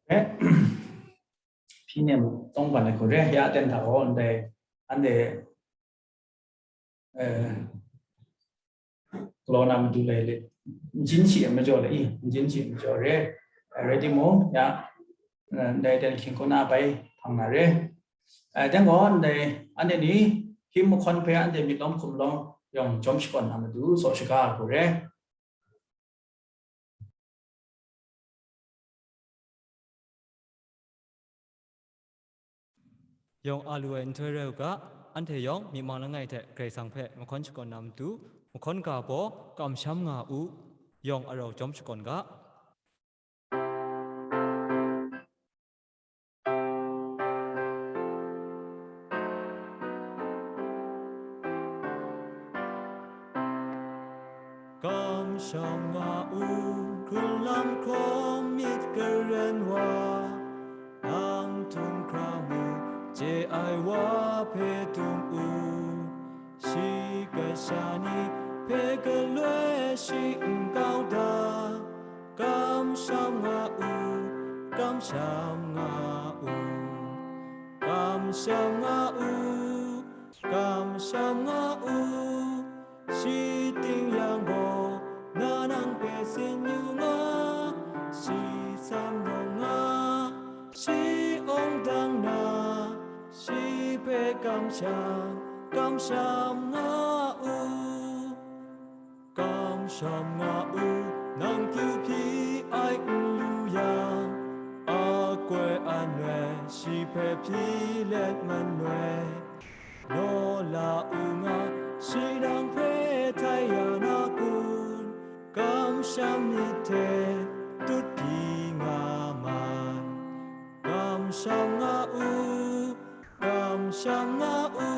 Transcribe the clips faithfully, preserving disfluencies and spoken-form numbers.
E, hpyi nem tawng ban ai hku re, ya ten hta gaw ndai, anhte, e, galaw na matu lai le, nsin shi ai majaw le, i, nsin shi ai majaw re, e, rai timung, ya, e, ndai ten hkying hkun a bai hpang na re. E, dai gaw ndai, anhte ni hkying mahkawn hpe anhte myit lawm hkum lawm yawng jawm shakawn na matu, saw shaga ai hku re. Yawng a lu ai nhtoi rai u ga, anhte yawng myi man langai hte Karai Kasang hpe mahkawn shakawn na matu, mahkawn ga baw kamsham nga u, yawng arau jawm shakawn ga. Kamsham nga u, hkrun lam hkawm myit karen wa, nang htum hkra mu, chye ai wa hpe dum u, shi kasha ni hpe galoi shi n kau da, kamsham nga u, kamsham nga u, kamsham nga u, kamsham nga u, shi ting yang gaw, na nang hpe tsin yu nga, shi tsam rawng nga, shi awng dang na, shi hpe kamsham, kamsham nga u. Kamsham nga u, nang kyu hpyi ai n lu yang, a koi a noi shi hpe hpyi let manoi, naw la u nga, shi nang hpe tai ya na kun, kamsham myit hte tut pyi nga mai. Kamsham nga u, kamsham nga u,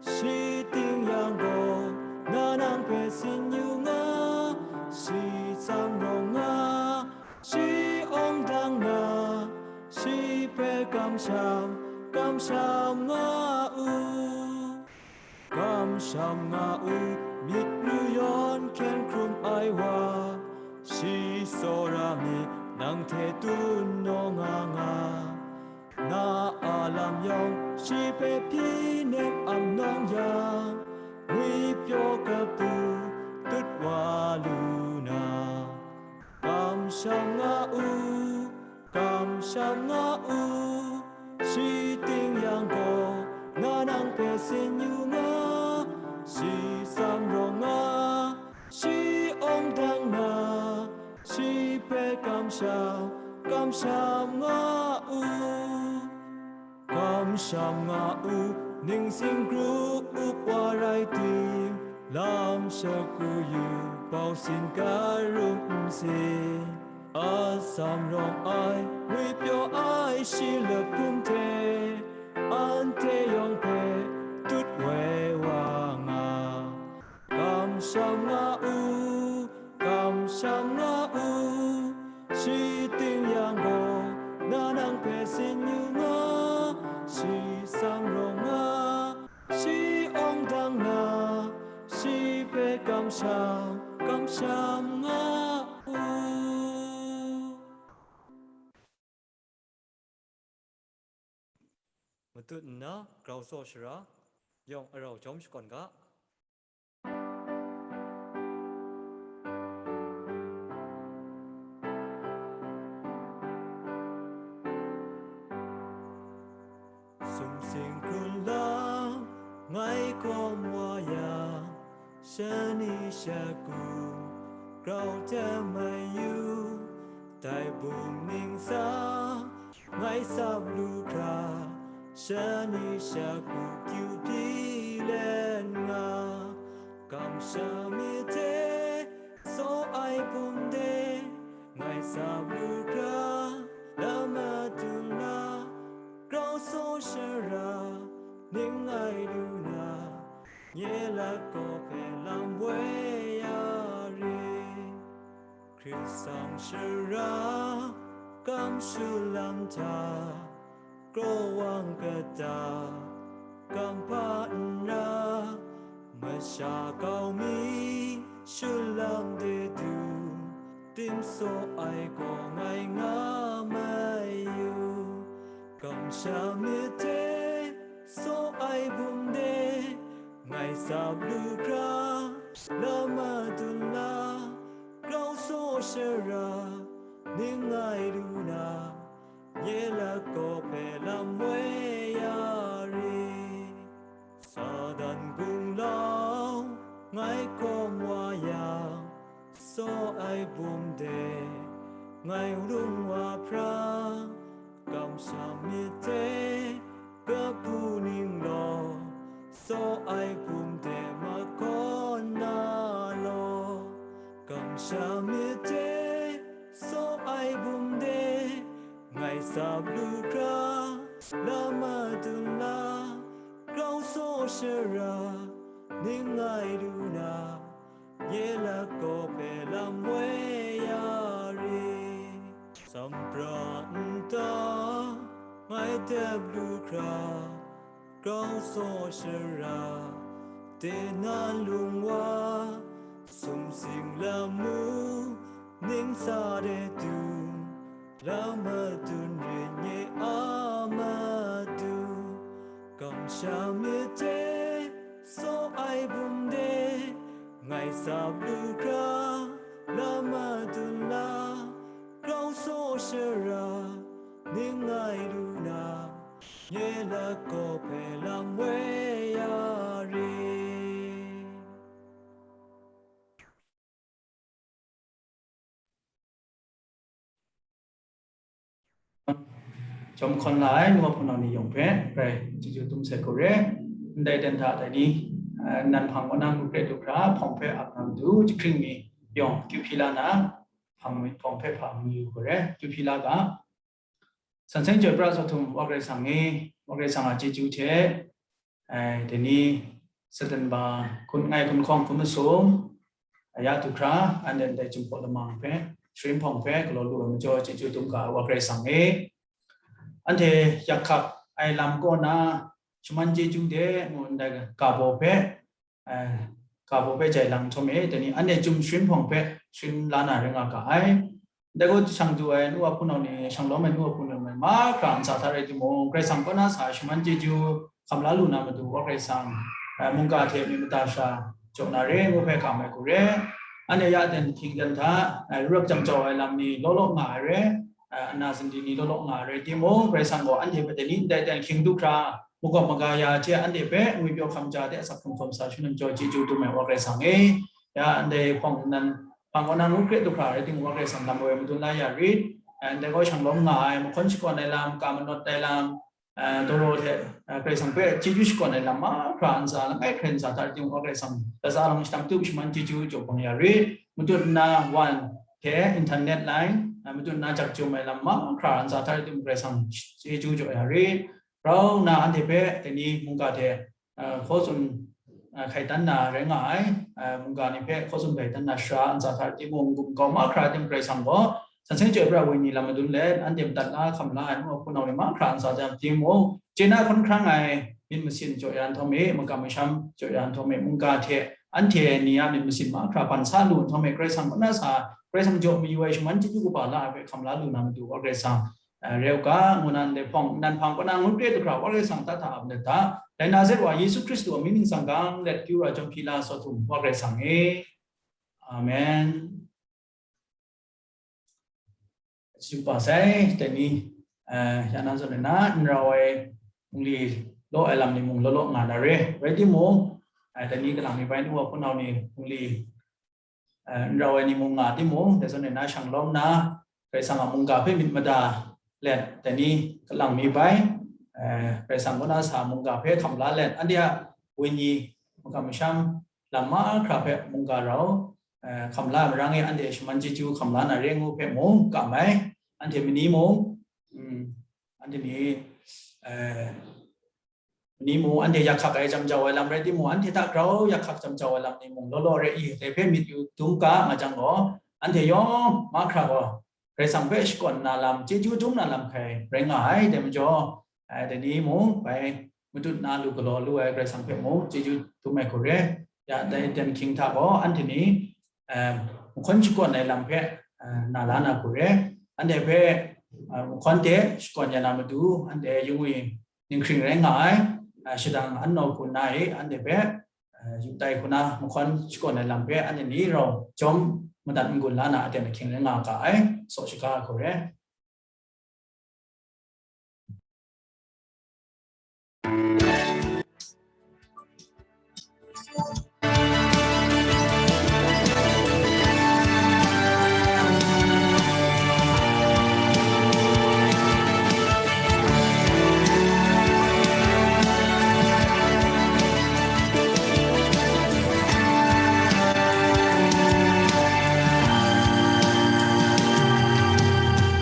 shi ting yang gaw, na nang hpe tsin yu nga, shi tsam rawng nga, shi awng dang na, shi hpe kamsham, kamsham nga u. Kamsham nga u, myit ru yawn hkyen hkrum ai wa, shi tsawra mi nang hte tun naw nga nga. Na a lam yawng shi hpe hpyi nem am nawng yang, ngwipyaw kabu tut wa lu na, kamsham nga u, kamsham nga u, shi ting yang gaw, na nang hpe tsin yu nga, shi tsam rawng nga, shi awng dang na, shi hpe kamsham, kamsham nga u. Kamsham nga u, ningsing kru up wa rai tim, lam shagu yu, bau sin karum nsin, atsam rawng ai, ngwipyaw ai shi lahpum hte, anhte yawng hpe tut woi wa nga. Kamsham nga u, kamsham nga u, shi ting yang gaw, na nang hpe tsin yu nga, shi tsam rawng nga, shi awng dang na, shi hpe kamsham, kamsham nga u. Matut nna grau tsaw shara, yawng arau jawm shakawn ga. Sumsing hkrun lang ngai hkawm wa yang, shani shagu grau hte mai yu, dai bungning sa ngai sap lu hkra, shani shagu kyu hpyi let nga, kamsham myit hte tsaw ai bum de, ngai sap lu hkra, lam madun la, grau tsaw shara, ning ai lu na, nye lat kaw hpe lam woi ya re. Hkrit sang shara, kam shu lam hta, kraw wang kata, kam hpa n ra, masha kau mi, shu lam de du, tim tsaw ai gaw ngai nga ma Sha myit de, saw ai bum de, ngai sap lu hkra, la madun la, grau saw shara, ning ngai lu na, nye lako hpe lam woi ya re. Satan gunglau ngai hkawm wa yang, saw ai bum de ngai rung wa hpra, kamsham myit de, kapu ning law, saw ai bum de makawn na law, kamsham myit de, saw ai bum de, ngai sap lu hkra, la madun la, grau saw shara, ning ngai lu na, nye lako hpe lam woi ya re. Sampra nta ngai tep lu hkra, grau saw shara, de na lung wa, sumsing lamu, ningsa de du, la madun re nye a madu, kamsham myit de, saw ai bum de, ngai sap lu hkra, la madun la, grau saw shara, ning ngai lu na, nye lako hpe lam woi ya re. Jawm hkawn la ai nu wa hpunau ni yawng hpe, grai chyeju dum sai hku re. Ndai ten hta dai ni, eh, nan hpang kaw na ngut hkra, hpawng hpe ap na matu, jahkring ni yawng kyu hpyi la na, hpang, hpawng hpe hpa mu yu hku re, kyu hpyi la ga. San seng chyoi pra zaw htum, Wa Karai Kasang e, Wa Karai Kasang a chyeju hte, eh, dai ni September hkun, ngai hkun hkawng hkun masum, ya du hkra, anhte ndai Jinghpaw Lamang hpe, sharin hpawng hpe galaw lu ai majaw chyeju dum ga ai Wa Karai Kasang e. Anhte yak hkak ai lam kaw na shaman chyeju de ngu ndai ga baw hpe, eh, ga baw hpe jai lang nhtawm e, dai ni anhte chyum sharin hpawng hpe sharin la na rai nga ga ai. Dai gaw shang du ai nu wa hpunau ni, shang lawm ai nu wa hpunau ni mahkra ntsa hta rai timung, Karai Kasang kaw na sa shaman chyeju hkam la lu na matu, Wa Karai Kasang, eh, mungga hte myit mada sha jaw na re ngu hpe ga mai hku re. Anhte ya ten hkying ten hta, eh, rap jam jau ai lam ni law law nga ai re, eh, ana sinding ni law law nga ai re timung, Karai Kasang gaw anhte hpe dai ni ndai ten hkying du hkra, makawp maga ya hte anhte hpe ngwipyaw hkam ja de asak hkrung hkawm sa shangun jaw chyeju dum ai Wa Karai Kasang e. Ya, ndai hpawng nan hpang kaw na ngut hkra du hkra rai timung, Wa Karai Kasang lam woi madun la ya rit. Eh, ndai gaw shang lawm nga ai, mahkawn shakawn ai lam, ka manawt ai lam, eh, dawraw hte, eh, Karai Kasang hpe chyeju shakawn ai lam mahkra ntsa, langai hkrai ntsa hta rai timung, Wa Karai Kasang latsa lang shadang tup shaman chyeju jaw bang ya rit. Matut nna wan hte internet line, eh, matut nna jak jum ai lam mahkra ntsa hta rai timung, Karai Kasang chyeju jaw ya rit. Grau nna anhte hpe dai ni mungga hte, eh, hkaw tsun, eh, hkai dan na rai nga ai, eh, mungga ni hpe hkaw tsun hkai dan na sara ntsa hta rai timung, gumkau mahkra ai tim Karai Kasang gaw, san seng chyoi pra ai wenyi lam madun let, anhte madat la hkam la ai nu wa hpunau ni mahkra ntsa hta rai timung, chye na hkawn hkrang ai myit masin jaw ya nhtawm e, makam masham jaw ya nhtawm e, mungga hte anhte ni a myit masin mahkra ban sa lu nhtawm e, Karai Kasang kaw na sa, Karai Kasang jaw mayu ai shaman chyeju kaba la ai hpe hkam la lu na matu, Wa Karai Kasang, eh, re u ga, ngu nan dai hpawng, nan hpang kaw na ngut re du hkra, Wa Karai Kasang hta hta ap let ga, dai Nazaret wa Yesu Hkristu a mying ningsang gang let kyu ra jawm hpyi la saw htum, Wa Karai Kasang e. Amen. Chyeju kaba sai, dai ni, eh, ya na zawn ai na, n rau ai bungli law ai lam ni mung law law nga na re, rai timung, eh, dai ni kalang mi bai nu wa hpunau ni bungli eh, n rau ai ni mung nga timung, dai zawn e na shang lawm na, Karai Kasang a mungga hpe myit mada let, dai ni kalang mi bai, eh, Karai Kasang kaw na sa mungga hpe hkam la let, anhte a wenyi makam masham lam mahkra hpe mungga rau, eh, hkam la ai marang e, anhte shaman chyeju hkam la na re ngu hpe mung kam ai, anhte mani mung, mm, anhte ni, eh, ni mung, anhte yak hkak ai jam jau ai lam rai timung, anhte hta grau yak hkak jam jau ai lam ni mung law law re i, dai hpe myit yu dum ga nga jang gaw, anhte yawng mahkra gaw Karai Kasang hpe shakawn na lam, chyeju dum na lam hkai rai nga ai. Dai majaw, eh, dai ni mung bai matut na lu galaw lu ai Karai Kasang hpe mung chyeju dum ai hku re. Ya, dai dan hkying hta gaw anhte ni, eh, mahkawn shakawn ai lam hpe, eh, na la na hku re. Anhte hpe Mahkawn de shakawn ya na matu, anhte yung wi ninghkring rai nga ai. Shadang annaw hku nna e, anhte hpe yu tai hku na mahkawn shakawn ai lam hpe anhte ni rau jawm madat n-gun la na aten ahkying rai nga ga ai, saw shaga ai hku re.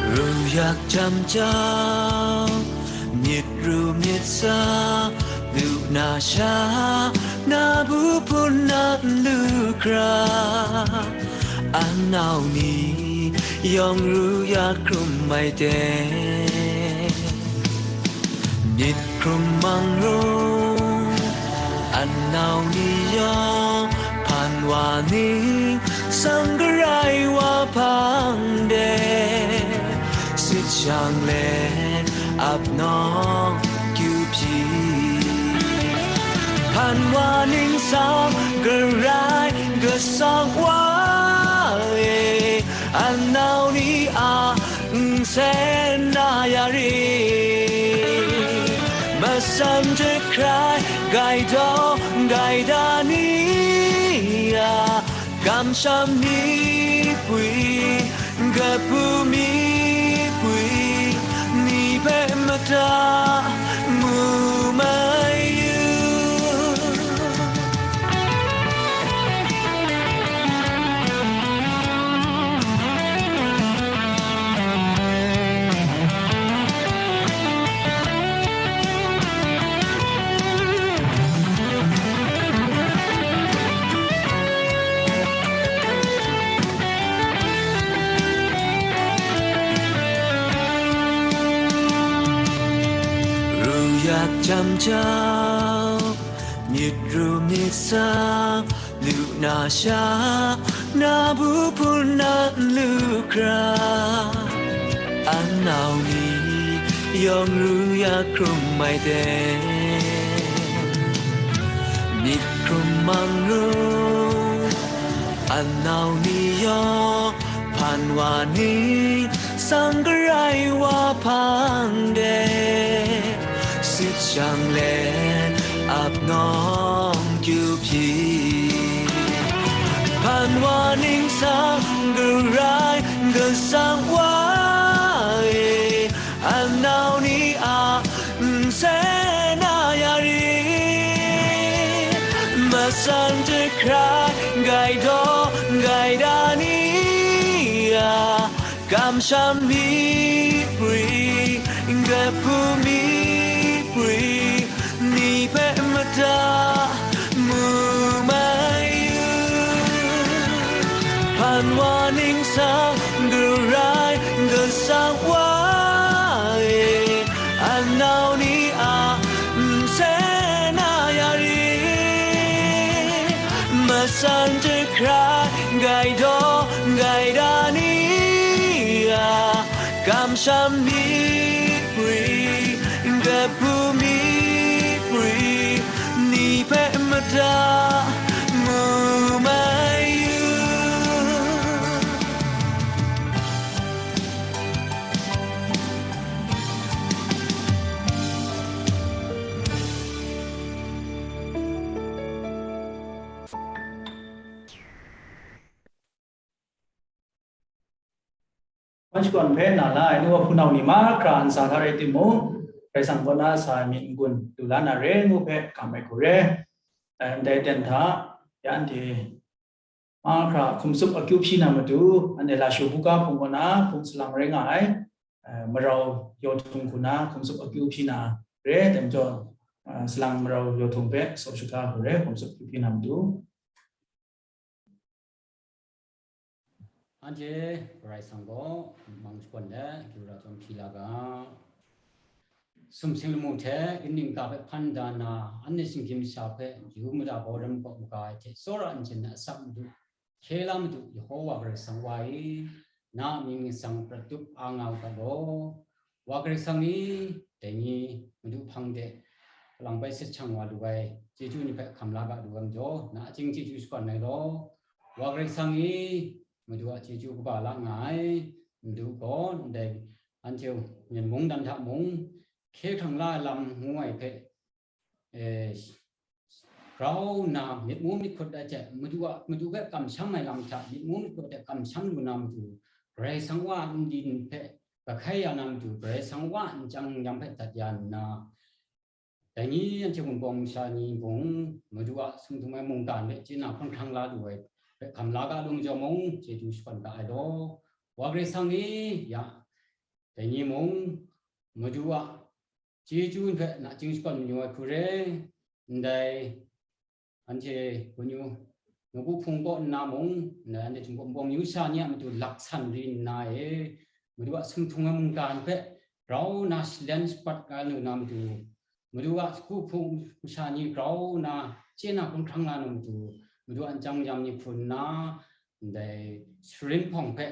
Ru yak jam jau, myit ru myit sa, lu na sha, na bu hpun na nlu hkra, anau ni yawng ru ya hkrum ai de. Myit hkrum mang ru, anau ni yawng hpan wa ning, sang garai wa hpang de, sit shang let ap nawng kyu hpyi. Hpan wa ning sang garai gasang wa e, anau ni a nsen na ya ri, matsan jahkrai gai daw gai da ni a, kamsham myi pwi, kapu myi pwi, ni hpe mada mu mai yu. Ru yak jam jau, myit ru myit sa, lu na sha, na bu hpun na nlu hkra, anau ni yawng ru ya hkrum ai de. Myit hkrum mang ru, anau ni yawng hpan wa ning, sang garai wa hpang de, sit shang let ap nawng kyu hpyi. Hpan wa ning sang garai gasang wa e, anau ni a nsen na ya ri, matsan jahkrai gai daw gai da ni a, kamsham myi pwi, kapu myi pwi, ni hpe mada mu mai yu. Hpan wa ning sang garai gasang wa e, anau ni a nsen na ya ri, matsan jahkrai gai daw gai da ni a, kamsham myi pwi, kapu myi pwi, ni hpe mada mu mai yu. Hpan shakawn hpe na la ai nu wa hpunau ni mahkra ntsa hta rai timung, Karai Kasang kaw na sa ai myit n-gun du la na re ngu hpe hkam ai hku re. Eh, ndai aten hta, ya anhte mahkra hkum tsup akyu hpyi na matu, anhte Lashu buga hpung kaw na hpung salang rai nga ai, eh, marau yawhtung hku na hkum tsup akyu hpyi na re, dai majaw, eh, salang marau yawhtung hpe saw shaga hku re, hkum tsup akyu hpyi na matu. Anhte Karai Kasang gaw mang shakawn let akyu ra chyawm hpyi la ga. Sumsing lamu hte kaning ka hpe hpan da na, anhte shinggyim masha hpe yu mada bawram kaw maga ai hte tsawra n chyen na asak Madu, hkye la Madu, Yehowa Karai Kasang Wa e, na mying ningsang prat tup a nga u ga law. Wa Karai Kasang e, dai ni Madu hpang de, kalang bai sat shang wa lu ai chyeju ni hpe hkam la ga lu ai majaw, nachying chyeju shakawn ai law. Wa Karai Kasang e, Madu a chyeju kaba la nga ai, Madu gaw ndai anhte Myen mungdan hta mung, hkye hkrang la ai lam ngu ai hpe, eh, grau nna myit mu myit hkut ai hte, Madu a, Madu hpe kamsham ai lam hta myit mu myit hkut ai hte kamsham lu na matu, Karai Kasang wa a ndin hpe kahkai ya na matu, Karai Kasang wa a nchyang yam hpe dat ya nna, dai ni anhte Wunpawng masha ni mung, Madu a sumhtung ai mungkan hpe chye na hkawng hkrang la lu ai hpe hkam la ga lu majaw mung, chyeju shakawn ga ai law. Wa Karai Kasang e, ya, dai ni mung, Madu a chyeju hpe nachying shakawn mayu ai hku re, ndai anhte Wenyu Nawku Hpung kaw nna mung, ndai anhte Jinghpaw Wunpawng yu sha ni a matu laksan ri nna e, Madu a sumhtung ai mungkan hpe grau nna shalen shapat nga lu na matu, Madu a sagu hpung masha ni grau nna chye na hkawng hkrang la na matu, Madu a nchyang yam ni hpun nna, ndai sharin hpawng hpe,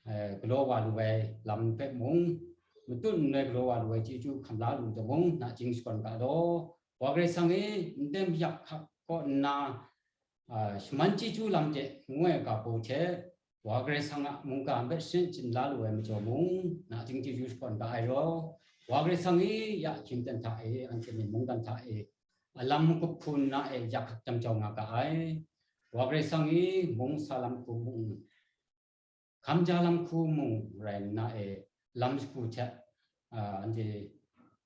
eh, galaw wa lu ai lam hpe mung, matut nhtoi galaw wa lu ai chyeju hkam la lu jang mung, nachying shakawn ga law. Wa Karai Kasang e, ndai mayak hkak kaw nna, ah, shaman chyeju lam de ngu ai ga hku hte, Wa Karai Kasang a mungkan hpe sharin chyin la lu ai majaw mung, nachying chyeju shakawn ga ai law. Wa Karai Kasang e, ya hkying ten hta e, anhte myit mungdan hta e, alam magup hku nna e, yak hkak jam jau nga ga ai. Wa Karai Kasang e, mung sa lam hku mung, hkam ja lam hku mung rai nna e, lam shagu hte, a, anhte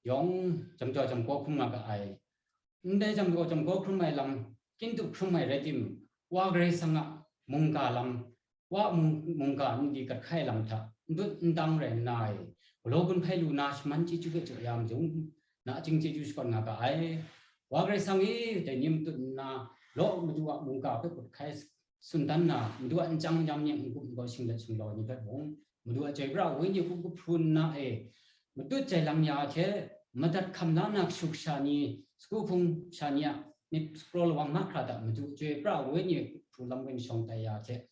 yawng jam jau jam gaw hkrum nga ga ai. Ndai jam jau jam gaw hkrum ai lam, kintu hkrum ai rai timung, Wa Karai Kasang a mungga lam, Wa mung-, mungga n di kat hkai lam hta, n dut n dang rai nna e, galaw gun hpai lu na shaman chyeju hpe jaw ya majaw, nachying chyeju shakawn nga ga ai. Wa Karai Kasang e, dai ni matut nna, law Madu a mungga hpe kat hkai tsun dan na, Madu a nchyang yam ni n-gup n-gaw, shinglet shinglaw ni hpe mung, Madu a chyoi pra ai wenyi hku kahpru nna e, matut jai lam ya hte, madat hkam la na kashu kasha ni, sagu hpung sha ni a myit sakraw lawang mahkra hta Madu chyoi pra ai wenyi hku lam wen shawng tai ya hte,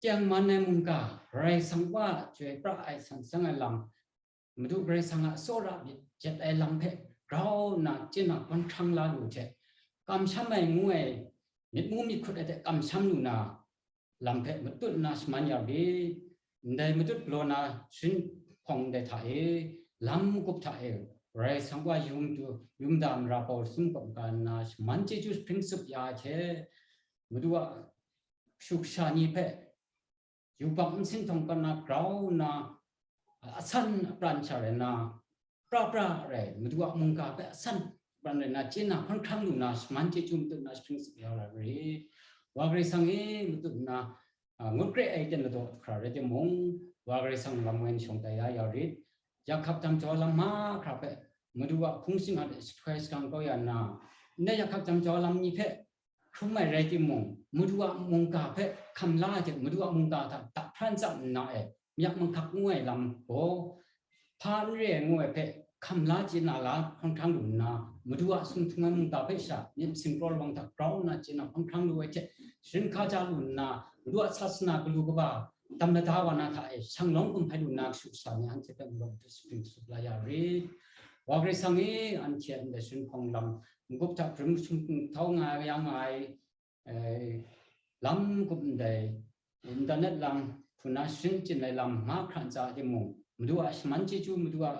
tengman ai mungga, Karai Kasang wa chyoi pra ai san seng ai lam, Madu Karai Kasang a tsawra myit jet ai lam hpe grau nna chye na hkawng hkrang la lu hte, kamsham ai ngu ai, myit mu myit hkut ai hte kamsham lu na lam hpe matut nna shaman ya u rit. Ndai matut galaw na sharin hpawng ndai hta e, lam magup hta e, Karai Kasang wa yum du, yum da mara pau sum kaw ka nna shaman chyeju hpring tsup ya ai hte, Madu a kashu kasha ni hpe yubak nsin htawng kan na grau nna, asan apran sha rai nna, pra pra rai, Madu a mungga hpe asan apran rai nna, chye na hkawng hkrang lu na, shaman chyeju matut nna hpring tsup ya u rit. Wa Karai Kasang e, matut nna, a, ngut kre ai ten ladaw hkra rai timung, Wa Karai Kasang lam wen shawng tai ya ya u rit. Yak hkak jam jau lam mahkra hpe, Madu a hpung shinggan e shahtoi shagang kau ya nna, ndai yak hkak jam jau lam ni hpe hkrum ai rai timung, Madu a mungga hpe hkam la ai hte, Madu a mungga hta daphran tsam nna e, mayak mahkak ngu ai lam gaw, hpa n re ai ngu ai hpe hkam la chye na la hkawng hkrang lu nna, Madu a sumhtung ai mungga hpe sha myit masin kraw lawang hta grau nna chye na hkawng hkrang lu ai hte, sharin hkaja lu nna, Madu a sasana galu kaba dam lada wa na hta e, shang lawng hkum hpai lu nna, kashu kasha ni anhte hpe mung hpring tsup la ya u rit. Wa Karai Kasang e, anhte a ndai sharin hpawng lam magup hta hpring sum hpring htau nga ya nga ai, eh, lam gup ndai, internet lang hku na sharin chyin ai lam mahkra ntsa timung, Madu a shaman chyeju, Madu a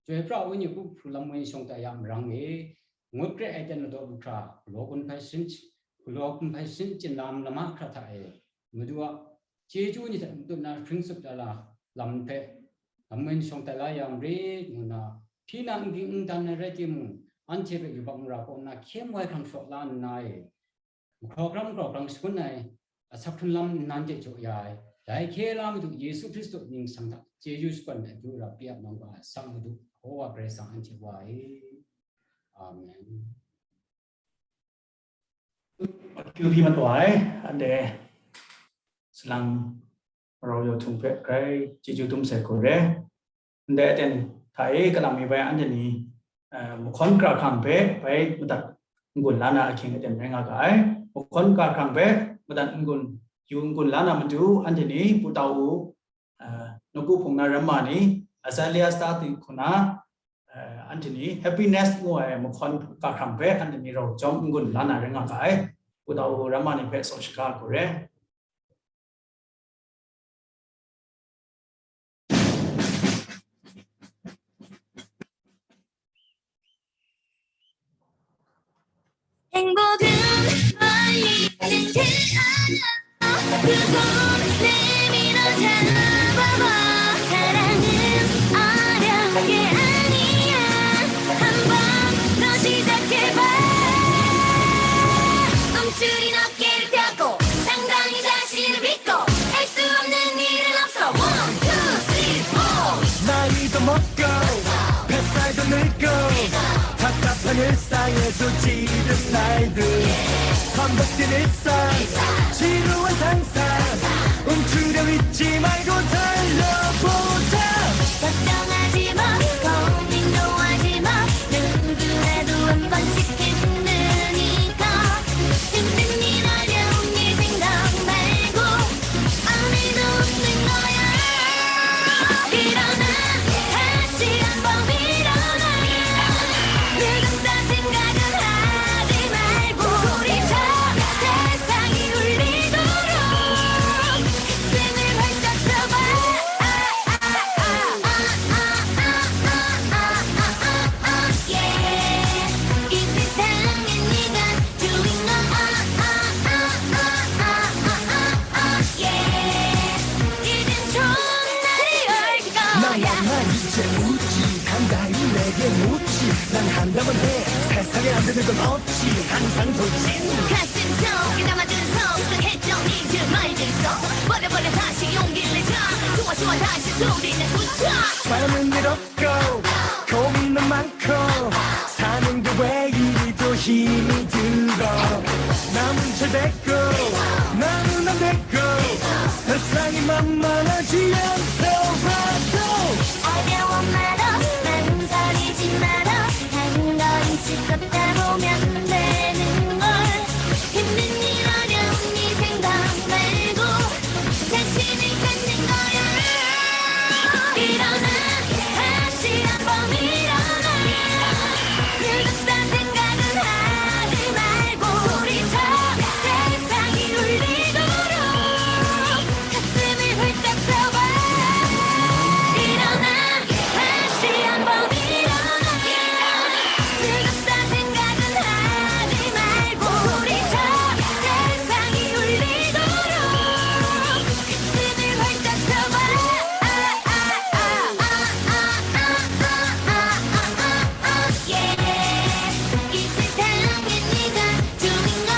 chyoi pra ai wenyi hku kahpru lam wen shawng tai ya marang e, ngut kre ai ten ladaw lu hkra, galaw gun hpai sharin, galaw gun hpai sharin chyin lam lama hkra hta e, Madu a chyeju ni hta matut nna hpring tsup ya la lam hpe, lam wen shawng tai la ya u rit, ngu nna, hpyi na n ging n dan ai rai timung, anhte hpe yubak mara kaw nna hkye mu ai hkrang shaw la nna e, mahkraw hkram grau hkrang shangun ai asak hkrun lam nnan de jaw ya ai, dai hkye la Madu Yesu Hkristu mying nsang hta chyeju shakawn ai du ra pyi ap nang ga ai, sang Madu, Hkawa Karai Kasang anhte Wa e. Amen. Akyu hpyi mat wa ai, anhte salang marau yawhtung hpe grai chyeju dum sai hku re. Ndai aten hta e kalang mi bai anhte ni, eh, mahkawn kra hkrang hpe bai madat n-gun la na ahkying aten rai nga ga ai. Mahkawn kra hkrang hpe madat n-gun, yu n-gun la na matu anhte ni pu tau u, eh, nawku hpung na ramma ni, Azalea Star Ti hku na, eh, anhte ni Happiness ngu ai mahkawn kahkrang hpe anhte ni rau chyawm n-gun la na rai nga ga ai. Pu Dau Hu ramma ni hpe saw shaga ai hku re. 행복은 멀리 있는 게 아니야. 두 손을 내밀어 잡아봐. 사랑은 어려운 게 아니야. 한번 더 시작해봐. 움츠린 어깨를 펴고 당당히 자신을 믿고 할 수 없는 일은 없어. One, two, three, four. 나이도 먹고 뱃살도 늙고 답답한 일상에 소질은 나이들 반복된 일상 지루한 상상 움츠려 있지 말고 달려보자. 걱정하지 마. 고민도 하지 마. 누구라도 한 번씩 힘드니까 힘든 일 어려운 일 생각 말고 아무도 없는 거야. 일어나. 다시 한번 일어나. 늙었다 생각은 하지 말고 소리쳐. 세상이 울리도록 가슴을 활짝 펴봐. 이 세상에 네가 주인공. 이젠 좋은 날이 올 거야. 나만 이제 웃지. 당당히 내게 묻지. 난 한다면 해. 세상에 안 되는 건 없지. 항상 돌진. 가슴 속에 담아둔 속상했던 이들 말들 속 버려버려 다시 용기를 내. 좋아 좋아 다시 소리내보자. 바람은 이렇게 고 고민은 많고 사는 게 왜 이리 또 힘이 들어. 남은 잘 됐고 나는 안 됐고 세상이 만만하지 않더라도 어려운 말로 망설이지 마라. 한 걸음씩 걷다 보면 되는 걸. 힘든 일 어려운 일 생각 말고 자신을 찾는 거야. 일어나. 다시 한번 일어나. 늙었다 생각은 하지 말고 소리쳐. 세상이 울리도록 가슴을 활짝 펴봐. 일어나. 다시 한번 일어나. 늙었다 생각은 하지 말고 소리쳐. 세상이 울리도록 가슴을 활짝 펴봐. 이 세상에 네가 주인공.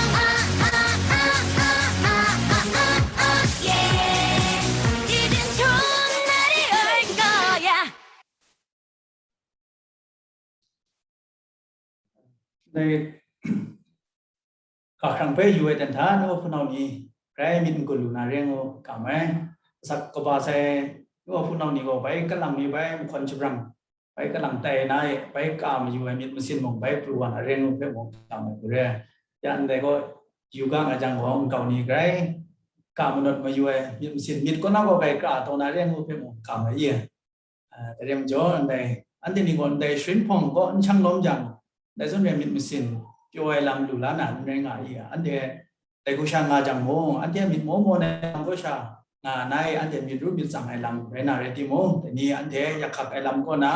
이젠 좋은 날이 올 거야. Dai kahkrang hpe yu ai ten hta, nu a hpunau ni grai myit n-gun lu na re ngu kam ai. Asak kaba sai nu a hpunau ni gaw bai kalang mi bai mahkawn shabrang, bai kalang tai na e, bai ka mayu ai myit masin mung bai pru wa na re ngu hpe mung kam ai hku re. Ya ndai gaw, yu ga nga jang gaw, nkau ni grai ka manawt mayu ai myit masin, myit kaw na gaw bai ka taw na re ngu hpe mung kam ai i. Ah, dai rai majaw, ndai, anhte ni gaw ndai sharin hpawng kaw n shang lawm jang, ndai zawn rai myit masin pyaw ai lam lu la na n rai nga i, anhte dai hku sha nga jang mung, anhte a myit maw mawn ai lam kaw sha nga na i, anhte myit ru myit tsang ai lam rai na rai timung, dai ni anhte yak hkak ai lam kaw na,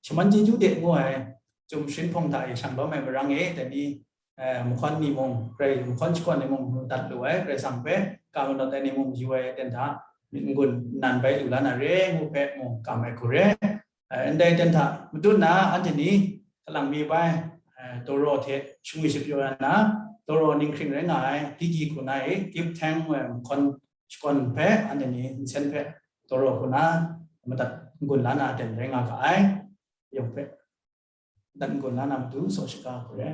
shaman chyeju de ngu ai chyum sharin hpawng hta e shang lawm ai marang e, dai ni eh, mahkawn ni mung, grai mahkawn shakawn ni mung, dat lu ai, Karai Kasang hpe ka manawt ai ni mung yu ai ten hta, myit n-gun nnan bai lu la na re ngu hpe mung kam ai hku re. Eh, ndai ten hta matut na, anhte ni kalang mi bai, eh, Toro hte shingwi shapyaw ya na, Toro ninghkring rai nga ai, Gigi hku na e, Give Thanks ngu ai mahkawn shakawn hpe, anhte ni nsen hpe Toro hku na madat n-gun la na ten rai nga ga ai, yawng hpe. Dan gaw na na matu saw shaga hku re.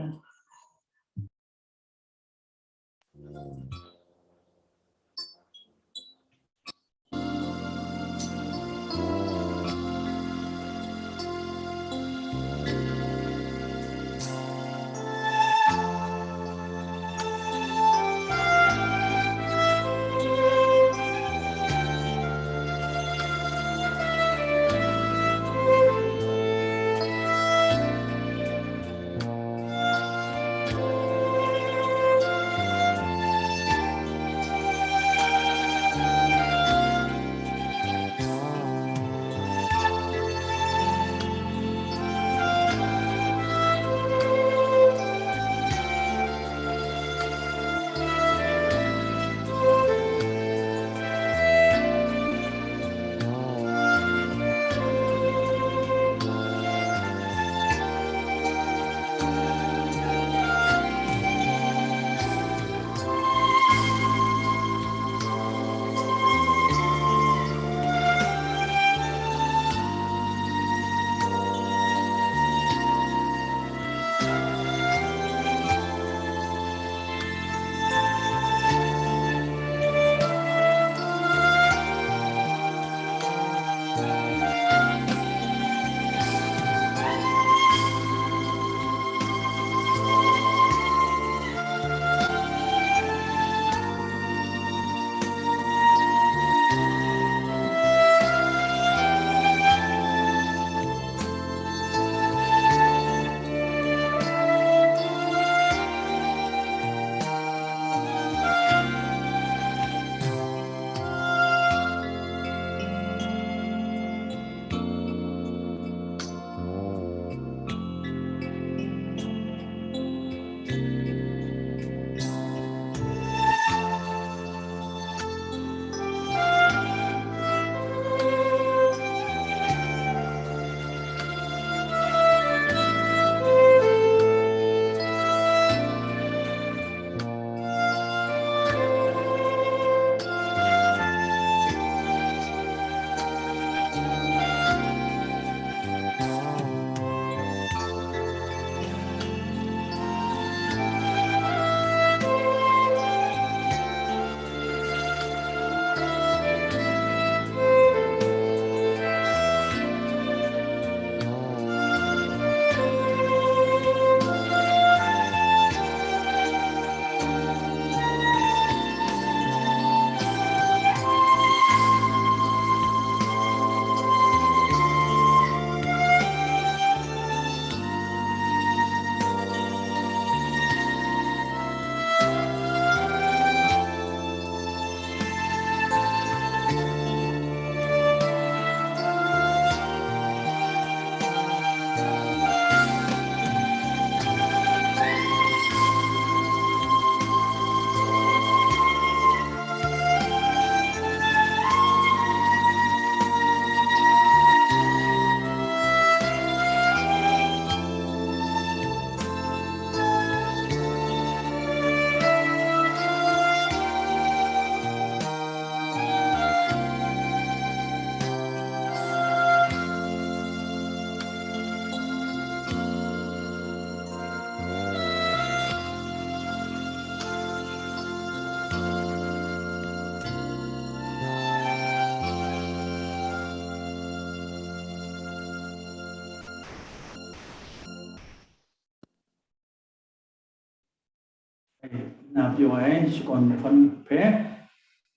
Na pyaw ai shakawn hpawn hpe,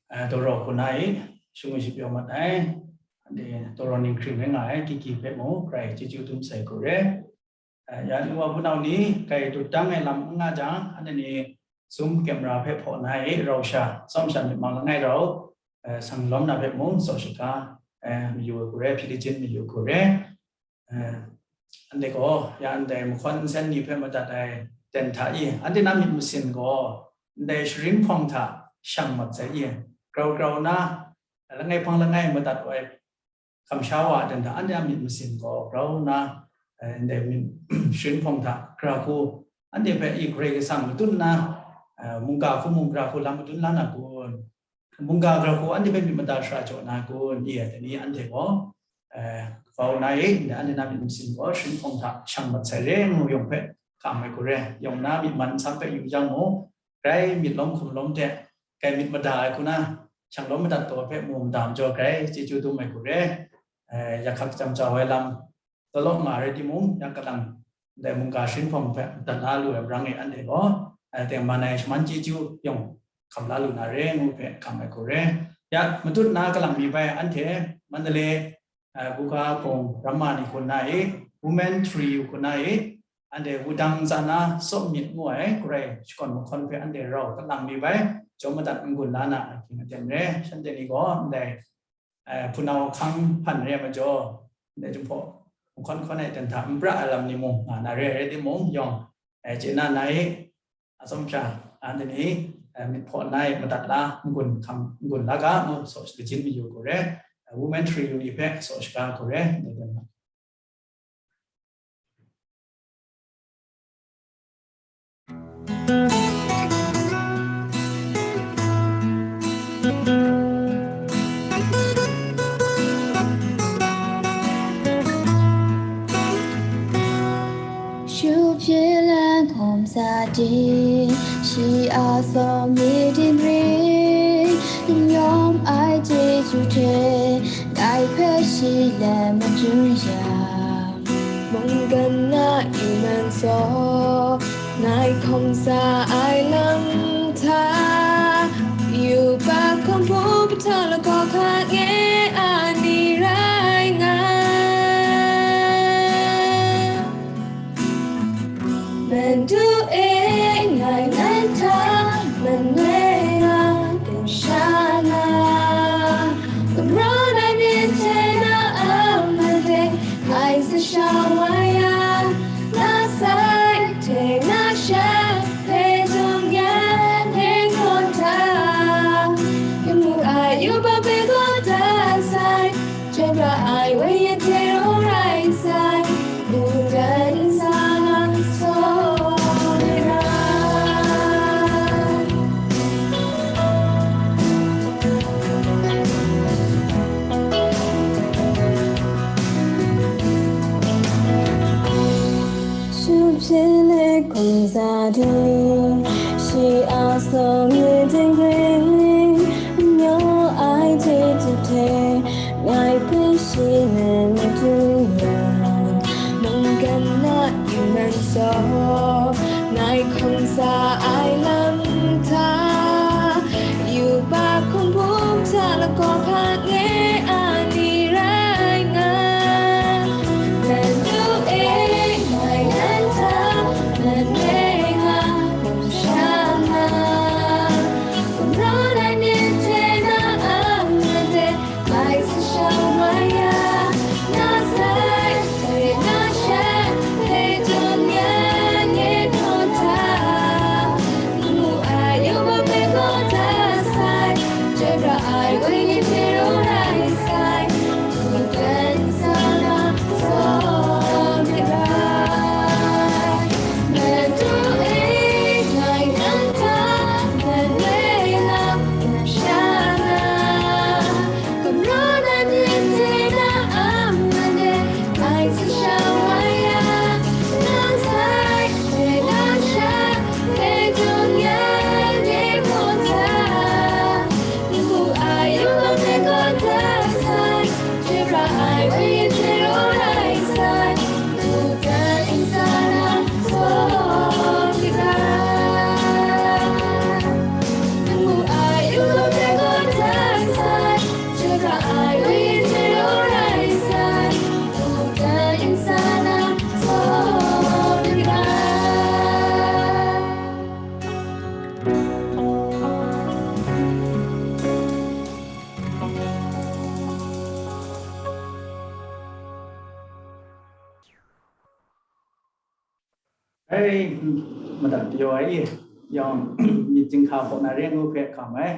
eh, daw rau hku na e, shangun shapyaw mat ai, anhte daw rau ninghkring rai nga ai, Kiki hpe mung, Karai chyeju dum sai hku re. Eh, ya ni wa hpunau ni, kai dut dang ai lam n nga jang, anhte ni Zoom camera hpe hpaw na e, rau sha, tsawm sha myit mang langai rau, eh, sang lawm na hpe mung, tsaw shaka, eh, mayu ai hku re, hpyi lachin mayu ai hku re. Eh, anhte gaw, ya ndai mahkawn nsen ni hpe madat ai ten hta i, anhte na myit masin gaw, ndai sharin hpawng hta shang mat sai i, grau grau na, langai hpang langai madat ai kamsha wa a ten hta, anhte a myit masin gaw grau na, eh, ndai myit sharin hpawng hta gara hku, anhte hpe i Karai Kasang madun na, eh, mungga hku mung gara hku lam madun la na kun? Mungga gara hku anhte hpe myit mada shara jaw na kun? I ai dai ni anhte gaw, eh, kau na i, ndai anhte na myit masin gaw sharin hpawng hta shang mat sai re ngu yawng hpe hkam ai hku re. Yawng na myit man nsam hpe yu jang mung, grai myit lawm hkum lawm hte, grai myit mada ai hku na, shang lawm madat taw hpe mu mada majaw grai chyeju dum ai hku re. Eh, yak hkak jam jau ai lam, talawk nga rai timung, ya kalang ndai mungga sharin hpawng hpe dat la lu ai marang e anhte gaw, eh, tengman ai shaman chyeju yawng hkam la lu na re ngu hpe hkam ai hku re. Ya, matut na kalang mi bai anhte Mandalay, eh, Buga Hpung Ramma ni hku na e, Women Trio hku na e, anhte wudang tsa na Sawm Myit ngu ai Karai shakawn mahkawn hpe anhte rau kalang mi bai, jaw madat n-gun la na ahkying aten re. Shanhte ni gaw ndai eh, hpunau hkang hpan re ai majaw, ndai Jinghpaw mahkawn hkawn ai ten hta n pra ai lam ni mung nga na re ai rai timung, yawng, eh, chye na na i, atsawm sha, anhte ni, eh, myit hpaw na i, madat la, n-gun hkam, n-gun la ga, ngu tsaw lachin mayu hku re, eh, Women Trio ni hpe tsaw shaga hku re, ndai ten hta. Shu pyi lan hkawm sa ting, shi a tsawm ni ting ring, n yawm ai chyeju hte, ngai hpe shi let madun yang, mungkan na yu man saw, ngai hkawm sa ai lam hta, yubak hkawm hpung pahtawng lagaw hka nge a ni rai nga. Madu e ngai nan hta manoi nga, kamsham nga, gumrawng ai myit hte na a made, ai sa sha wa ya, na sai hte na sha hpe jung yan hte hkawn hta, yu mu ai yubak hpe gaw dat sai, chyoi pra ai woi yan hte rau rai sai, u dan sa na saw ai ra. Shu pyi let hkawm sa ting, shi a tsawm ni ting ring, n yawm ai chyeju hte, ngai hpe shi let madun yang, mungkan na yu man saw, ngai hkawm sa ai lam hta, yubak hkawm hpung hta lagaw hka nge a ni rai nga. Madu e ngai nan hta manoi nga, kamsham nga, Madat pyaw ai yawng, myit chyinghka hpaw na re ngu hpe hkam ai.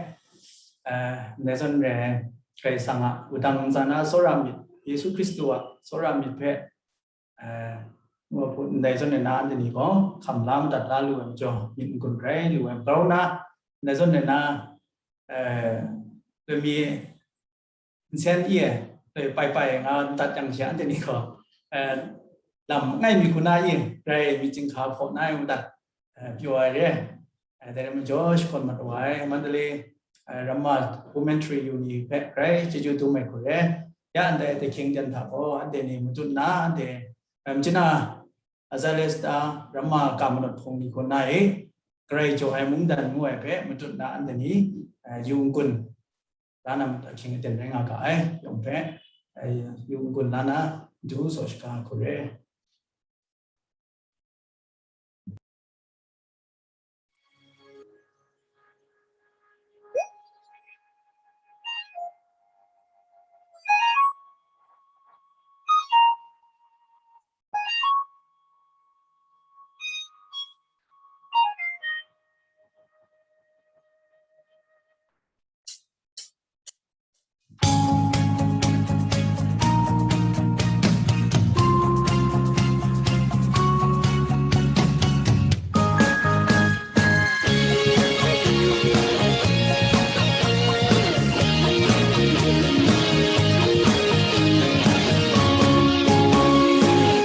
Eh, ndai zawn re, Karai Kasang a wudang ntsa na tsawra myit, Yesu Hkristu a tsawra myit hpe, eh, wa hput ndai zawn re na, anhte ni gaw hkam la madat la lu ai majaw, myit n-gun rai lu ai, grau na, ndai zawn re na, eh, lami nsen i e, eh, pai pai nga dat yang sha, anhte ni gaw, eh, lam ngai mi hku na i, grai myit chyinghka hpaw na ai madat, eh, pyaw ai re. Eh, dai rai majaw, shakawn mat wa ai Mandalay, eh, Ramma Commentary yu ni hpe grai chyeju dum ai hku re. Ya ndai ahkying ten hta gaw, anhte ni matut na, anhte, em, china Azalea Star Ramma Ka Manawt Hpung ni hku na i, Karai jaw ai mungdan ngu ai hpe matut na, anhte ni, eh, yu n-gun la na, ahkying aten rai nga ga ai, yawng hpe, eh, yu n-gun la na, du tsaw shaga hku re.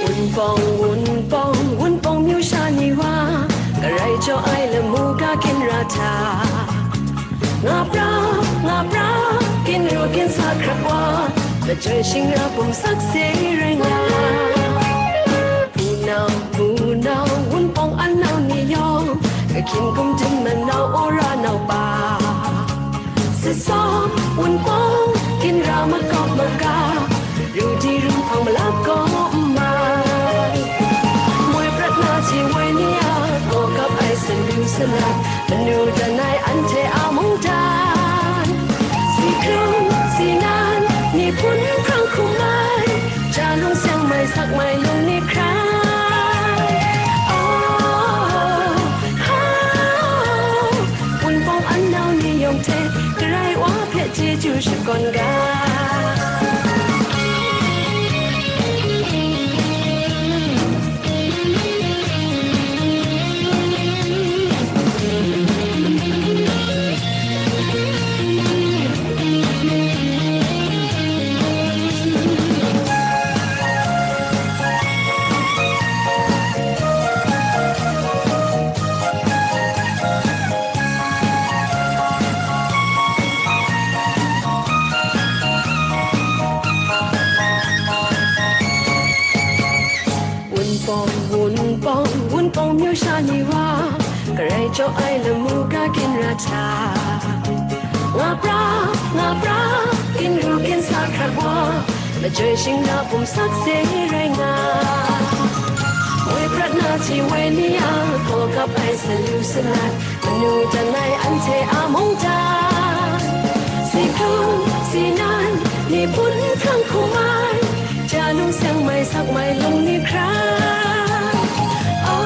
ဝုန်းပေါင်း ဝုန်းပေါင်း ဝုန်းပေါင်း မြို့ရှောင်နေဝါ ကရိုက်ကြော်အိုင်လမူကကင်ရတာ ငါပရာ ငါပရာ ကင်ရူကင်ဆာခရပ်ဝါ မကြွရှင်ရပုံစက်စေရငါ ပူနောင် ပူနောင် ဝုန်းပေါင်းအနောက်နေရော ကခင်ကုမ်တင်မနောအိုရာနောက်ပါ စစ်စောင်း ဝုန်းပေါင်း ကင်ရမကောက်မက ရူတီရူဖောင်မလောက်ကောမ မွေပြတ်နာချီဝဲနေရ ကောကပ်အိုင်စလူစလတ် မနူတနိုင်အန်ထဲအမုန်တန် စီကရုံစီနန် နေဖုန်ခရံခူမိုင် ချာလုံးစံမိုင်စက်မိုင်လုံးနေခရံ အို ဟို ဝုန်းပေါင်းအနောက်နေရုံထဲ ကရိုက်ဝါဖက်ကျေးဇူးရှိကောင်းက ဝုန်းပေါင်း ဝုန်းပေါင်း ဝုန်းပေါင်းမြို့ရှောင်နေဝါ ကရိုက်ကြော်အိုင်လမူကကင်ရတာ ငါပရာ ငါပရာ ကင်ရူကင်ဆာခရပ်ဝါ မကြွရှင်ရပုံစက်စေရငါ ဝေပြတ်နာချီဝဲနေရ ကောကပ်အိုင်စလူစလတ် မနူတနိုင်အန်ထဲအမုန်တန် စီကရုံစီနန် နေဖုန်ခရံခူမိုင် ချာလုံးစံမိုင်စက်မိုင်လုံးနေခရံ အို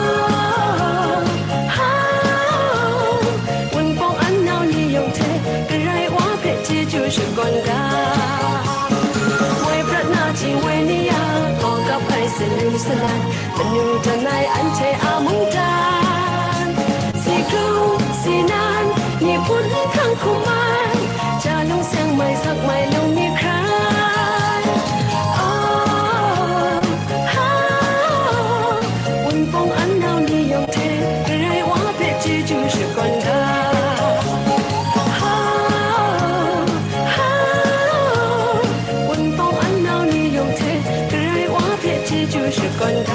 ဟို ဝုန်းပေါင်းအနောက်နေရုံထဲ ကရိုက်ဝါဖက်ကျေးဇူးရှိကောင်းက ဝေပြတ်နာချီဝဲနေရ ကောကပ်အိုင်စလူစလတ် မနူတနိုင်အန်ထဲအမုန်တန် စီကရုံစီနန် နေဖုန်ခရံခူမိုင် ချာလုံးစံမိုင်စက်မိုင်လုံးနေခရံ အို ဟို ဝုန်းပေါင်းအနောက်နေရုံထဲ ကရိုက်ဝါဖက်ကျေးဇူးရှိကောင်းက ဟို ဟို ဝုန်းပေါင်းအနောက်နေရုံထဲ ကရိုက်ဝါဖက်ကျေးဇူးရှိကောင်းက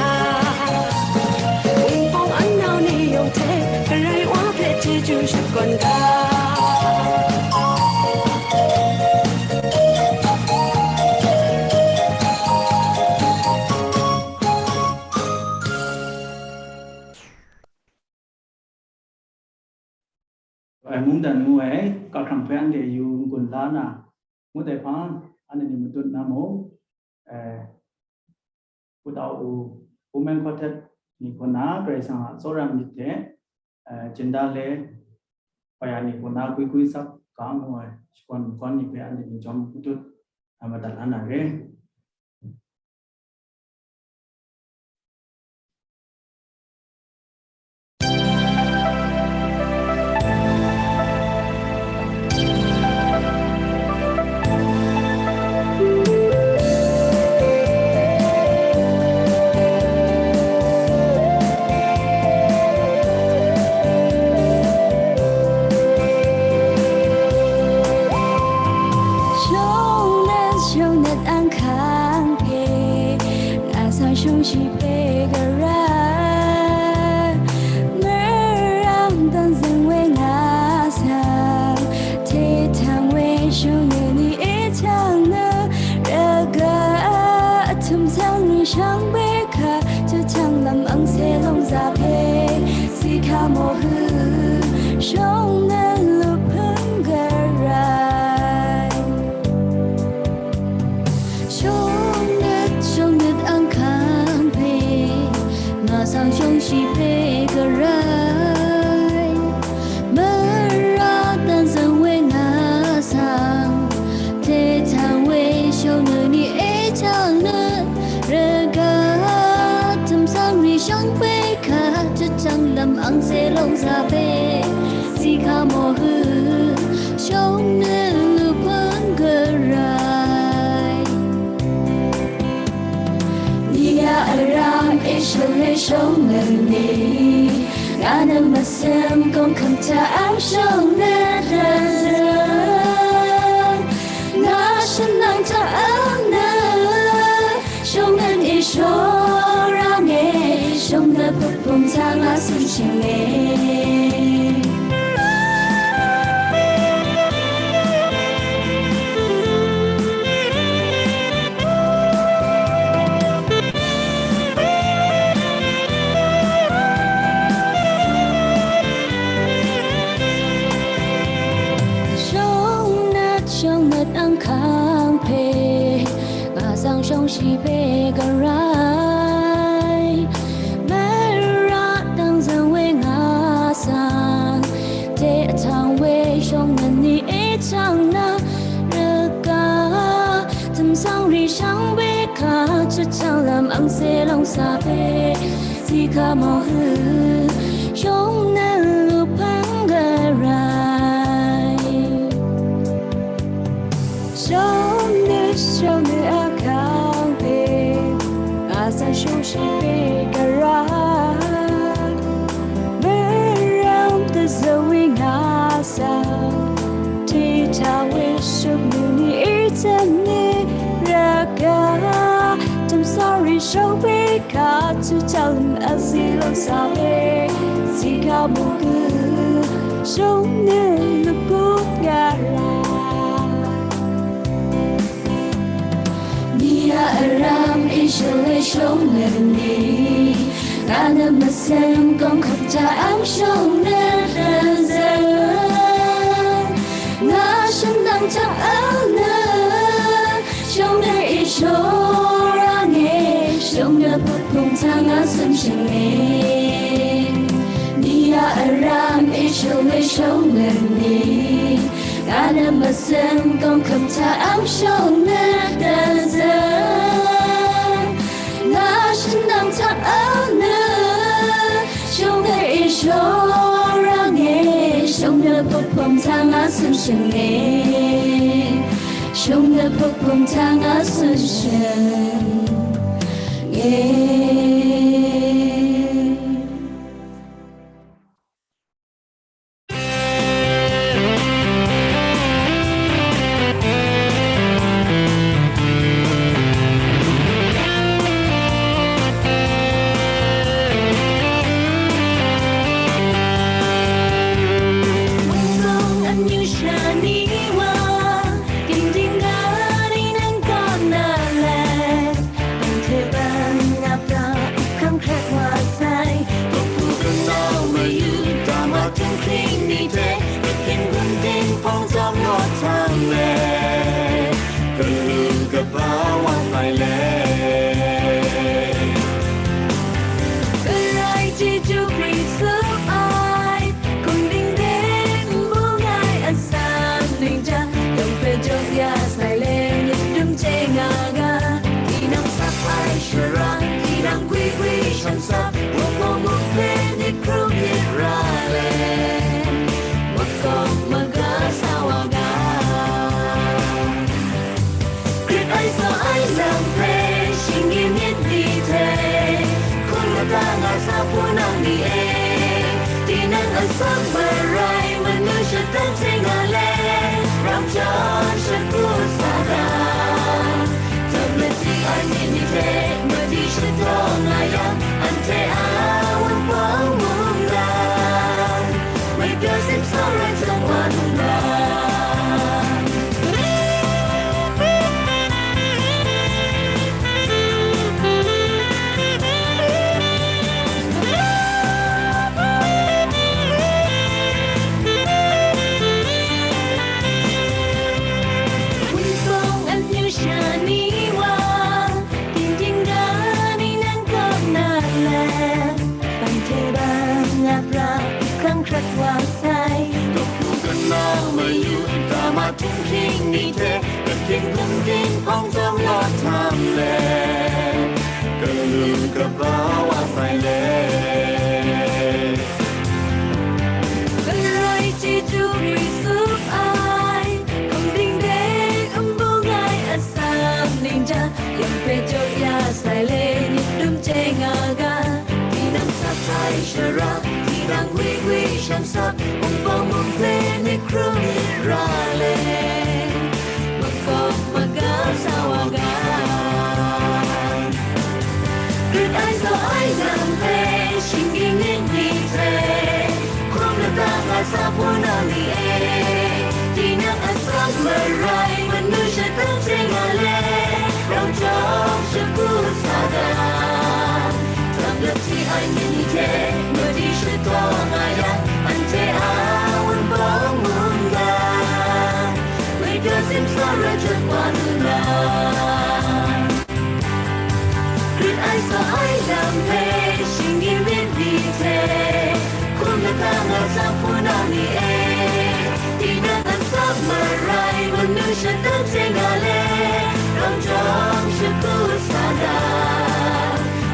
ဝုန်းပေါင်းအနောက်နေရုံထဲ ကရိုက်ဝါဖက်ကျေးဇူးရှိကောင်းက ai mungdan ngu ai, kahkrang hpe anhte yu n-gun la na, ngut ai hpang, anhte ni matut na mung, eh, Putau u, Women Quartet ni kaw na Karai Kasang a tsawra myit hte, eh, jinda le, hkawya ni kaw na gwi gwi sak ga ngu ai shakawn magawm ni hpe anhte ni chyawm matut, eh, madat la na re. Marai manu shadang tenga le, rau chyawm shagu sa ga. Tamasi ai myit ni hte, madi shadawng nga yang, anhte a wunpawng mung ga. Wai pyaw sim sa rai chyawm wa nu na. Wunpawng amyu sha ni wa, tingting ga ni nan kaw na le, ban hte ban nga pra, hkrang hkrat wa sai. Dawk hkru kanau mayu, dama htunghking ni hte, kaking hkum ting hpawng tsawm lawt htam le, kalu kaba wa sai le. Galoi chyeju Khrist tsup ai, hkum ting de n bung ai asak ning ja, yawng hpe jaw ya sai le, myit dum chye nga ga. Tinang sat ai shara, tinang gwi gwi shan sat, wunpawng mung hpe myit hkrum myit ra le, makawp maga sa wa ga. Grit ai tsaw ai lam hpe, shinggyim myit ni hte, hkrum lata nga sa hpunau ni e, tinang asak marai, manu shadang hte nga le, rau chyawm shagu sa ga. Tam lap si ai myit ni hte, madi shadawng nga yang, anhte a wunpawng mung ga. Wai pyaw sim sa rai chyawm wa nu na. Grit ai tsaw ai lam hpe, shinggyim myit ni hte, hkrum lata nga sa hpunau ni e, tinang asak marai, manu shadang hte nga le, rau chyawm shagu sa ga.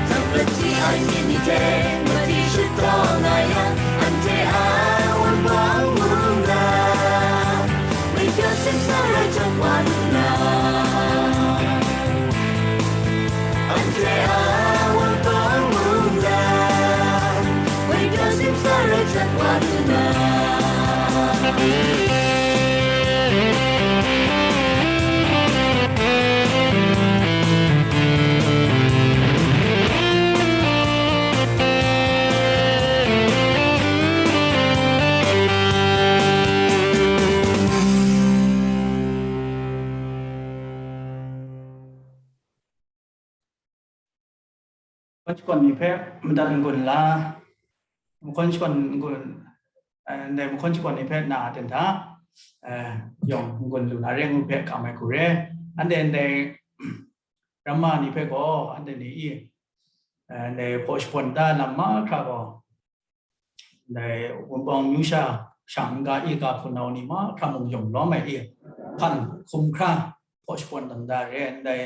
Tam lap si ai myit ni hte, madi shadawng nga yang, anhte a wunpawng mung ga. Wai pyaw sim sa rai chyawm wa nu na. Anhte a wunpawng mung ga. Wai pyaw sim sa rai chyawm wa nu na. Makhawn shakawn ni hpe madat n-gun la, makhawn shakawn n-gun, eh, ndai makhawn shakawn ni hpe na a ten hta, eh, yawng n-gun lu na re ngu hpe kam ai hku re. Anhte ndai ramma ni hpe gaw, anhte ni i, eh, ndai hpaw shapawn da lam mahkra gaw, ndai Wunpawng amyu sha shang n-ga i ga hpunau ni mahkra mung yawng lawm ai i, hpan hkum hkra hpaw shapawn tawn da re, ndai,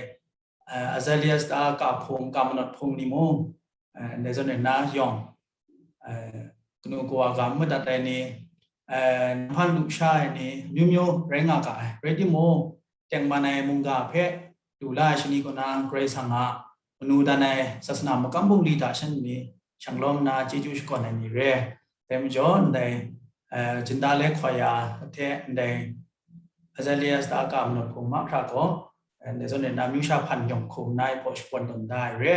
eh, Azalias ta ka hpung, ka manawt hpung ni mung, eh, ndai zawn e na yawng, eh, kanu kawa ga n madat ai ni, eh, nhpan lu sha ai ni, amyu myu rai nga ga ai. Rai timung, tengman ai mungga hpe lu la ai shani kaw na Karai Kasang a manu dan ai sasana makam bungli hta shan ni shang lawm nna chyeju shakawn ai ni re. Dai majaw, ndai, eh, Jinda le Hkawya hte ndai Azalias ta a ka manawt hpung mahkra gaw, eh, ndai zawn e na amyu sha hpan yawng hkum nna hpaw shapawn tawn da ai re.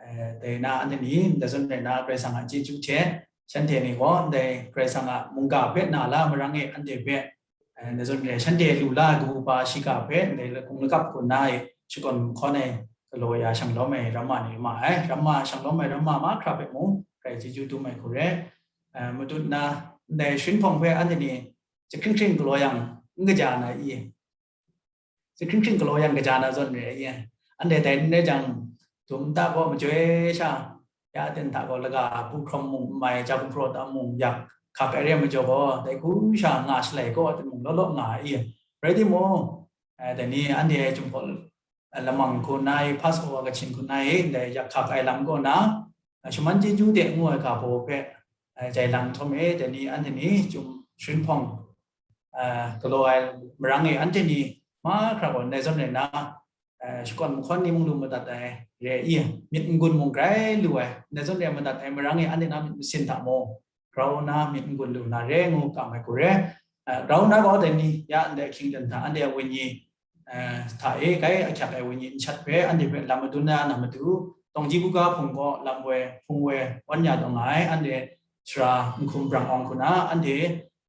Eh, dai na anhte ni ndai zawn e na Karai Kasang a chyeju hte, shanhte ni gaw ndai Karai Kasang a mungga hpe na la marang e anhte hpe, eh, ndai zawn e shanhte lu la ai kabu pa shiga hpe ndai lakung lakap hku nna e shakawn hkawn ai galaw ya shang lawm ai ramma ni ma ai. Ramma shang lawm ai ramma mahkra hpe mung grai chyeju dum ai hku re. Eh, matut na ndai sharin hpawng hpe anhte ni jahkring hkring galaw yang n kaja na i? Jahkring hkring galaw yang kaja na zawn re ai. Anhte dai n rai jang, dum nta gaw majoi sha, ya ten hta gaw laga, bu hkrawm mung n mai, ja gumhpraw ta mung yak hkak ai re ai majaw gaw, dai hku sha nga shalai gaw, a ten mung law law nga ai. Rai timung, eh, dai ni anhte ai Jinghpaw, eh, lamang hku nna e, Passover kachyin hku nna e, ndai yak hkak ai lam kaw na, eh, shaman chyeju de ngu ai ga baw hpe, eh, jai lang nhtawm e, dai ni anhte ni chyum sharin hpawng, eh, galaw ai marang e anhte ni mahkra gaw ndai zawn e na, eh, shakawn mahkawn ni mung lu madat ai re i, myit n-gun mung grai lu ai, ndai zawn e madat ai marang e anhte na myit masin hta mung, grau na myit n-gun lu na re ngu kam ai hku re. Eh, grau na gaw dai ni ya ndai ahkying ten hta anhte a wenyi, eh, hta e kai ahkyak ai wenyi nshat hpe anhte hpe lam madun na na matu, tawngji buga hpung gaw lam woi, hpung woi awn ya taw nga ai, anhte sara nhkum brang awng hku na, anhte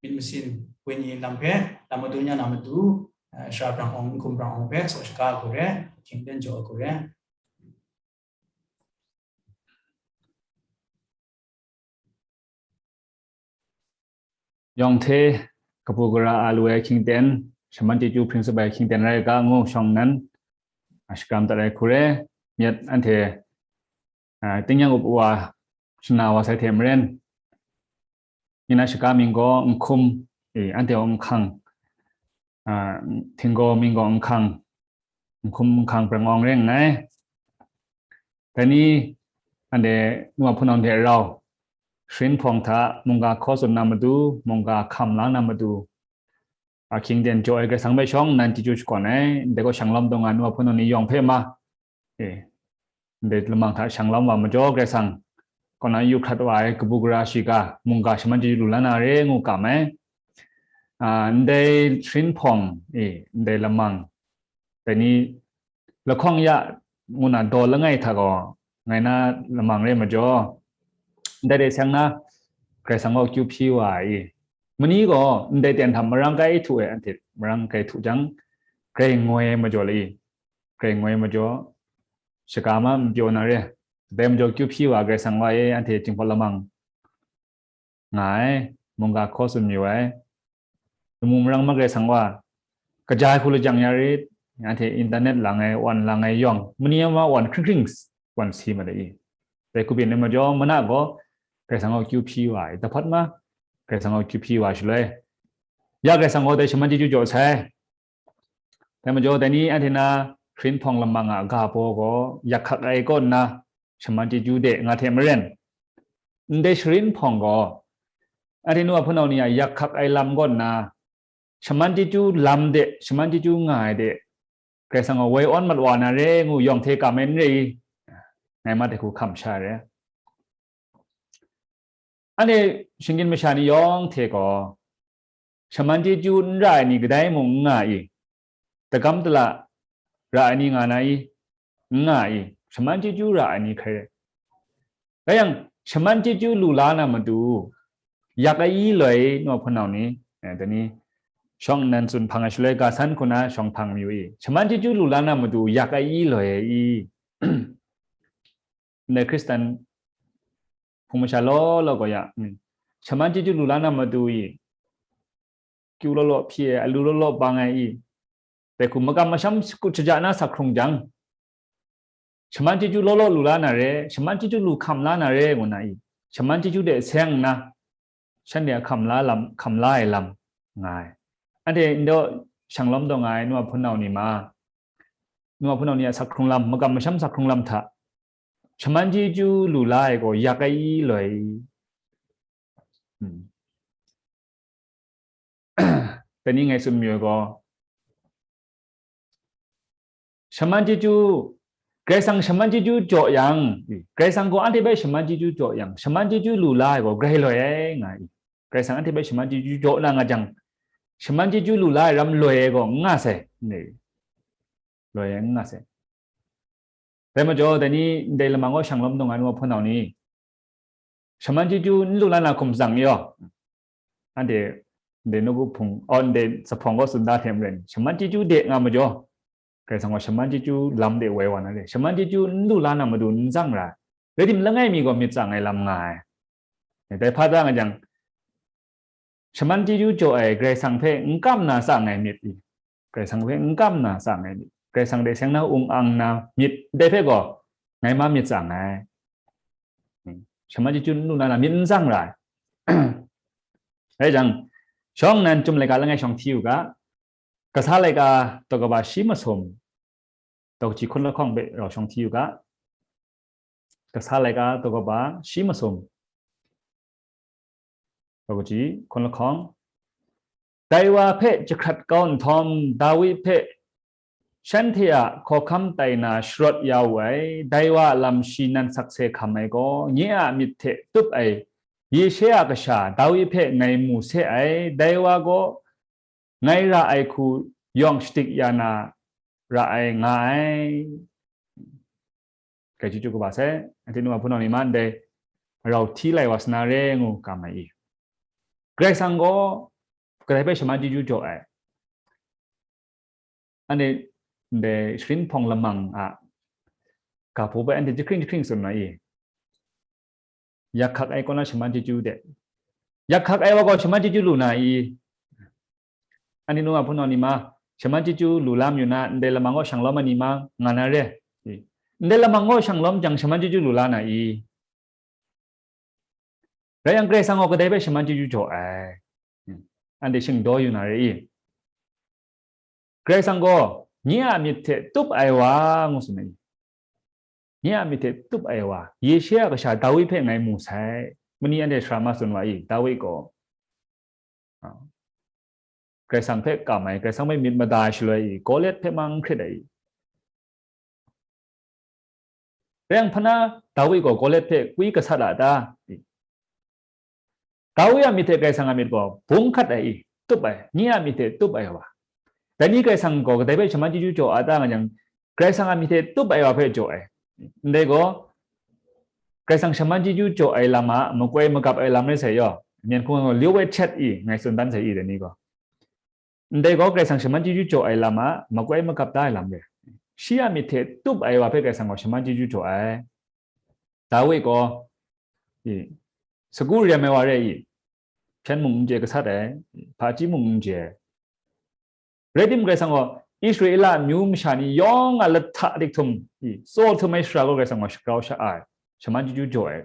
myit masin wenyi lam hpe lam madun ya na matu, eh, sara brang awng, nhkum brang awng hpe saw shaga ai hku re, ahkying ten jaw ai hku re. Yawng hte kabu gara a lu ai ahkying ten, shaman chyeju principle ai ahkying ten rai ga ngu shawng nnan, a shakram dat ai hku re, myit anhte, a, tingnyang up wa shana wa sai hte maren, nina shaga mying gaw nhkum, e, anhte a nhkang, a, htinggaw mying gaw nhkang, nhkum nhkang brang awng rai nngai. Dai ni anhte nu a hpunau hte rau, sharin hpawng hta mungga hkaw tsun na matu, mungga hkam la na matu, ahkying ten jaw ai Karai Kasang hpe shawng nnan chyeju shakawn ai, ndai gaw shanglawm taw nga ai nu a hpunau ni yawng hpe ma, e, ndai lamang hta shanglawm wa majaw Karai Kasang kaw na yu hkrat wa ai kabu gara shiga mungga shaman chyeju lu la na re ngu kam ai. A, ndai sharin hpawng, e, ndai lamang, dai ni lahkawng ya ngu na daw langai hta gaw, ngai na lamang re majaw, ndai de seng na, Karai Kasang gaw kyu hpyi wa ai i, mani gaw ndai ten hta marang kai htu ai anhte marang kai htu jang, grai ngoi ai majaw le i, grai ngoi ai majaw, shaga ma n pyaw na re, dai majaw kyu hpyi wa Karai Kasang wa e anhte Jinghpaw lamang nga ai, mungga hkaw tsun mayu ai. Lamu marang ma Karai Kasang wa, kaja ai hku lajang ya rit, anhte internet lang ai, wan lang ai yawng, mani ma wan hkring hkring wan si ma de i. Dai hku byin ai majaw, mana gaw Karai Kasang gaw kyu hpyi wa ai, dahpawt ma Karai Kasang gaw kyu hpyi wa shaloi, ya Karai Kasang gaw dai shaman chyeju jaw sai. Dai majaw, dai ni anhte na sharin hpawng lamang a ga baw gaw yak hkak ai kaw nna, shaman chyeju de nga hte maren, ndai sharin hpawng gaw, anhte nu a hpunau ni a yak hkak ai lam kaw nna, shaman chyeju lam de, shaman chyeju nga ai de, Karai Kasang gaw woi awn mat wa na re ngu yawng hte kam ai n re i, ngai ma dai hku hkam sha ai re. Anhte shinggyim masha ni yawng hte gaw, shaman chyeju n ra ai ni kadai mung n nga i, dagam dala ra ai ni nga na i, n nga i, shaman chyeju ra ai ni hkrai rai. Rai yang, shaman chyeju lu la na matu, yak ai i loi nu a hpunau ni, eh, dai ni shawng nnan tsun hpang ai shaloi ga san hku na shawng hpang mayu i, shaman chyeju lu la na matu, yak ai i loi ai i, ndai Hkristan hpung masha law law gaw ya, mm, shaman chyeju lu la na matu i, kyu law law hpyi ai, alu law law bang ai i, dai hku makam masham kut shaja na sak hkrung jang, shaman chyeju law law lu la na re, shaman chyeju lu hkam la na re, ngu na i, shaman chyeju de seng nna, shanhte a hkam la lam, hkam la ai lam nga ai. Anhte n daw shanglawm taw nga ai nu a hpunau ni ma, nu a hpunau ni a sak hkrung lam, makam masham sak hkrung lam hta, shaman chyeju lu la ai gaw yak ai i loi. Hmm. Dai ni ngai tsun mayu ai gaw, shaman chyeju, Karai Kasang shaman chyeju jaw yang, Karai Kasang gaw anhte bai shaman chyeju jaw yang, shaman chyeju lu la ai gaw grai loi ai nga i. Karai Kasang anhte bai shaman chyeju jaw na nga jang, shaman chyeju lu la ai ram loi ai gaw n nga sai, loi ai n nga sai. Dai majaw, dai ni ndai lamang gaw shanglawm taw nga ai nu a hpunau ni, shaman chyeju n lu la na hkum tsang yaw, anhte ndai nawku hpung, aw, ndai sa hpawng gaw tsun da hte maren, shaman chyeju de nga majaw, Karai Kasang gaw shaman chyeju lam de woi wa na re, shaman chyeju n lu la na matu n tsang ra ai. Rai tim, langai mi gaw myit tsang ai lam nga ai. Dai hpa da nga jang, shaman chyeju jaw ai Karai Kasang hpe n kam na tsang ai myit i, Karai Kasang hpe n kam na tsang ai myit, Karai Kasang de seng na ung ang na myit, dai hpe gaw ngai ma myit tsang ai. Shaman chyeju n lu na na myit n tsang ra ai. Rai jang, shawng nnan Chyum laika langai shawng hti u ga, Kasa laika daw kaba shi masum, daw kaji hkun lahkawng hpe rau shawng hti u ga, Kasa laika daw kaba shi masum, daw kaji hkun lahkawng. Dai wa hpe jahkrat kau nhtawm, Dawi hpe shanhte a hkawhkam tai na sharawt ya wu ai, dai wa a lam shi nan sakse hkam ai gaw, nye a myit hte tup ai Yeshe a kasha Dawi hpe ngai mu se ai, dai wa gaw ngai ra ai hku yawng shadik ya na ra ai nga ai. Grai chyeju kaba sai, anhte nu a hpunau ni ma ndai rau hti lai wa sa na re ngu kam ai i. Karai Kasang gaw kadai hpe shaman chyeju jaw ai. Anhte ndai sharin hpawng lamang a ga hpaw bai anhte jahkring jahkring tsun na i. Yak hkak ai kaw na shaman chyeju de. Yak hkak ai wa gaw shaman chyeju lu na i. Anhte nu a hpunau ni ma, shaman chyeju lu la mayu na, ndai lamang gaw shang lawm ai ni ma nga na re. Ndai lamang gaw shang lawm jang shaman chyeju lu la na i. Rai yang, Karai Kasang gaw kadai hpe shaman chyeju jaw ai. Anhte shingdaw yu na re i. Karai Kasang gaw nye a myit hte tup ai wa ngu tsun ai. Nye a myit hte tup ai wa, Yeshe a kasha Dawi hpe ngai mu sai. Mani anhte sara ma tsun wa i, Dawi gaw, ah, Karai Kasang hpe kam ai, Karai Kasang hpe myit mada ai shaloi i, Goliat hpe mang hkrit ai i. Rai yang, hpana Dawi gaw Goliat hpe kwi gasat a ta? Dawi a myit hte Karai Kasang a myit gaw bung hkat ai i, tup ai, nye a myit hte tup ai wa. Dai ni Karai Kasang gaw kadai hpe shaman chyeju jaw a ta nga jang, Karai Kasang a myit hte tup ai wa hpe jaw ai. Ndai gaw, Karai Kasang shaman chyeju jaw ai lam a makoi magap ai lam rai sai yaw, myen hkung gaw liu woi htet i, ngai tsun dan sai i, dai ni gaw. Ndai gaw Karai Kasang shaman chyeju jaw ai lam a makoi magap da ai lam re. Shi a myit hte tup ai wa hpe Karai Kasang gaw shaman chyeju jaw ai. Dawi gaw, i, sagu rem ai wa re i, hpyen mung n chye gasat ai, hpaji mung n chye ai. Rai tim, Karai Kasang gaw Israela amyu masha ni yawng a lahta dik htum, i, tsaw htum ai sara gaw Karai Kasang gaw shagrau sha ai, shaman chyeju jaw ai.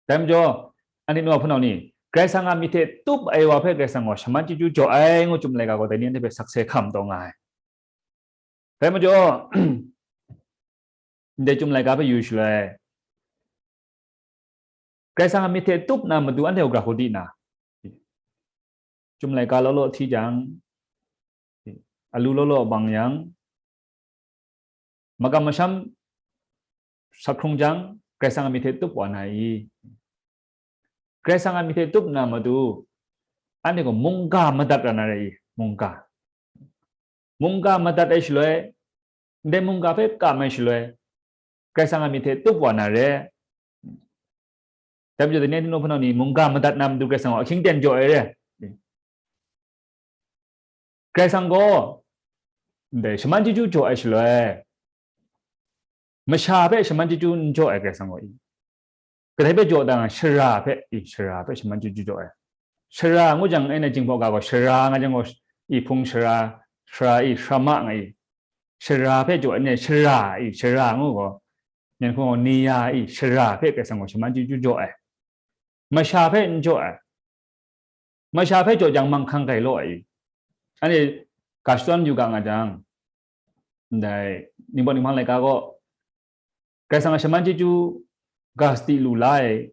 Dai majaw, anhte nu a hpunau ni, Karai Kasang a myit hte tup ai wa hpe Karai Kasang gaw shaman chyeju jaw ai ngu Chyum laika gaw dai ni anhte hpe sakse hkam taw nga ai. Dai majaw, ndai Chyum laika hpe yu shaloi, Karai Kasang a myit hte tup na matu anhte gaw gra hku di na, Chyum laika law law hti jang, alu law law bang yang, makam masham sak hkrung jang, Karai Kasang a myit hte tup wa na i? Karai Kasang a myit hte tup na matu, anhte gaw mungga madat ra na re i? Mungga. Mungga madat ai shaloi, ndai mungga hpe kam ai shaloi, Karai Kasang a myit hte tup wa na re. Dai majaw, dai ni a hpunau ni mungga madat na matu Karai Kasang gaw ahkying ten jaw ai re. Karai Kasang gaw ndai shaman chyeju jaw ai shaloi, masha hpe shaman chyeju n jaw ai Karai Kasang gaw i? Kadai hpe jaw ta nga, shara hpe, i, shara hpe shaman chyeju jaw ai. Shara ngu jang, e na jinghpaw ga gaw, shara nga jang gaw, i, hpung shara, shara, i, shrama nga i. Shara hpe jaw ai, shara, i, shara ngu gaw, myen hkung gaw, niya, i, shara hpe Karai Kasang gaw shaman chyeju jaw ai. Masha hpe n jaw ai. Masha hpe jaw jang, manghkang grai law ai. Anhte ga shadawn yu ga nga jang, ndai Ningpawt Ninghpang laika gaw, Karai Kasang a shaman chyeju ga sadi lu la ai,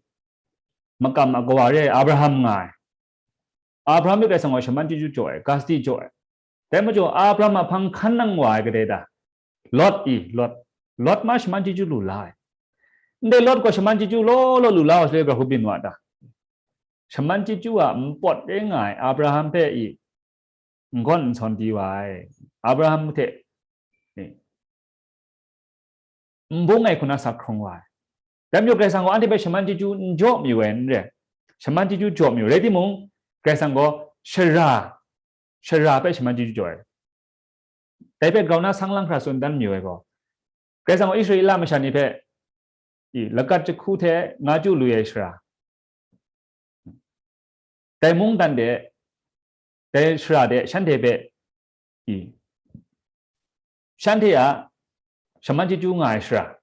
makam a kawa re ai Abraham nga ai. Abraham hpe Karai Kasang gaw shaman chyeju jaw ai, ga sadi jaw ai. Dai majaw, Abraham a hpang hkan nang wa ai kadai ta? Lot i, Lot. Lot ma shaman chyeju lu la ai. Ndai Lot gaw shaman chyeju law law lu la wa shaloi, ga hku byin wa ta? Shaman chyeju a npawt e nga ai Abraham hpe i, n gawn n sawn di wa ai. Abraham hte, i, n bung ai hku na sak hkrung wa ai. Dai majaw, Karai Kasang gaw anhte hpe shaman chyeju n jaw mayu ai n re, shaman chyeju jaw mayu. Rai timung, Karai Kasang gaw shara, shara hpe shaman chyeju jaw ai. Dai hpe grau na sang lang hkra tsun dan mayu ai gaw, Karai Kasang gaw Israela masha ni hpe, i, lagat jahku hte nga chyu lu ai shara, dai mungdan de, dai shara de shanhte hpe, i, shanhte a shaman chyeju nga ai shara,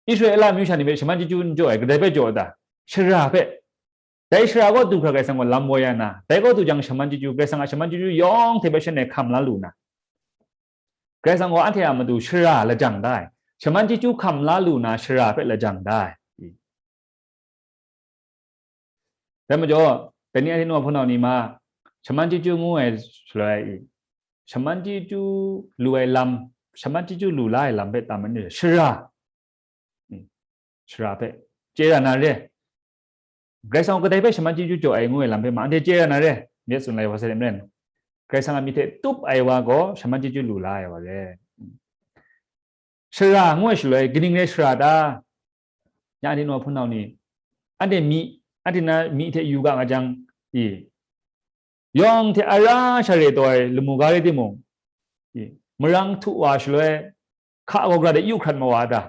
Israela amyu sha ni hpe shaman chyeju n jaw ai, kadai hpe jaw ai ta? Shara hpe. Dai shara kaw du hkra Karai Kasang gaw lam woi ya na, dai kaw du jang shaman chyeju, Karai Kasang a shaman chyeju yawng hte hpe shanhte hkam la lu na, Karai Kasang gaw anhte a matu shara lajang da ai, shaman chyeju hkam la lu na shara hpe lajang da ai. Dai majaw, dai ni a hte nu a hpunau ni ma, shaman chyeju ngu ai shaloi i, shaman chyeju lu ai lam, shaman chyeju lu la ai lam hpe tam ai ni, shara, shara hpe chye ra na re. Karai Kasang kadai hpe shaman chyeju jaw ai ngu ai lam hpe ma, anhte chye ra na re, myit tsun lai wa sai maren, Karai Kasang a myit hte tup ai wa gaw shaman chyeju lu la ai wa re. Shara ngu ai shaloi, kaning rai shara ta? Ya anhte nau hpunau ni, anhte mi, anhte na mi hte yu ga nga jang, i, yawng hte ara sha re taw ai lamu ga rai timung, i, marang htu wa shaloi, hka gaw gara de yu hkrat ma wa ta?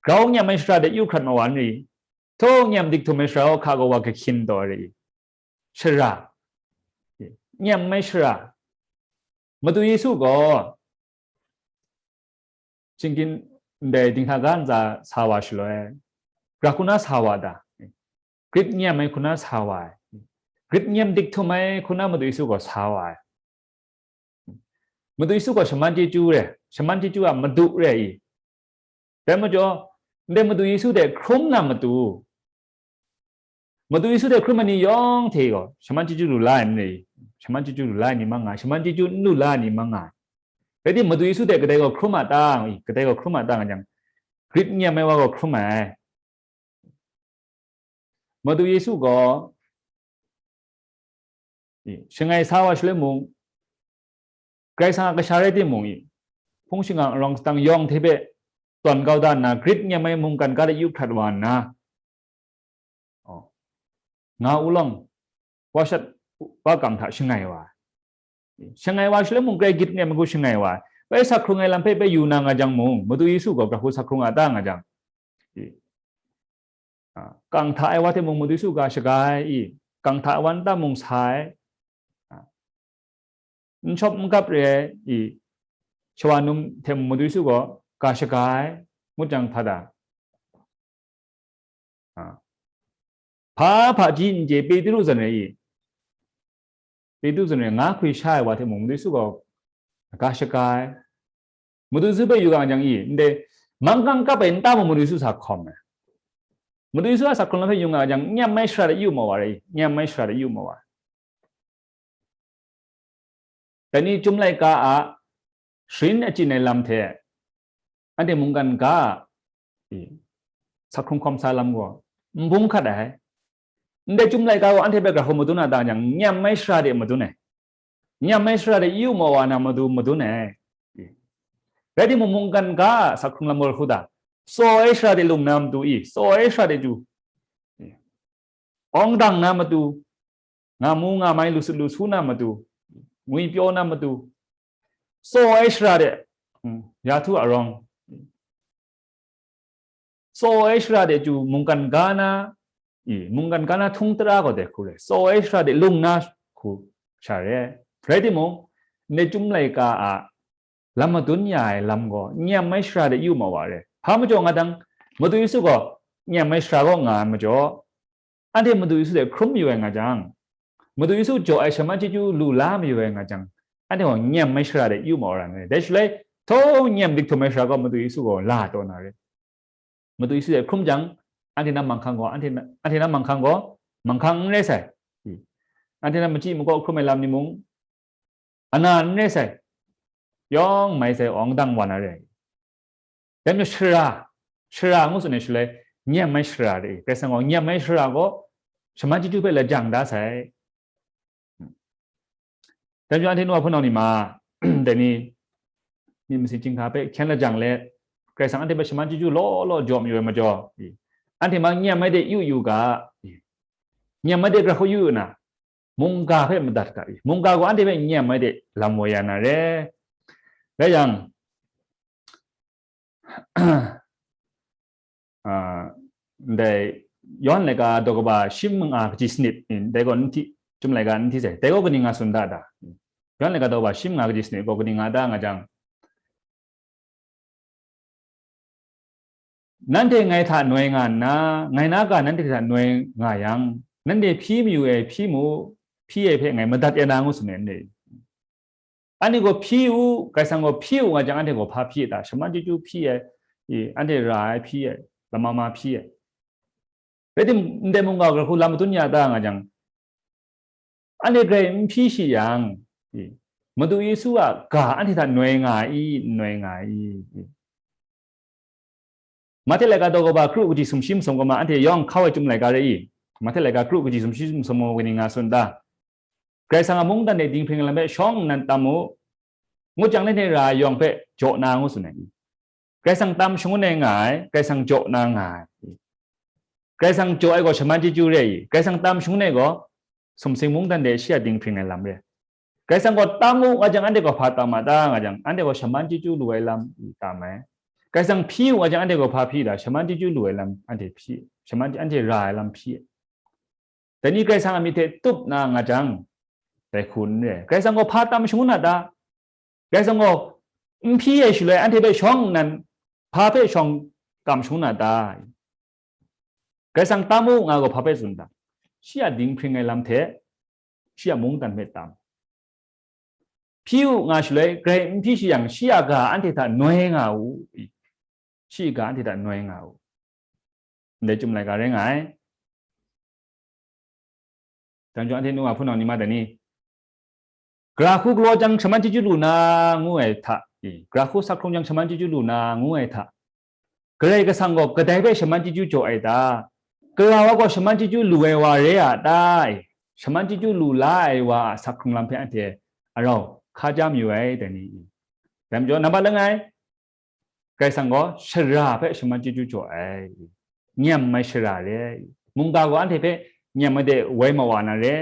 Grau nyam ai shara de yu hkrat ma wa n ri? Htaw nyam dik htum ai shara gaw hka gaw wa kahkyin taw ai rai i? Shara, nyam ai shara. Madu Yesu gaw shinggyim ndai dinghta ga ntsa sa wa shaloi, gara hku na sa wa ta? Grit nyam ai hku na sa wa ai. Grit nyam dik htum ai hku na Madu Yesu gaw sa wa ai. Madu Yesu gaw shaman chyeju re, shaman chyeju a madu re i? Dai majaw, ndai Madu Yesu hte hkrum na matu, Madu Yesu hte hkrum ai ni yawng hte gaw shaman chyeju lu la ai ni, shaman chyeju lu la ai ni mang nga ai, shaman chyeju n lu la ai ni mang nga ai. Rai timung, Madu Yesu hte kadai gaw hkrum a ta? I, kadai gaw hkrum a ta nga jang, grit nyam ai wa gaw hkrum ai. Madu Yesu gaw, i, shangai sa wa shaloi mung, Karai Kasang a kasha rai timung, i, hpung shingang arawng sadang yawng hte hpe tawn kau da nna, grit nyam ai mungkan ga de yu hkrat wa nna, oh, nga u lawng, wa shat wa kang hta shangai wa ai. Shangai wa shaloi mung, grai grit nyam ai hku shangai wa ai. Bai sa hkrung ai lam hpe bai yu na nga jang mung, Madu Yesu gaw gara hku sa hkrung a ta nga jang, i, a, kang hta ai wa hte mung Madu Yesu ga shaga ai i? Kang hta ai wa nta mung sa ai? A, n shawp n gap re ai i? Shawa num hte mung Madu Yesu gaw ga shaga ai? Ngut jang hpa da? A, hpa hpaji n chye Petru zawn re i? Petru zawn re nga hkwi sha ai wa hte mung Madu Yesu gaw ga shaga ai? Madu Yesu hpe yu ga jang i, ndai manggang kap ai nta mung Madu Yesu sa hkawm ai. Madu Yesu a sa hkrung lam hpe yu nga jang, nyam ai shara de yu ma wa rai i? Nyam ai shara de yu ma wa. Dai ni Chyum laika a sharin achyin ai lam hte anhte mungkan ga a, i, sa hkrung hkawm sa lam gaw n bung hkat ai. Ndai Chyum laika gaw anhte hpe gara hku madun a ta jang, nyam ai shara de madun ai. Nyam ai shara de yu ma wa na matu madun ai. Rai timung, mungkan ga a sa hkrung lam gaw hku ta? Tsaw ai shara de lung na matu i? Tsaw ai shara de chyu, awng dang na matu, nga mu nga mai, lu sut lu su na matu, ngwipyaw na matu, tsaw ai shara de, mm, ya htu arawng, tsaw ai shara de chyu mungkan ga na, i, mungkan ga na htung tara gaw dai hku re, tsaw ai shara de lung na hku sha re. Rai timung, ndai Chyum laika a lam madun ya ai lam gaw nyam ai shara de yu ma wa re. Hpa majaw nga dang, Madu Yesu gaw nyam ai shara kaw nga ai majaw, anhte Madu Yesu hte hkrum yu ai nga jang, Madu Yesu jaw ai shaman chyeju lu la mayu ai nga jang, anhte gaw nyam ai shara de yu ma wa ra ai. Dai shaloi, htaw nyam dik htum ai shara gaw Madu Yesu gaw la taw na re. Madu Yesu hte hkrum jang, anhte na manghkang gaw, anhte na, anhte na manghkang gaw manghkang n rai sai. Anhte na machyi makaw hkrum ai lam ni mung, ana n rai sai, yawng mai sai, awng dang wa na re ai. Dai majaw shara, shara ngu tsun ai shaloi, nyam ai shara re ai. Karai Kasang gaw nyam ai shara gaw shaman chyeju hpe lajang da sai. Dai majaw anhte nu a hpunau ni ma, dai ni, myit masin chyinghka hpe hkyen lajang let, Karai Kasang anhte hpe shaman chyeju law law jaw mayu ai majaw, anhte ma nyam ai de yu yu ga, nyam ai de gara hku yu yu na, mungga hpe madat ga i? Mungga gaw anhte hpe nyam ai de lam woi ya na re. Rai yang, a, ndai Yawhan laika daw kaba shi manga kaji sanit, dai gaw n hti, Chyum laika n hti sai, dai gaw kaning nga tsun da ta? Yawhan laika daw kaba shi manga kaji sanit gaw kaning nga ta nga jang, nanhte ngai hta noi nga nna, ngai na ga nanhte hta noi nga yang, nanhte hpyi mayu ai hpyi mu, hpyi ai hpe ngai madat ya na ngu tsun ai n rai? Anhte gaw hpyi u, Karai Kasang gaw hpyi u nga jang, anhte gaw hpa hpyi ta? Shaman chyeju hpyi ai, i, anhte ra ai hpyi ai, lama ma hpyi ai. Rai timung, ndai mungga gara hku lam madun ya ta nga jang, anhte grai n hpyi shi yang, i, Madu Yesu a ga anhte hta noi nga ai i, n noi nga ai i? Mahte laika daw kaba kru kaji sumshi masum kama anhte yawng hkau ai chyum laika re i? Mahte laika kru kaji sumshi masum kama ni nga tsun ta? Karai Kasang a mungdan de dinghpring ai lam hpe shawng nnan tam u, ngut jang, lanhte ra ai yawng hpe jaw na ngu tsun ai i? Karai Kasang tam shangun ai nga ai, Karai Kasang jaw na nga ai. Karai Kasang jaw ai gaw shaman chyeju re i? Karai Kasang tam shangun ai gaw sumsing mungdan de shi a dinghpring ai lam re. Karai Kasang gaw tam u nga jang, anhte gaw hpa tam a ta nga jang, anhte gaw shaman chyeju lu ai lam tam ai. Karai Kasang hpyi u nga jang, anhte gaw hpa hpyi ta? Shaman chyeju lu ai lam anhte hpyi, shaman, anhte ra ai lam hpyi. Dai ni Karai Kasang a myit hte tup na nga jang, dai hku n re. Karai Kasang gaw hpa tam shangun a ta? Karai Kasang gaw n hpyi ai shaloi, anhte hpe shawng nnan hpa hpe shawng kam shangun a ta? Karai Kasang tam u nga gaw hpa hpe tsun ta? Shi a dinghpring ai lam hte shi a mungdan hpe tam. Hpyi u nga shaloi, grai n hpyi shi yang, shi a ga anhte hta noi nga u, shi a ga anhte hta noi nga u. Ndai chyum laika rai nga ai. Dang jawng anhte nu a hpunau ni ma dai ni? Gara hku galaw jang shaman chyeju lu na ngu ai hta i? Gara hku sak hkrung jang shaman chyeju lu na ngu ai hta? Karai Kasang gaw kadai hpe shaman chyeju jaw ai ta? Gara wa gaw shaman chyeju lu ai wa re a ta i? Shaman chyeju lu la ai wa a sak hkrung lam hpe anhte arau hka ja mayu ai dai ni i? Dai majaw, nambat langai, Karai Kasang gaw shara hpe shaman chyeju jaw ai, nyam ai shara re ai, mungga gaw anhte hpe nyam ai de woi ma wa na re.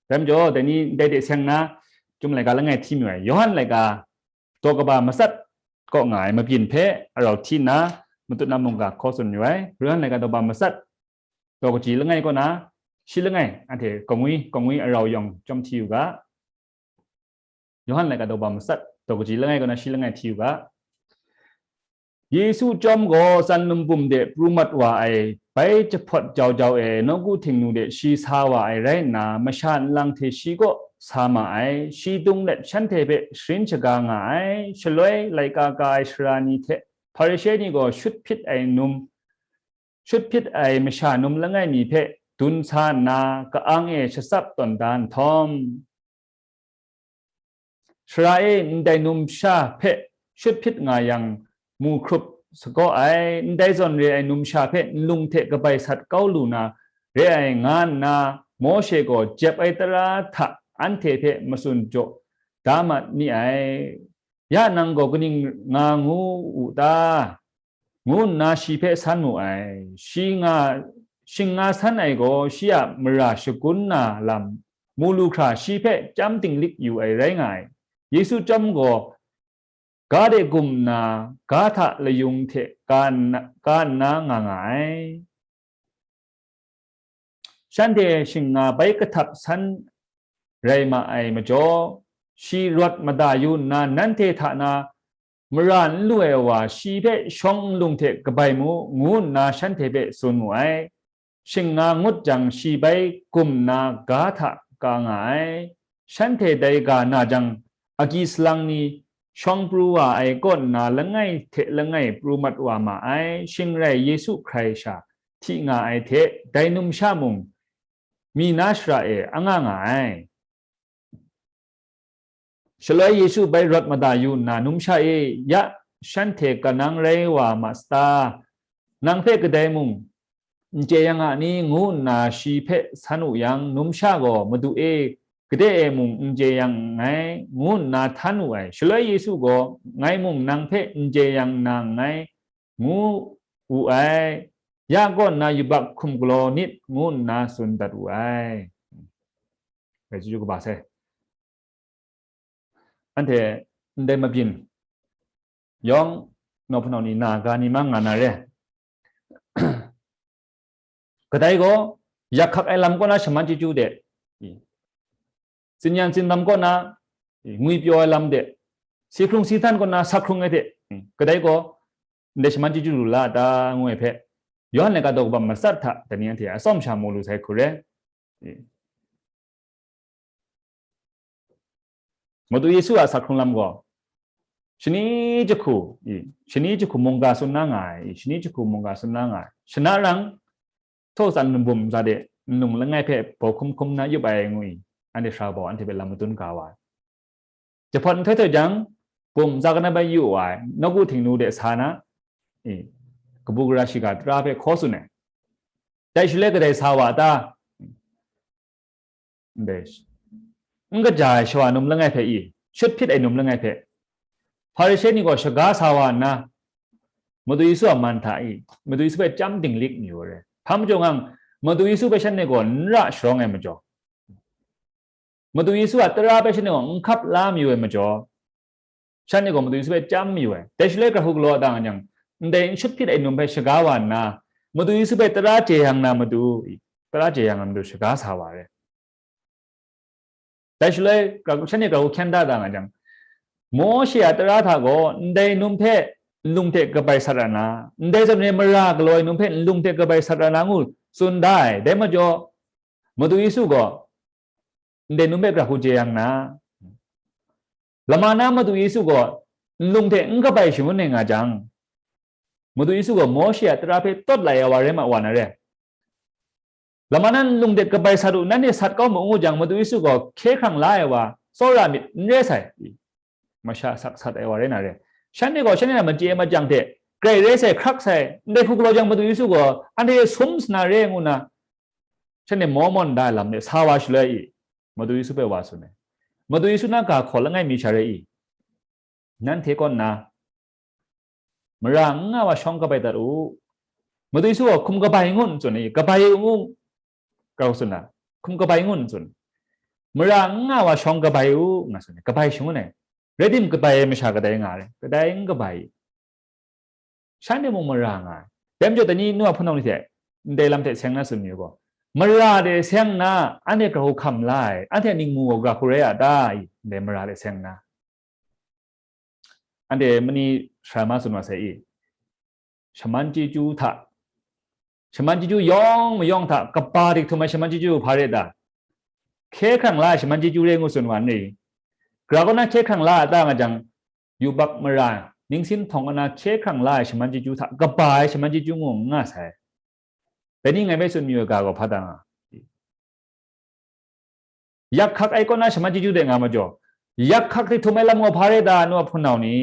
Dai majaw, dai ni ndai de seng na, chyum laika langai hti mayu ai, Yawhan laika daw kaba matsat kaw nga ai mabyin hpe arau hti nna, matut na mungga hkaw tsun mayu ai. Yawhan laika daw kaba matsat, daw kaji langai kaw na, shi langai, anhte kangwi, kangwi arau yawng chyawm hti u ga. Yawhan laika daw kaba matsat, daw kaji langai kaw na shi langai hti u ga. Yesu chyawm gaw tsan num bum de pru mat wa ai, bai jahpawt jau jau e nawku Htingnu de shi sa wa ai rai nna, masha nlang hte shi kaw sa ma ai. Shi dung let shanhte hpe sharin shaga nga ai. Shaloi laika ka ai sara ni hte Hparishe ni gaw shut hpyit ai num, shut hpyit ai masha num langai mi hpe dun sa nna, ka-ang e shatsap tawn da nhtawm, Sara e ndai numsha hpe shut hpyit nga yang, mu hkrup sagaw ai, ndai zawn re ai numsha hpe nlung hte kabai sat kau lu na re ai, nga nna Mawshe gaw jep ai tara hta anhte hpe matsun jaw da mat ni ai. Ya nang gaw kaning nga ngu u ta? Ngu nna shi hpe san mu ai. Shi nga, shing nga san ai gaw shi a mara shagun na lam, mu lu hkra shi hpe chyam dinglik yu ai rai nga ai. Yesu chyawm gaw ga de gum nna, ga hta layung hte ka nna, ka nna nga nga ai. Shanhte shing nga bai kahtap san rai ma ai majaw, shi rawt mada yu nna, nanhte hta na mara n lu ai wa shi hpe shawng nlung hte kabai mu, ngu nna shanhte hpe tsun mu ai. Shing nga ngut jang, shi bai gum nna ga hta ka nga ai. Shanhte dai ga na jang, agyi salang ni shawng pru wa ai kaw nna langai hte langai pru mat wa ma ai. Shing rai Yesu hkrai sha hti nga ai hte, dai numsha mung mi na shara e anga nga ai. Shaloi Yesu bai rawt mada yu nna, numsha e, ya, shanhte kanang rai wa ma sata? Nang hpe kadai mung n chye yang a ni? Ngu nna shi hpe san wu yang, numsha gaw, Madu e, gade e mung n chye yang nngai, ngu nna htan wu ai. Shaloi Yesu gaw, ngai mung nang hpe n chye yang na nngai, ngu wu ai. Ya kaw nna yubak hkum galaw nit, ngu nna tsun dat wu ai. Bai chyu kaba sai. Anhte ndai mabyin yawng nawhpawnaw ni na ga ni ma nga na re. Kadai gaw, yak hkak ai lam kaw na shaman chyeju de, tsin yan tsin lam kaw na ngwi pyaw ai lam de, si hkrung si htan kaw na sak hkrung ai de, kadai gaw, ndai shaman chyeju lu la ta, ngu ai hpe, Yawhan laika daw kaba matsat hta, dai ni anhte a tsawm sha mu lu sai hku re. Madu Yesu a sak hkrung lam gaw, shani jahku, i, shani jahku mungga tsun na nga ai, i, shani jahku mungga tsun na nga ai. Shana rang, htaw tsan nbum za de, nlung langai hpe bau hkum hkum na yup ai ngu i, anhte sara bau anhte hpe lam madun ga wa ai. Jahpawt nhtoi htoi jang, bum za kana bai yu wa ai, nawku Htingnu de sa na, i, kabu gara shiga tara hpe hkaw tsun ai. Dai shaloi kadai sa wa ta? Ndai, n kaja ai shawa num langai hpe i, shut hpyit ai num langai hpe, Hparishe ni gaw shaga sa wa nna, Madu Yesu a man hta i, Madu Yesu hpe chyam dinglik mayu ai re. Hpa majaw ngang, Madu Yesu hpe shanhte gaw n ra sharawng ai majaw, Madu Yesu a tara hpe shanhte gaw n hkap la mayu ai majaw, shanhte gaw Madu Yesu hpe chyam mayu ai. Dai shaloi, gara hku galaw a ta nga jang, ndai n shut hpyit ai num hpe shaga wa nna, Madu Yesu hpe tara jeyang na matu, tara jeyang na matu shaga sa wa ai. Dai shaloi, gara hku, shanhte gara hku hkyen da ta nga jang, Mawshe a tara hta gaw ndai num hpe nlung hte kabai sat ra na, ndai zawn re mara galaw ai num hpe nlung hte kabai sat ra na ngu tsun da ai. Dai majaw, Madu Yesu gaw ndai num hpe gara hku jeyang na, lama na Madu Yesu gaw nlung hte n kabai shangun ai nga jang, Madu Yesu gaw Mawshe a tara hpe tawt lai ai wa rai ma wa na re. Lama na nlung hte kabai sat u, nanhte sat kau mu ngu jang, Madu Yesu gaw hkye hkrang la ai wa, tsawra myit n re sai. Masha asak sat ai wa rai na re. Shanhte gaw shanhte a machye machyang hte grai rai sai, hkrak sai, ndai hku galaw jang, Madu Yesu gaw anhte sum sana re ngu na, shanhte maw mawn da ai lam de sa wa shaloi i, Madu Yesu hpe wa tsun ai. Madu Yesu na ga hkaw langai mi sha re i, nanhte kaw nna, mara n nga wa shawng kabai dat u. Madu Yesu gaw hkum kabai ngu n tsun i, kabai u ngu, gara hku tsun na, hkum kabai ngu n tsun. Mara n nga wa shawng kabai u, nga tsun ai, kabai shangun ai. Rai tim, kabai ai masha kadai nga ai, kadai n kabai i. Shanhte mung mara nga ai. Dai majaw, dai ni nu a hpunau ni hte ndai lam hte seng na tsun mayu gaw, mara de seng na, anhte gara hku hkam la ai, anhte a ningmu gaw gara hku rai a ta i, ndai mara de seng na? Anhte mani sara ma tsun wa sai i, shaman chyeju hta, shaman chyeju yawng mayawng hta kaba dik htum ai shaman chyeju hpa re ta? Hkye hkrang la ai shaman chyeju re ngu tsun wa n ri? Gara kaw na hkye hkrang la a ta nga jang, yubak mara, ningsin htawng kaw na hkye hkrang la ai shaman chyeju hta kaba ai shaman chyeju ngu n nga sai. Dai ni ngai hpe tsun mayu ai ga gaw hpa ta nga? Yak hkak ai kaw na shaman chyeju de nga majaw, yak hkak dik htum ai lam gaw hpa re ta, nu a hpunau ni?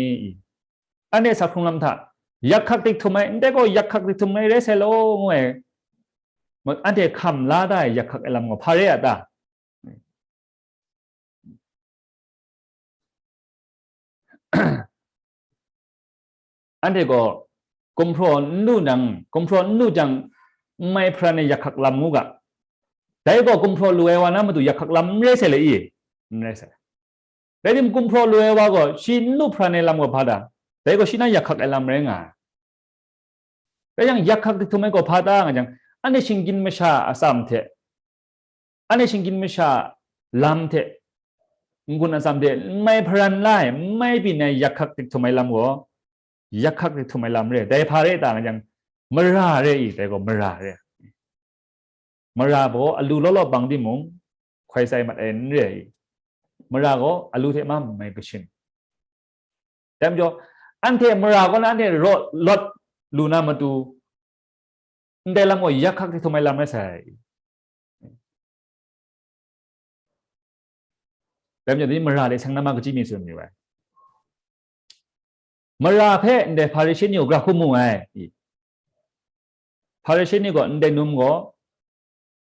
Anhte sa hkrung lam hta, yak hkak dik htum ai, ndai gaw yak hkak dik htum ai rai sai law, ngu ai, anhte hkam la da ai yak hkak ai lam gaw hpa re a ta? Anhte gaw gumhpraw n lu nang, gumhpraw n lu jang, n mai hparan ai yak hkak lam ngu ga. Dai gaw gumhpraw lu ai wa na matu yak hkak lam n rai sai le i? N rai sai. Rai tim, gumhpraw lu ai wa gaw shi n lu hparan ai lam gaw hpa ta? Dai gaw shi na yak hkak ai lam rai nga ai. Rai yang, yak hkak dik htum ai gaw hpa ta nga jang, anhte shinggyim masha a atsam hte, anhte shinggyim masha lam hte, n-gun atsam hte n mai hparan la ai, n mai byin ai yak hkak dik htum ai lam gaw, yak hkak dik htum ai lam re. Dai hpa re ta nga jang, mara re i, dai gaw mara re. Mara gaw alu law law bang timung, hkoi tsai mat ai n re i. Mara gaw alu hte mung mai kashin. Dai majaw, anhte mara kaw na anhte raw lawt lu na matu, ndai lam gaw yak hkak dik htum ai lam rai sai. Dai majaw, dai ni mara de seng na ma, kaji mi tsun mayu ai. Mara hpe ndai Hparishe ni gaw gara hku mu ai. Hparishe ni gaw ndai num gaw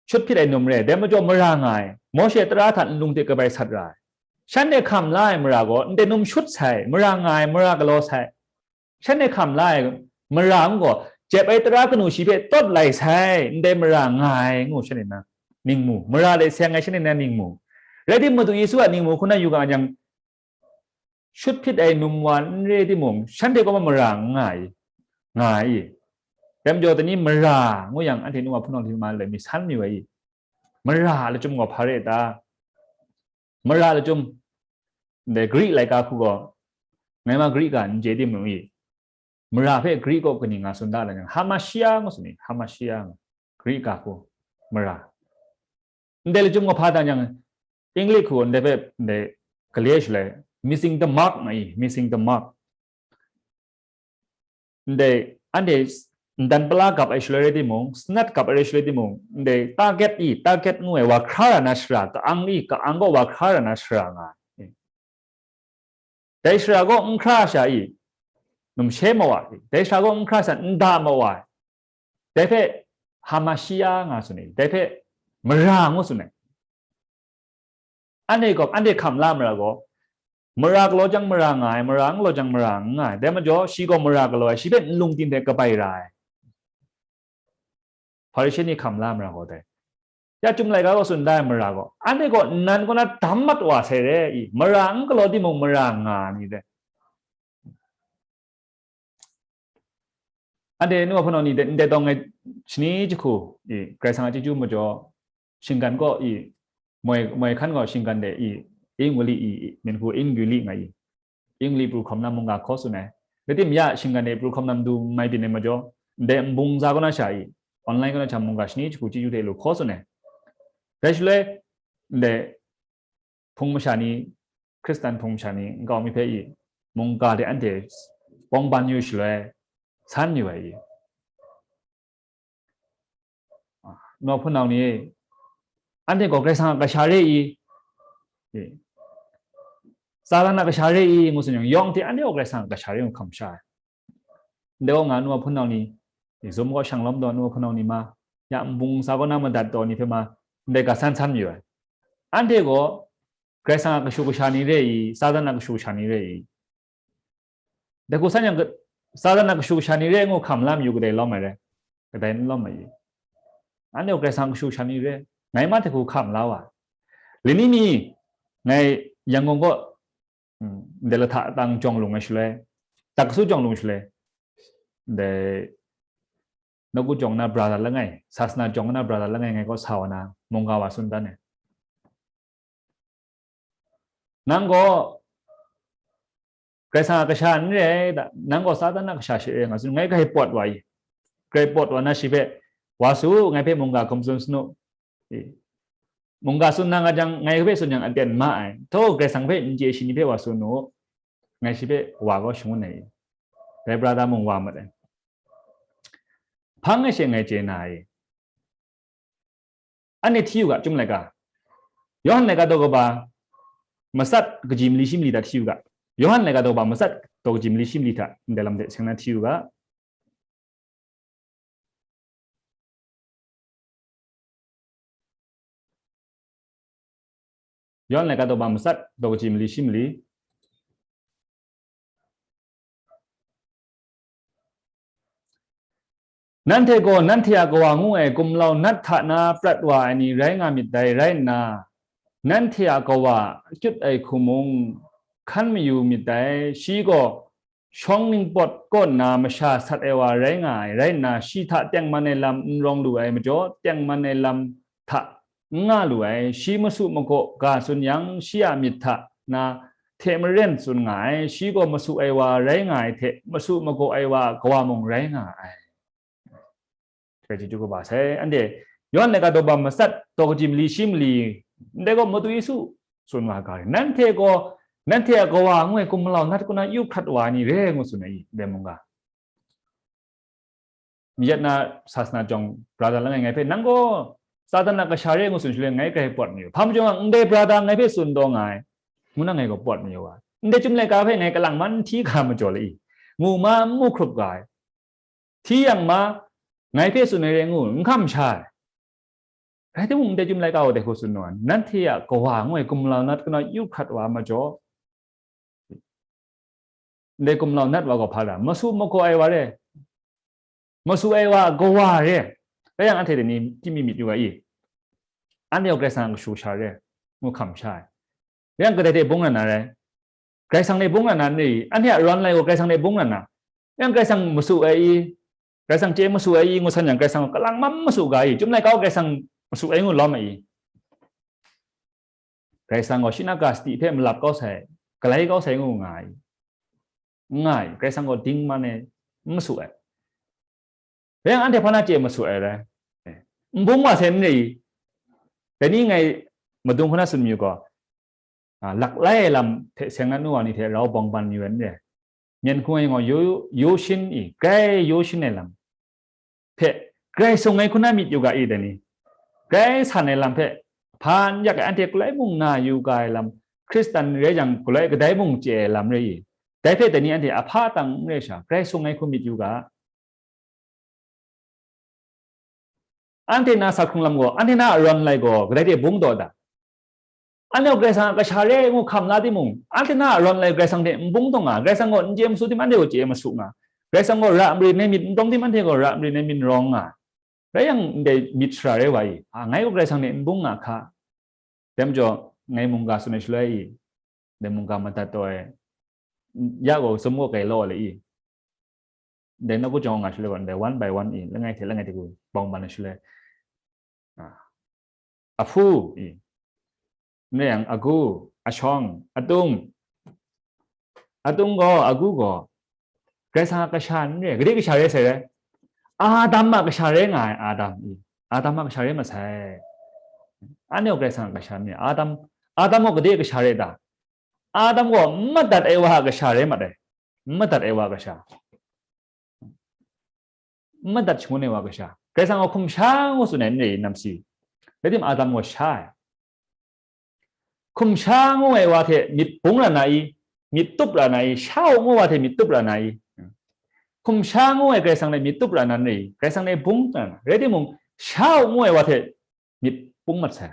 shut hpyit ai num re, dai majaw mara nga ai, Mawshe tara hta nlung hte kabai sat ra ai. Shanhte hkam la ai mara gaw ndai num shut sai, mara nga ai, mara galaw sai. Shanhte hkam la ai mara gaw jep ai tara kanu shi hpe tawt lai sai, ndai mara nga ai ngu shanhte na ning mu, mara de seng ai shanhte na ning mu. Rai tim, Madu Yesu a ning mu hku na yu ga yang, shut hpyit ai num wa n re timung, shanhte kaw ma mara n nga ai, nga ai. Dai majaw, dai ni mara ngu yang, anhte nu wa hpunau hte ma lai mi san mayu ai i? Mara lachyum gaw hpa re ta? Mara lachyum, ndai Gri laika hku gaw, ngai ma Gri ga n chye timung i, mara hpe Gri kaw kaning nga tsun da na yang, Hamartia ngu tsun i, Hamartia ngu, Gri ga hku, mara. Ndai lachyum gaw hpa ta yang, English hku ndai hpe, ndai gale shaloi, missing the mark nga i, missing the mark. Ndai, anhte ntan pala gap ai shaloi rai timung, snat gap ai rai shaloi timung, ndai target i, target ngu ai wa hkra ra na shara, ka-ang i, ka-ang gaw wa hkra ra na shara nga ai. Dai shara gaw n hkra sha i, numshe mawa, dai sha gaw n hkra san, n da mawa, dai hpe Hamashia nga tsun ai, dai hpe mara ngu tsun ai. Anhte gaw, anhte hkam la mara gaw, mara galaw jang mara nga ai, mara n galaw jang mara n nga ai. Dai majaw, shi gaw mara galaw ai, shi hpe nlung ting hte kabai ra ai. Hparishe ni hkam la mara gaw dai. Ya Chyum laika gaw tsun da ai mara gaw, anhte gaw nnan kaw na dam mat wa sai re i, mara n galaw timung mara nga ni dai. Anhte nu a hpunau ni de, ndai tawng ai shani jahku i, Karai Kasang a chyeju majaw, shinggan gaw i, moi, moi hkan gaw shinggan de i, Ing Wuli i, i, minhku Ing Wuli nga i, Ing Wuli pru hkawm na mungga hkaw tsun ai. Rai tim ya, shinggan de pru hkawm na matu n mai byin ai majaw, ndai nbung za kaw na sha i, online kaw na sha mungga shani jahku chyeju hte lu hkaw tsun ai. Dai shaloi, ndai hpung masha ni, Hkristan hpung masha ni nkau mi hpe i, mungga de anhte bawng ban yu shaloi, san yu ai i. Nu a hpunau ni, anhte gaw Karai Kasang a kasha re i, i, Satan a kasha re i, ngu tsun yang, yawng hte anhte gaw Karai Kasang a kasha re ngu hkam sha ai. Ndai gaw nga nu a hpunau ni, i, zum gaw shang lawm taw nu a hpunau ni ma, ya nbung sa kaw na madat taw ni hpe ma, ndai ga san san mayu ai. Anhte gaw Karai Kasang a kashu kasha ni re i, Satan a kashu kasha ni re i. Dai hku san yang, Satan a kashu kasha ni re ngu hkam la mayu kadai lawm ai re, kadai n lawm ai i. Anhte gaw Karai Kasang a kashu kasha ni re, ngai ma hte hku hkam la wa. Lani mi, ngai Yangon kaw, mm, ndai lahta tang jawng lung ai shaloi, tak kasu jawng lung shaloi, ndai nawku jawng na brother langai, sasana jawng na brother langai ngai kaw sa wa na, mungga wa tsun dan ai. Nang gaw Karai Kasang a kasha n re ai da, nang gaw Satan a kasha she re nga tsun, ngai grai pawt wa i, grai pawt wa na shi hpe, wa su, ngai hpe mungga hkum tsun sanu. I, mungga tsun na nga jang, ngai hpe tsun yang aten ma ai. Htaw, Karai Kasang hpe n chye shi ni hpe wa tsun u, ngai shi hpe wa gaw shangun ai i. Dai brother mung wa mat ai. Hpang ai she ngai chye na i. Anhte hti u ga, Chyum laika. Yawhan laika daw kaba matsat kaji mali shi mali hta hti u ga. Yawhan laika daw kaba matsat daw kaji mali shi mali hta ndai lam hte seng na hti u ga. Yawhan laika daw kaba matsat daw kaji mali shi mali. Nanhte gaw nanhte a kawa ngu ai gumlau nat hta na prat wa ai ni rai nga myit dai rai nna, nanhte a kawa a kyut ai hku mung hkan mayu myit dai. Shi gaw shawng ningpawt kaw nna masha sat ai wa rai nga ai, rai nna, shi hta tengman ai lam n rawng lu ai majaw, tengman ai lam hta n nga lu ai. Shi masu magaw ga tsun yang, shi a myit hta na hte maren tsun nga ai. Shi gaw masu ai wa rai nga ai hte, masu magaw ai wa a kawa mung rai nga ai. Hkrai chyeju kaba sai, anhte Yawhan laika daw ba matsat daw kaji mali shi mali, ndai gaw Madu Yesu tsun wa ga, nanhte gaw, nanhte a kawa ngu ai gumlau nat kaw na yu hkrat wa ai ni re ngu tsun ai i, ndai mungga. Myit na sasana jawng brother langai ngai hpe, nang gaw Satan a kasha re ngu tsun shaloi, ngai grai pawt mayu. Hpa majaw nga, ndai brother ngai hpe tsun taw nga ai, ngu na ngai gaw pawt mayu wa. Ndai Chyum laika hpe ngai kalang man hti ga majaw le i, ngu ma n mu hkrup ga ai. Hti yang ma, ngai hpe tsun ai re ngu, n hkam sha ai. Rai timung, ndai Chyum laika gaw dai hku tsun nu ai, nanhte a kawa ngu ai gumlau nat kaw na yu hkrat wa majaw, ndai gumlau nat wa gaw hpa ra, masu magaw ai wa re, masu ai wa a kawa re. Rai yang, anhte dai ni hti mi myit yu ga i, anhte gaw Karai Kasang a kashu kasha re, ngu hkam sha ai. Rai yang, kadai hte bung na na rai? Karai Kasang hte bung na na n rai i? Anhte a rawn lai gaw Karai Kasang hte bung na na? Rai yang, Karai Kasang masu ai i? Karai Kasang chye masu ai i ngu san yang, Karai Kasang gaw kalang mam masu ga i? Chyum laika gaw Karai Kasang masu ai ngu lawm ai i? Karai Kasang gaw shi na ga sadi hpe malap kau sai, galai kau sai ngu nga ai. N nga ai, Karai Kasang gaw dingman e n masu ai. Rai yang, anhte hpa na chye masu ai rai? N bung wa sai n rai i? Dai ni ngai madung hku na tsun mayu gaw, a, laklai ai lam hte seng na nu wa ni hte rau bawng ban mayu ai n rai? Myen hku ai gaw yu, yu shin i, grai yu shin ai lam hpe grai sung ai hku na myit yu ga i, dai ni? Grai san ai lam hpe hpan yak ai, anhte galai mung na yu ga ai lam, Hkristan rai jang galai kadai mung chye ai lam rai i? Dai hpe dai ni anhte ahpa tang n re sha, Karai Kasang ngai hkum myit yu ga. Anhte na sa hkrung lam gaw, anhte na arawn lai gaw, kadai de bung daw da? Anhte gaw Karai Kasang a kasha re ngu hkam la timung, anhte na arawn lai Karai Kasang hte n bung taw nga, Karai Kasang gaw n chye masu tim, anhte gaw chye masu nga, Karai Kasang gaw ra marin ai myit n tawng tim, anhte gaw ra marin ai myit n rawng nga. Rai yang, ndai myit shara re wa i, a, ngai gaw Karai Kasang hte n bung nga hka. Dai majaw, ngai mungga tsun ai shaloi i, dai mungga madat taw ai, ya gaw, sum gaw kai law le i, dai nawku jawng nga shaloi gaw, dai one by one i, langai hte langai hte ku bawng ban ai shaloi, a, ahpu i, n rai yang, agu, ashawng, atung, atung gaw, agu gaw, Karai Kasang a kasha n re, gade kasha re sai rai? Adam a kasha re nga ai, Adam i, Adam a kasha re masai. Anhte gaw Karai Kasang a kasha n re. Adam, Adam gaw gade kasha re ta? Adam gaw n madat ai wa a kasha re mat ai. N madat ai wa a kasha. N madat shangun ai wa a kasha. Karai Kasang gaw hkum sha ngu tsun ai n re i, namsi. Rai timung, Adam gaw sha ai. Hkum sha ngu ai wa hte myit bung ra na i, myit tup ra na i, sha u ngu wa hte myit tup ra na i. Hkum sha ngu ai Karai Kasang hte myit tup ra na n re i, Karai Kasang hte bung ra na. Rai timung, sha u ngu ai wa hte myit bung mat sai.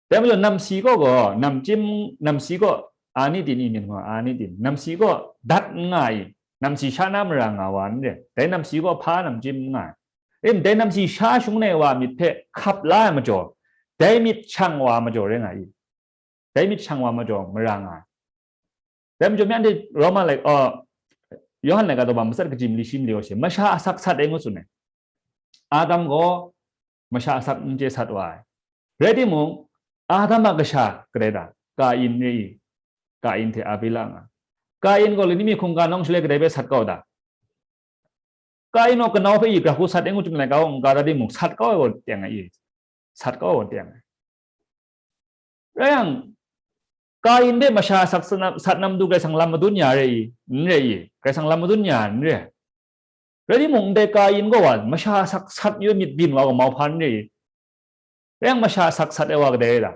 Dai majaw, namsi kaw gaw, namchyim, namsi kaw, ani tin i myit gaw, ani tin, namsi kaw dat n nga i, namsi sha na mara nga wa n re, dai namsi kaw hpa namchyim n nga ai. Rim, dai namsi sha shangun ai wa myit hpe hkap la ai majaw, dai myit shang wa majaw rai nga i? Dai myit shang wa majaw mara nga ai. Dai majaw, myen hte Roma lai, uh, Yawhan laika daw ba matsat kaji mali shi mali gaw she, masha asak sat ai ngu tsun ai. Adam gaw masha asak n chye sat wa ai. Rai timung, Adam a kasha kadai ta? Kain re i. Kain hte Abela nga. Kain gaw lani mi hkungga nawng shaloi kadai hpe sat kau ta? Kain gaw kanau hpe i, gara hku sat ai ngu chyum ai, kau n ga ta timung, sat kau ai gaw teng ai i. Sat kau ai gaw teng ai. Rai yang, Kain hpe masha asak sat nam, sat nam du Karai Kasang lam madun ya re i? N re i. Karai Kasang lam madun ya n re. Rai timung, ndai Kain gaw wa, masha asak sat yu ai myit byin wa gaw mauhpa n re i? Rai yang, masha asak sat ai wa kadai rai ta?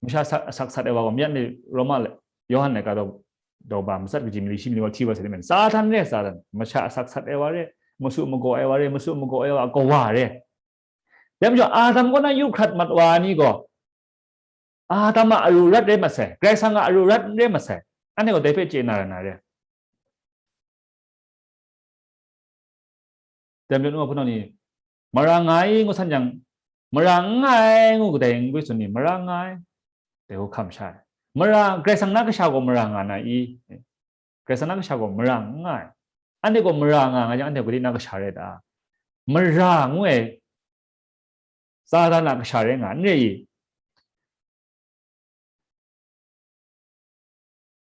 Masha asak, asak sat ai wa gaw, myen ni Roma le, Yawhan laika daw, daw ba matsat kaji mali shi mali gaw hti wa sai, Satan re, Satan. Masha asak sat ai wa re, masu magaw ai wa re, masu magaw ai wa kawa re. Dai majaw, Adam kaw na yu hkrat mat wa ni gaw, Adam a aru rat rai mat sai, Karai Kasang a aru rat n rai mat sai. Anhte gaw dai hpe chye na ra na re. Dai majaw, nu wa hpunau ni, mara nga ai ngu san jang, mara n nga ai ngu kadai n gwi tsun ni, mara n nga ai. Dai hku hkam sha ai. Mara, Karai Kasang na kasha gaw mara nga na i? Karai Kasang na kasha gaw mara n nga ai. Anhte gaw mara nga nga jang, anhte gaw gade na kasha rai ta? Mara ngu ai Satan a kasha rai nga n re i?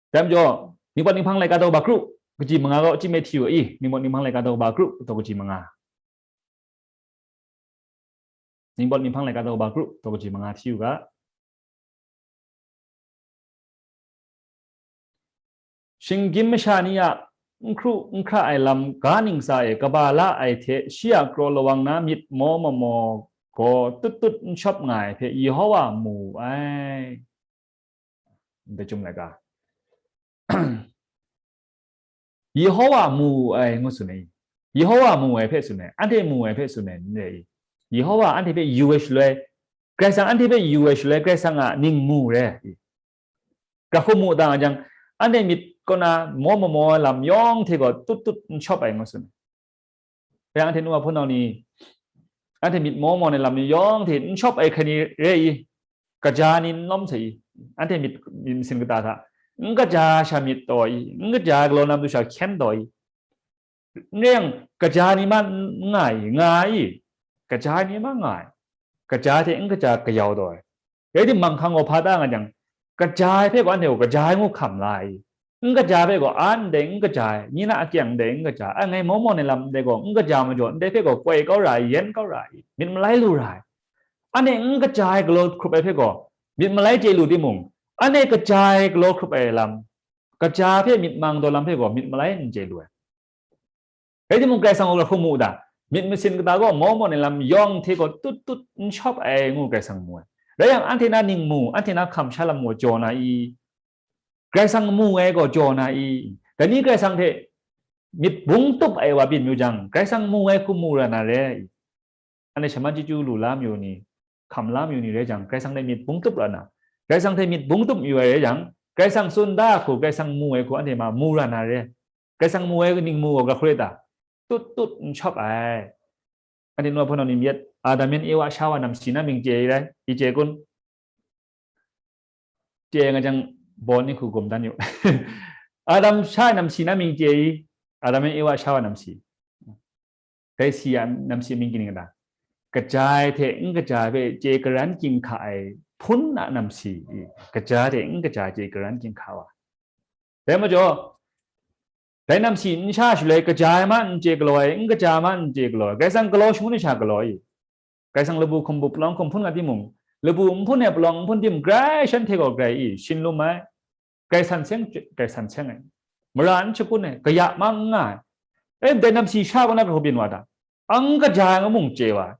Dai majaw, Ningpawt Ninghpang laika daw ba kru, kaji manga gaw chyim ai hti u i, Ningpawt Ninghpang laika daw ba kru, daw kaji manga. Ningpawt Ninghpang laika daw ba kru, daw kaji manga hti u ga. Shinggyim masha ni a n hkru n hkra ai lam ga ntsa e kaba la ai hte, shi a kraw lawang na myit maw mamaw gaw tut tut n shawp nga ai hpe Yehova mu wu ai. Ndai chyum laika, Yehova mu wu ai ngu tsun ai. Yehova mu ai hpe tsun ai, anhte mu ai hpe tsun ai n re i? Yehova anhte hpe yu ai shaloi, Karai Kasang anhte hpe yu ai shaloi, Karai Kasang a ning mu re i? Gara hku mu ta nga jang, anhte myit kaw na maw mamaw ai lam yawng hte gaw tut tut n shawp ai ngu tsun ai. Rai yang, anhte nu wa hpunau ni, anhte myit maw maw ai lam ni yawng hte n shawp ai hkrai ni re i? Kaja ni n lawm sai i? Anhte myit, myit masin kata hta n kaja sha myit taw i? N kaja ai galaw na matu sha hkyen taw i? N rai yang, kaja ni ma n nga i? Nga i? Kaja ni ma nga ai. Kaja hte n kaja kayau taw ai. Rai timung, hkang gaw hpa ta nga jang, kaja ai hpe gaw anhte gaw kaja ai ngu hkam la ai. N kaja ai hpe gaw, a ndai n kaja ai, ni na akyang ndai n kaja ai, a ngai maw maw ai lam ndai gaw n kaja majaw, ndai hpe gaw koi kau ra ai, yen kau ra ai, myit malai lu ra ai. Anhte n kaja ai galaw hkrup ai hpe gaw myit malai chye lu timung, anhte kaja ai galaw hkrup ai lam, kaja hpe myit mang taw lam hpe gaw myit malai n chye lu ai. Rai timung, Karai Kasang gaw gara hku mu ta? Myit masin kata gaw maw maw ai lam yawng hte gaw tut tut n shawp ai ngu Karai Kasang mu ai. Rai yang, anhte na ning mu, anhte na hkam sha lam gaw jaw na i? Karai Kasang mu ai gaw jaw na i? Dai ni Karai Kasang hte myit bung tup ai wa byin yu jang, Karai Kasang mu ai hku mu ra na re i? Anhte shaman chyeju lu la mayu ni, hkam la mayu ni rai jang, Karai Kasang hte myit bung tup ra na, Karai Kasang hte myit bung tup mayu ai rai jang, Karai Kasang tsun da hku, Karai Kasang mu ai hku anhte ma mu ra na re. Karai Kasang mu ai ningmu gaw ga hkru ta? Tut tut n shawp ai. Anhte nu hpawt ni myit, Adam yan Ewa sha wa namsi na mying chye ai rai, i chye kun? Chye nga jang, bawn ni hku gum dan yu. Adam sha namsi na mying chye i? Adam yan Ewa sha wa namsi. Dai si a namsi mying kaning ta? Kaja ai hte n kaja ai hpe chye karan ginhka ai hpun a namsi i? Kaja hte n kaja ai chye karan ginhka wa. Dai majaw, dai namsi n sha shaloi, kaja ai ma n chye galaw ai, n kaja ai ma n chye galaw ai, Karai Kasang galaw shangun ai sha galaw i? Karai Kasang labu hkum bu palawng hkum hpun nga timung, labu n hpun ai palawng n hpun tim grai shanhte gaw grai i? Shin lum ai, grai san seng, grai san seng ai, mara n shakun ai, kaya ma n nga ai. E, dai namsi sha kaw na hkra byin wa ta? N kaja ai ngu mung chye wa ai.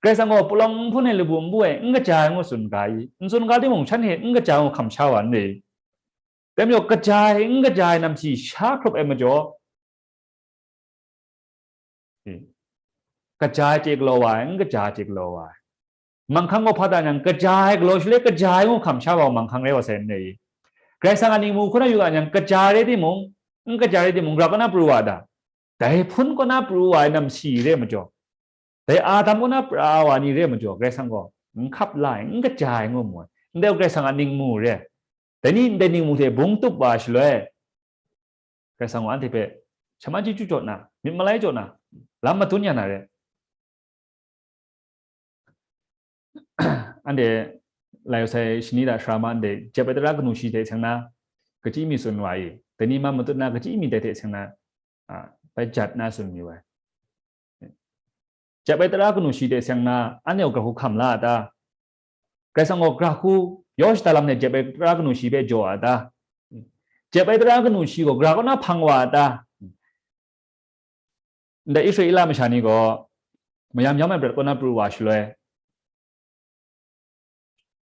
Karai Kasang gaw palawng n hpun ai, labu n bu ai, n kaja ai ngu tsun ga i? N tsun ga timung, shanhte n kaja ai ngu hkam sha wa n re i? Dai majaw, kaja ai, n kaja ai namsi sha hkrup ai majaw, kaja ai chye galaw wa ai, n kaja ai chye galaw wa ai. Manghkang gaw hpa ta yang, kaja ai galaw shaloi, kaja ai ngu hkam sha wa manghkang rai wa sai n re i? Karai Kasang a ningmu hku na yu ga yang, kaja rai timung, n kaja rai timung, gra kaw na pru wa ta? Dai hpun kaw na pru wa ai namsi re majaw, dai Adam kaw na pra wa ni re majaw, Karai Kasang gaw n hkap la ai, n kaja ai ngu mu ai. Ndai Karai Kasang a ningmu re. Dai ni ndai ningmu hte bung tup wa ai shaloi, Karai Kasang gaw anhte hpe shaman chyeju jaw nna, myit malai jaw nna, lam madun ya na re. Anhte lai sai shani da sara ma ndai jep ai tara kanu shi hte seng na, kachyi mi tsun wa i? Dai ni ma matut na kachyi mi dai hte seng na, a, bai jat na tsun mi wai. Jep ai tara kanu shi hte seng na, anhte gaw gra hku hkam la a ta? Karai Kasang gaw gra hku yaw shada lam hte jep ai tara kanu shi hpe jaw a ta? Jep ai tara kanu shi gaw gra kaw na hpang wa a ta? Ndai Israela masha ni gaw mayam yam ai prat kaw na pru wa shaloi,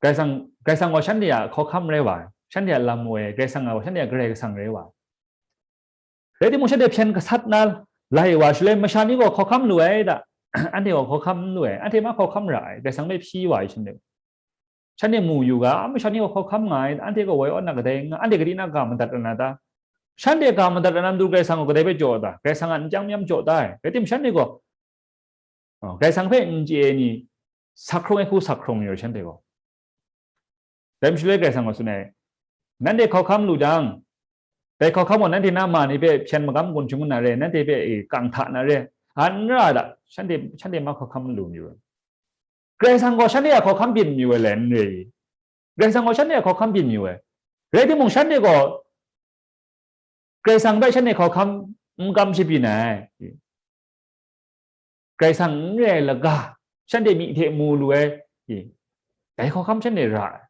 Karai Kasang, Karai Kasang gaw shanhte a hkawhkam rai wa ai, shanhte a lam woi ai, Karai Kasang gaw shanhte a Karai Kasang rai wa ai. Rai timung, shanhte hpyen gasat na lai wa shaloi, masha ni gaw hkawhkam lu ai ta? Anhte gaw hkawhkam n lu ai, anhte ma hkawhkam ra ai, Karai Kasang hpe hpyi wa ai shanhte. Shanhte mu yu ga, a, masha ni gaw hkawhkam nga ai, anhte gaw woi awn na kadai n nga, anhte gari na ga madat ra na ta? Shanhte ga madat ra na matu Karai Kasang gaw kadai hpe jaw ta? Karai Kasang a n chyang myam jaw ta ai. Rai timung, shanhte gaw, oh, Karai Kasang hpe n chye ai ni, sak hkrung ai hku sak hkrung yu ai, shanhte gaw. Dai mashaloi Karai Kasang gaw tsun ai, nanhte hkawhkam lu jang, dai hkawhkam gaw nanhte na ma ni hpe hpyen magam gun shangun na re, nanhte hpe, e, kang hta na re, a, n ra da, shanhte, shanhte ma hkawhkam lu mayu ai. Karai Kasang gaw shanhte a hkawhkam byin mayu ai le n re i? Karai Kasang gaw shanhte a hkawhkam byin mayu ai. Rai timung, shanhte gaw Karai Kasang hpe shanhte hkawhkam n kam shabyin ai. Karai Kasang n re ai laga, shanhte myi hte mu lu ai, dai hkawhkam shanhte ra ai.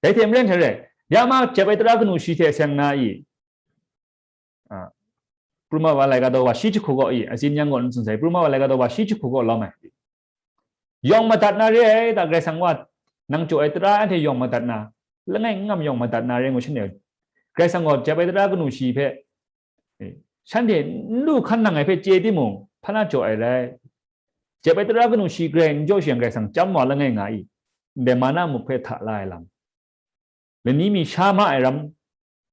Dai hte maren hte rai, ya ma jep ai tara kanu shi hte seng na i? A, Pru Ma Wa laika daw wa shi jahku gaw i, atsin yang gaw n tsun sai, Pru Ma Wa laika daw wa shi jahku gaw lawm ai. Yawng madat na re ai ta, Karai Kasang wa nang jaw ai tara anhte yawng madat na, langai n ngam yawng madat na re ngu shanhte. Karai Kasang gaw jep ai tara kanu shi hpe, e, shanhte n lu hkan nang ai hpe chye timung, hpa na jaw ai rai? Jep ai tara kanu shi grai n jaw shi yang, Karai Kasang chyam wa langai nga i? Ndai mana muk hpe hta la ai lam, lani mi sha ma ai ram,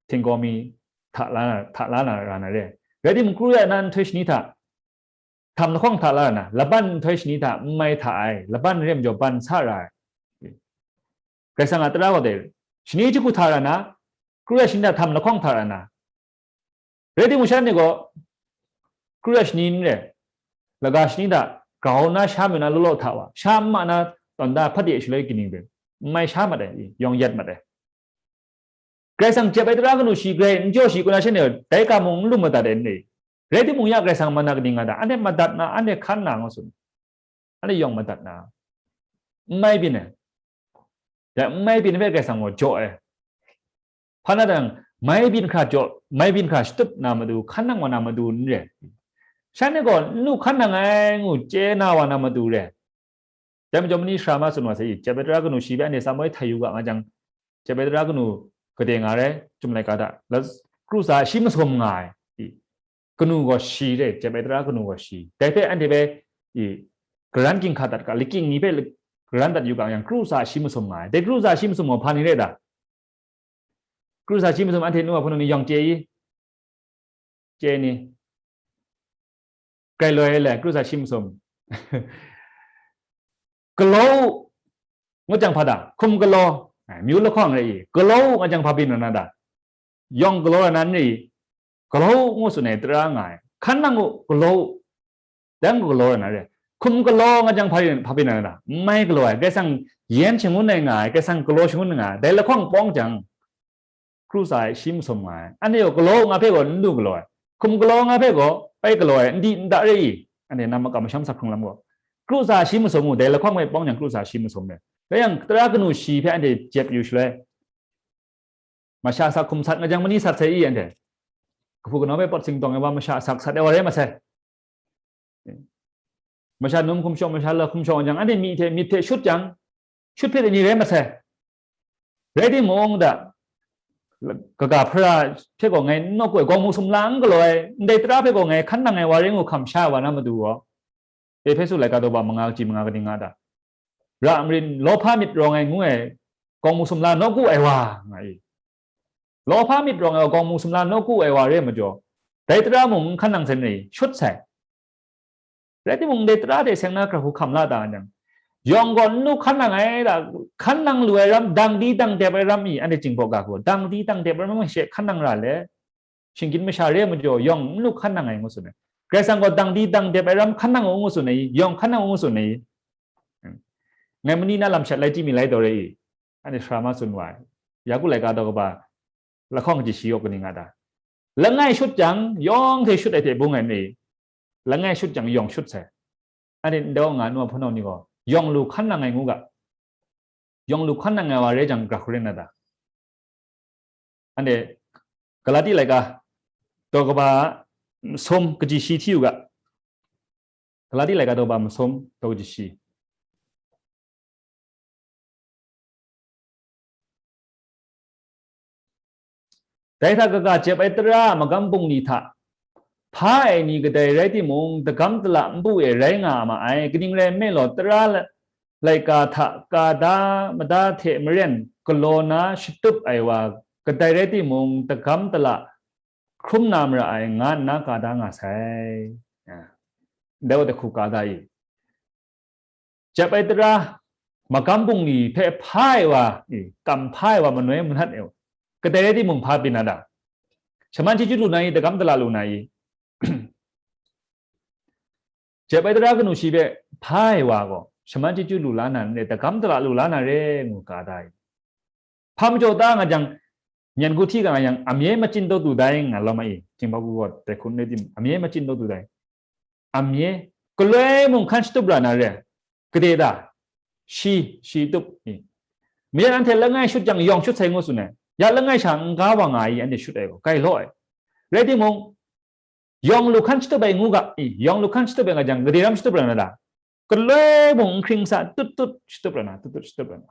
htinggaw mi hta la, hta la na ra na re. Rai timung, kru ya na nhtoi shani hta, htam lahkawng hta la na, laban nhtoi shani hta n mai hta ai, laban re majaw ban sa ra ai. Karai Kasang a tara gaw dai, shani jahku hta ra na, kru ya shani hta htam lahkawng hta ra na, rai timung, shanhte gaw kru ya shani n re, laga shani hta grau na sha mayu na law law hta wa, sha n ma na tawn da hpa de shaloi kaning hpe n mai sha mat ai, yawng yat mat ai. Karai Kasang jep ai tara kanu shi grai n jaw shi, kaw na shanhte dai ga mung n lu madat ai n re? Rai timung ya, Karai Kasang mana kaning nga ta? Anhte madat na, anhte hkan na ngu tsun, anhte yawng madat na, n mai byin ai. Ya, n mai byin hpe Karai Kasang gaw jaw ai. Hpa na dang, mai byin hkra jaw, mai byin hkra shatup na matu, hkan nang wa na matu n re. Shanhte gaw n lu hkan nang ai ngu chye na wa na matu re. Dai majaw, mani sara ma tsun wa sai, jep ai tara kanu shi hpe anhte tsam woi htai yu ga nga jang, Jep ai tara kanu gade nga rai, Chyum laika hta, la, kru tsa shi masum nga ai, i, kanu gaw shi re, jep ai tara kanu gaw shi. Dai hpe anhte hpe, i, garan ginhka dat ga, lakying ni hpe la-, garan dat yu ga yang, kru tsa shi masum nga ai. Dai kru tsa shi masum gaw hpa ni re ta? Kru tsa shi masum anhte nu a hpunau ni yawng chye i? Chye ni? Grai loi le, kru tsa shi masum. Galaw u, ngut jang hpa ta? Hkum galaw. Ai, myu lahkawng rai i, galaw u, ngut jang hpa byin na na ta? Yawng galaw na ni? Galaw u, ngu tsun ai tara nga ai. Hkan nang u, galaw u. Dang galaw na re. Hkum galaw nga jang hpa rin, hpa byin na na? N mai galaw ai. Kaisang yen shangun ai nga ai, kaisang galaw shangun ai nga ai. Dai lahkawng pawng jang, kru tsa ai shi masum nga ai. Anhte gaw galaw nga hpe gaw n lu galaw ai. Hkum galaw nga hpe gaw pai galaw ai, n di n da re i? Anhte na makam masham sak hkrung lam gaw, kru tsa shi masum u, dai lahkawng hpe pawng jang kru tsa shi masum re. Rai yang, tara kanu shi hpe anhte jep yu shaloi, masha asak hkum sat nga jang, mani sat sai i anhte? Kahpu kanau hpe pawt singtawng ai wa, masha asak sat ai wa rai masai. Masha num hkum shawng, masha la hkum shawng jang, anhte myi hte myit hte shut jang, shut hpyit ai ni rai masai. Rai timung, da, kaga hpara hte gaw ngai n nawku ai, gawng mu sumla n galaw ai, ndai tara hpe gaw ngai hkan nang ai wa rai ngu hkam sha ai wa na matu gaw, Ehpesu laika daw ba manga kaji manga kaning nga ta? Ra marin, lawhpa myit rawng ai ngu ai, gawng mu sumla nawku ai wa, nga i. Lawhpa myit rawng ai wa, gawng mu sumla nawku ai wa re ai majaw, dai tara mung n hkan nang sai, shut sai. Rai timung, dai tara hte seng na hkra hku hkam la ta jang, yawng gaw n nu hkan nang ai ta? Hkan nang lu ai ram, dang di dang dep ai ram i, anhte chyingbaw ga hku, dang di dang dep ai ram she hkan nang ra le, shinggyim masha re ai majaw, yawng n nu hkan nang ai ngu tsun ai. Karai Kasang gaw dang di dang dep ai ram hkan nang u ngu tsun ai, yawng hkan nang u ngu tsun ai. Ngai mani na lam shat lai chyi mi lai taw re i? Anhte sara ma tsun wa ai. Yaku laika daw kaba lahkawng kaji shi yawk kaning nga ta? Langai shut jang, yawng hte shut ai hte bung ai ni, langai shut jang, yawng shut sai. Anhte ndau nga nu a hpunau ni gaw, yawng lu hkan nang ai ngu ga. Yawng lu hkan nang ai wa rai jang, gra hku rai na ta? Anhte Galati laika daw kaba masum kaji shi hti u ga. Galati laika daw kaba masum daw kaji shi. Dai hta kaga jep ai tara a magam bungli hta hpa ai ni kadai rai timung, dagam dala npu e rai nga ma ai, kaning rai nme law, tara la-, laika hta ka da mada hte maren galaw na shatup ai wa kadai rai timung, dagam dala hkrum na mara ai, nga nna ka da nga sai. Ya. Ndai wa hte hku ka da i? Jep ai tara, magam bungli hpe hpa ai wa, i, kam hpa ai wa, manoi manat ai wa, kadai rai timung, hpa byin na ta? Shaman chyeju lu na i, dagam dala lu na i? Jep ai tara kanu shi hpe hpa ai wa gaw, shaman chyeju lu la na n re, dagam dala lu la na re, ngu ka da i? Hpa majaw ta nga jang, nyan gu hti ga nga yang, amye machin taw tu dai, nga lawm ai i, Jinghpaw Gu gaw dai hku n rai timung, amye machin taw tu dai. Amye, galoi mung hkan shatup ra na re, gade ta? Shi, shi tup i? Mayan anhte langai shut jang, yawng shut sai ngu tsun ai. Ya langai sha n ga wa nga ai i, anhte shut ai gaw, grai law ai. Rai timung, yawng lu hkan shatup ai ngu ga i? Yawng lu hkan shatup ai nga jang, gade ram shatup ra na ta? Galoi mung n hkring sa, tut tut shatup ra na, tut tut shatup ra na.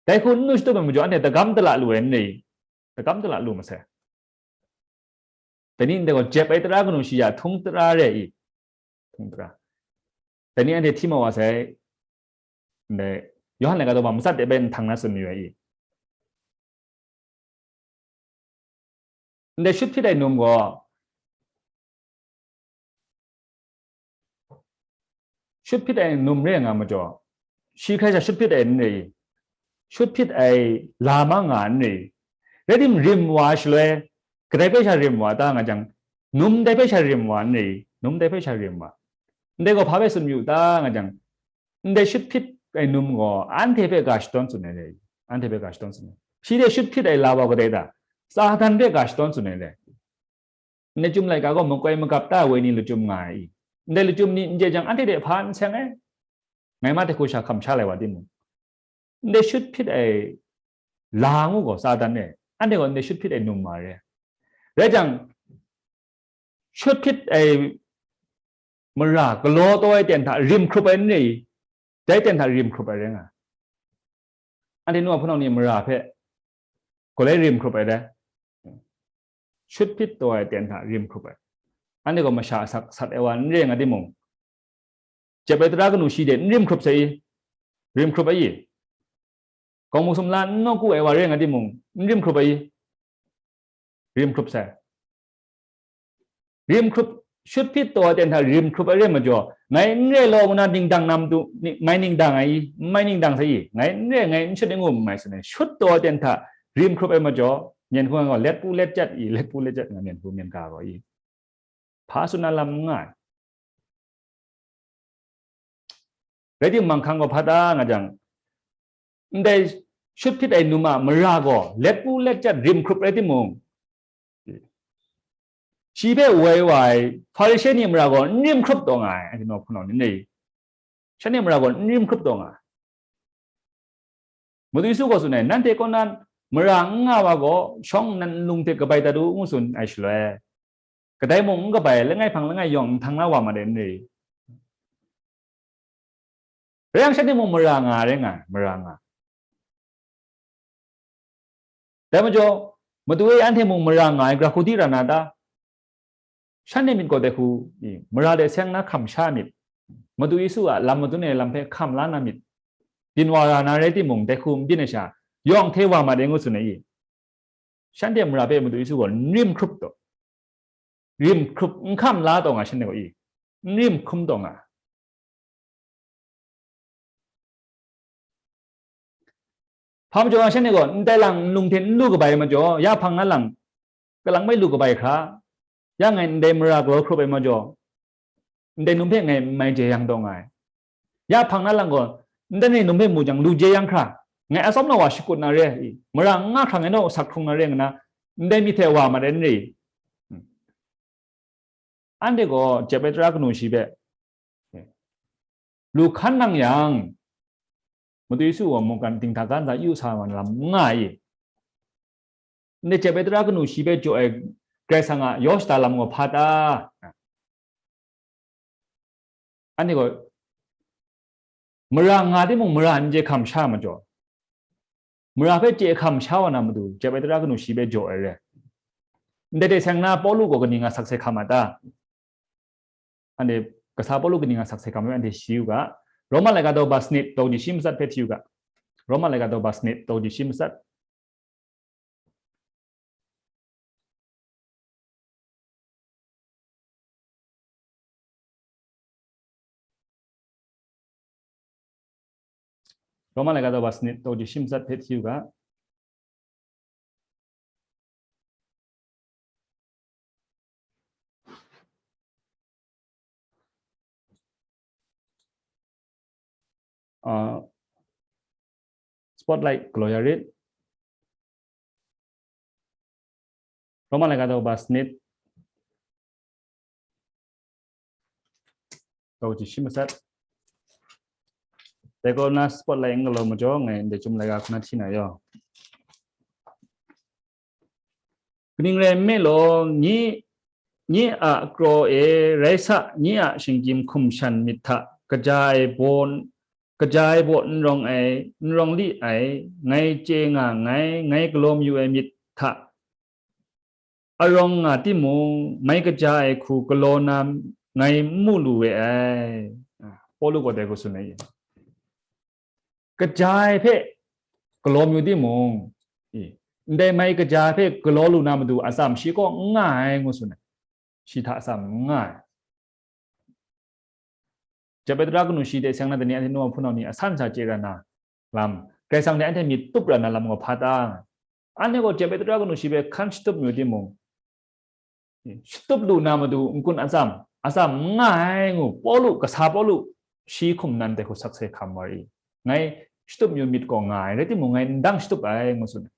Dai hku n nu shatup ai majaw, anhte dagam dala lu ai n rai i? Dagam dala lu masai. Dai ni ndai gaw, jep ai tara kanu shi ya, htung tara re i? Htung tara. Dai ni anhte hti ma wa sai, ndai Yawhan laika daw ba matsat de bai nhtang na tsun mayu ai i? Ndai shut hpyit ai num gaw, shut hpyit ai num re nga majaw, shi hkrai sha shut hpyit ai n re i? Shut hpyit ai lam a nga n re i? Rai tim, rim wa shaloi, kadai hpe sha rim wa ta nga jang, num dai hpe sha rim wa n re i? Num dai hpe sha rim wa. Ndai gaw hpa hpe tsun mayu ta nga jang, ndai shut hpyit ai num gaw anhte hpe ga shadawn tsun ai re i? Anhte hpe ga shadawn tsun ai. Shi hte shut hpyit ai la wa kadai ta? Satan hpe ga shadawn tsun ai re. Ndai Chyum laika gaw makoi magap ta ai wenyi lachyum nga ai i? Ndai lachyum ni n chye jang, anhte hte hpa n seng ai. Ngai ma hte hku sha hkam sha lai wa timung, ndai shut hpyit ai la ngu gaw Satan e, anhte gaw ndai shut hpyit ai num ma re. Rai jang, shut hpyit ai mara galaw taw ai ten hta rim hkrup ai n re i? Dai ten hta rim hkrup ai rai nga. Anhte nu a hpunau ni mara hpe Gawlai rim hkrup ai dai. Shut hpyit taw ai aten hta rim hkrup ai. Anhte gaw masha asak sat ai wa n re nga timung, jep ai tara kanu shi de n rim hkrup sai i? Rim hkrup ai i? Gaw mu sumla n nawku ai wa re nga timung, n rim hkrup ai i? Rim hkrup sai. Rim hkrup, shut hpyit taw ai aten hta rim hkrup ai re majaw, ngai n re law ngu na ningdang na matu, ni-, mai ningdang ai i? N mai ningdang sai i? Ngai n re, ngai n shut ai ngu n mai tsun ai. Shut taw ai aten hta rim hkrup ai majaw, myen hku nga gaw, let pu let jat i, let pu let jat nga myen hku myen ga gaw i? Hpa tsun na lam n nga ai. Rai timung, hkang gaw hpa ta nga jang, ndai shut hpyit ai num a mara gaw let pu let jat rim hkrup rai timung, shi hpe woi wa ai Hparishe ni mara gaw n rim hkrup taw nga ai, anhte nawku hpunau ni, shanhte mara gaw n rim hkrup taw nga ai. Madu Yesu gaw tsun ai, nanhte kaw na mara n nga wa gaw, shawng nnan nlung hte kabai dat u, ngu tsun ai shaloi, kadai mung n kabai, langai hpang langai yawng nhtang la wa ma de n ri? Rai yang, shanhte mung mara nga rai nga ai, mara nga. Dai majaw, Madu e anhte mung mara nga ai, gra hku di ra na ta? Shanhte myit gaw dai hku, i, mara de seng na hkam sha myit. Madu Yesu a lam madun ai lam hpe hkam la na myit. Byin wa ra na rai timung, dai hku n byin ai sha, yawng hte wa ma de ngu tsun ai i? Shanhte mara hpe Madu Yesu gaw n rim hkrup taw, rim hkrup n hkam la taw nga, shanhte gaw i? N rim hkum taw nga. Hpa majaw nga, shanhte gaw ndai lang nlung hte n lu kabai majaw, ya hpang na lang kalang bai lu kabai hkra, ya ngai ndai mara galaw hkrup ai majaw, ndai num hpe ngai n mai jeyang taw nga ai. Ya hpang na lang gaw, ndai ni num hpe mu jang, lu jeyang hkra, ngai atsawm na wa shakut na re ai i? Mara n nga hkra ngai naw sak hkrung na re ngu na, ndai myit hte wa ma de n ri? Anhte gaw jep ai tara kanu shi hpe lu hkan nang yang, Madu Yesu gaw mungkan dinghta ga ntsa yu sa wa na lam n nga ai i? Ndai jep ai tara kanu shi hpe jaw ai Karai Kasang a yaw shada lam gaw hpa ta? Anhte gaw mara nga timung, mara n chye hkam sha majaw, mara hpe chye hkam sha wa na matu, jep ai tara kanu shi hpe jaw ai re. Ndai hte seng na Pawlu gaw kaning a sakse hkam a ta? Anhte kasa Pawlu kaning a sakse hkam ai, anhte shi u ga. Roma laika daw ba sanit, daw ji shi matsat hpe hti u ga. Roma laika daw ba sanit, daw ji shi matsat. Roma laika daw ba sanit, daw ji shi matsat hpe hti u ga. Ah, spotlight galaw ya rit. Roma laika daw ba sanit, daw ji shi matsat. Dai gaw na spotlight n galaw majaw, ngai ndai chyum laika hku na hti na yaw. Kaning rai nme law, nye, nye a kraw e rai sa, nye a shinggyim hkum shan myit hta, kaja ai baw, kaja ai baw n rawng ai, n rawng li ai, ngai chye nga nngai, ngai galaw mayu ai myit hta arawng nga timung, mai kaja ai hku galaw na ngai n mu lu we ai. Pawlu gaw dai hku tsun ai. Kaja ai hpe galaw mayu timung, i, ndai mai kaja ai hpe galaw lu na matu atsam shi kaw n nga ai, ngu tsun ai. Shi hta atsam n nga ai. Jep ai tara kanu shi hte seng na dai ni, anhte nawku hpunau ni asan sha chye ra na lam, Karai Kasang hte anhte myit tup ra na lam gaw hpa ta? Anhte gaw jep ai tara kanu shi hpe hkan shatup mayu timung, shatup lu na matu n-gun atsam, atsam n nga ai ngu, Pawlu, kasa Pawlu, shi hkum nan dai hku sakse hkam wa i? Ngai shatup mayu myit gaw nga ai, rai timung, ngai ndang shatup ai, ngu tsun ai.